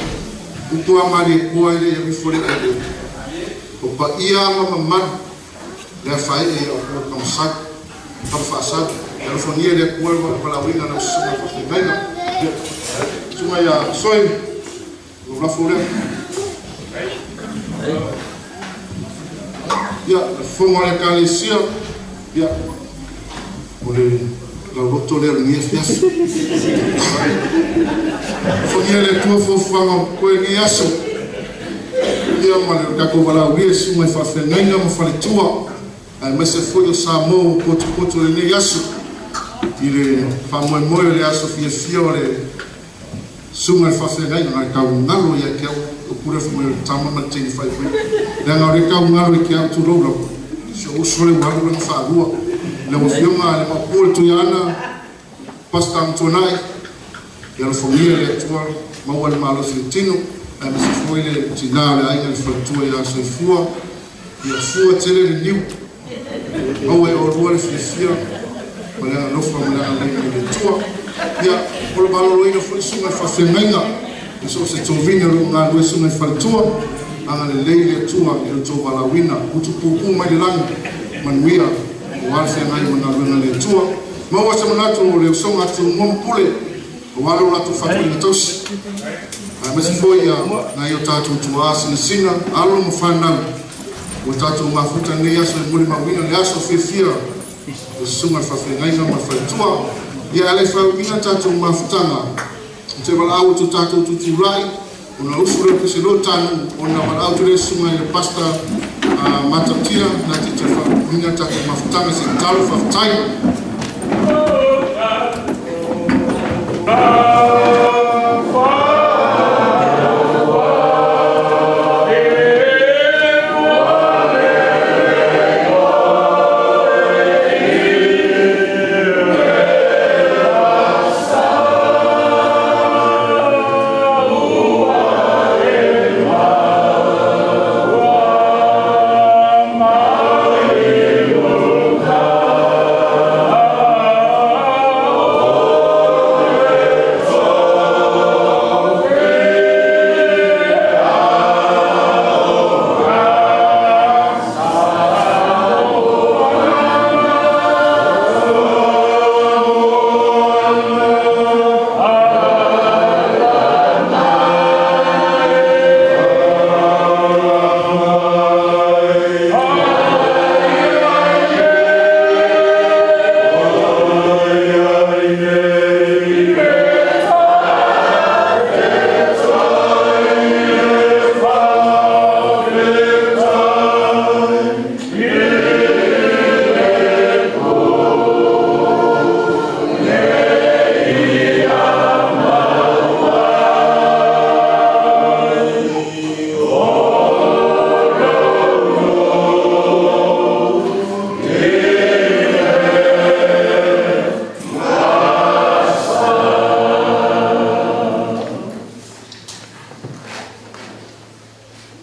Upu a Malietoa e le i alu ifo le ea lea. O paia ma mamalu le afaee o le Tamasai, Tama Faasau. E alofagia e le Atua le valaauina lau susuga i le faafeagaiga. Susuga ia Soe, lou lafo lea. Ia, le fofoga o le Ekalesia, ia, o le lauloto lea o lenei afiafi. Alofagia e le Atua fuafuaga o totoe i lenei aso. Ia ma le tatou valaaulia i susuga i faafeagaiga ma faletua, aemaise foi o Samoa ua potopoto i lenei aso i le faamoemoe o le aso fiafia o le Susuga i le faafeagaiga na le tau galo ia te au o pule fai mai o le tama ma le teine faipui leaga o le tau galo i te au tulou lava si ou uso le ua alu lona faalua lau afioga le maopu o le Tuiaana Pastor Amatuanai ia alofagia le Atua maua le malosi o le tino aemaise foi le tina o le aiga le faletua ia Soifua ia fua tele le niu Maua e oulua le fiafia ma le agalofa ma le agalelei mai le Atua. Ia, o le maloloina foi susuga i faafeagaiga i so o se tovine o lo o galulue susuga i faletua, agalelei le Atua i lo outou valaauina, utupupu mai le lagi, manuia aua le feagai ma galuega a le Atua. Maua se manatu o le usoga a Tumua ma Pule aua lo latou fatuaiga tausi, aemaise foi ia nai o tatou tuaa sinasina, alo ma fanau. Ua tatou mafuta i lenei aso e molimauina le aso fiafia o Susuga i le Faafeagaiga ma le Faletua. Ia alai faauiina tatou mafutaga o te valaau atu tatou tutulai ona usu lea o Peselo tanu ona valaau atu lea Susuga i le Pastor Matautia na te te faauiina tatou mafutaga se tatalo faafetai.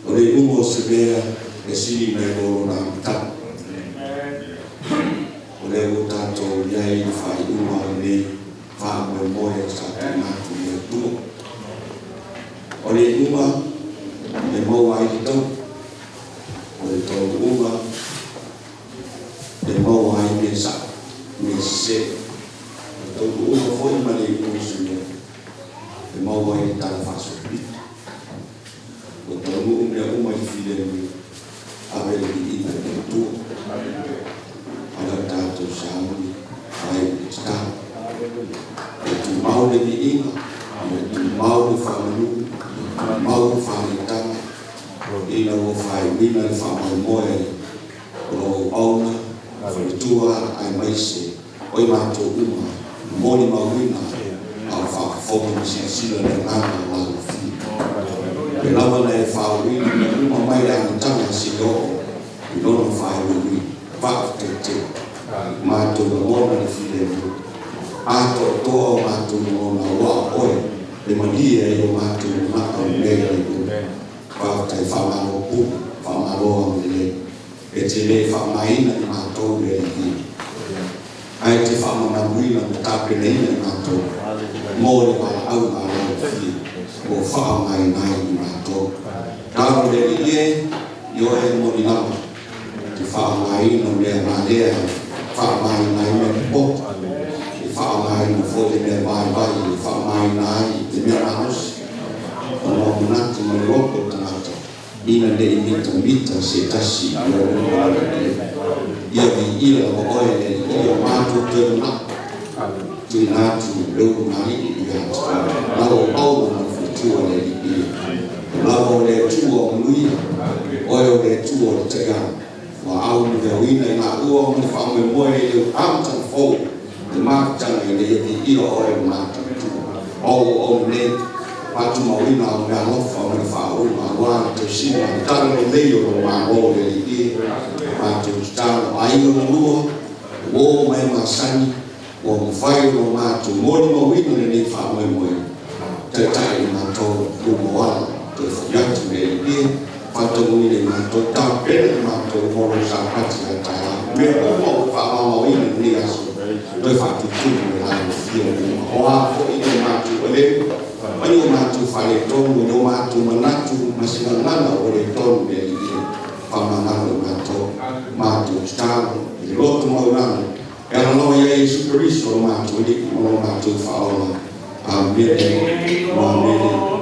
O le iuga o se mea e sili nai lo lona amataga. O lea ua tatou i ai i le faaiuga o lenei faamoemoe sa tuuina atu i le Atua. O le iuga e maua ai le tau, o le taunuuga e maua ai mea sao, mea sese. O le taunuuga foi ma le iuga o se mea e maua ai le tala faasolopito. Ua taunuu mea uma i le filemu, ave le viiga i le Atua. Ala tatou sauni ai i le tatalo. Ia tumau le viiga, ia tumau le faamanu, ia tumau le faaletaga ina ina ua faaiuina le faamoemoe o lou auauna, faletua aemaise o i matou uma molimauina a o faafofoga ma silasila le agaga o lalofia. Pe lava na e faauuina mea uma mai le amataga seia oo i lona faaiuiuina. Faafetai tele. Matou lagona le filemu. Atoatoa o matou lagona aua o oe e malie ai o matou manao i mea i luga. Faafetai, faamalo pule, faamalo agalelei. E te le faaaogaina i matou le Alii, ae te faamamaluina ma tapenaina i matou mo le valaau malofie ua faaaogaina ai i matou. Talo le Alii e, i oe e moni lava te faaaogaina mea valea e faaaogaina ai mea popoto, e faaaogaina foi le mea vaivai e faaaogaina ai le mea malosi, ona o manatu ma le loto o tagata ina ne i mitamita se tasi i lou luma o le Alii. Ia viia lava oe le Alii o matou toe manao, tuuina atu le ulugalii ia te oe, lau auauna ma le faletua le Alii. O lava o le Atua o manuia, oe o le Atua o le taiao, ua aunuveauina i laua ma le faamoemoe i le amataga fou, le mafutaga ina ia viia oe le matou Atua. O auauna nei, faatumauina au meaalofa ma le faauuga aua le tausiga o le talalelei o lou Malo le Alii e, matou tatalo, aiga galua, uo ma e masani, ua mafai ona matou molimauina lenei faamoemoe, taitai i matou luma o ala, toe foi atu le Alii e, faatonuina i matou, tapena i matou mo lou Sapati a taeao. Mea uma ua faamaomaoina i lenei aso, toe faatutumu le lalofia uma. O a foi ni o matou aleu, ma ni o matou faaletonu, ni o matou manatu ma se gagana ua letonu le Alii e, faamagalo i matou, matou tatalo i le loto maualalo, e alaloa ia Iesu Keriso lo matou Alii ma lo matou Faaola. Amene. Amene.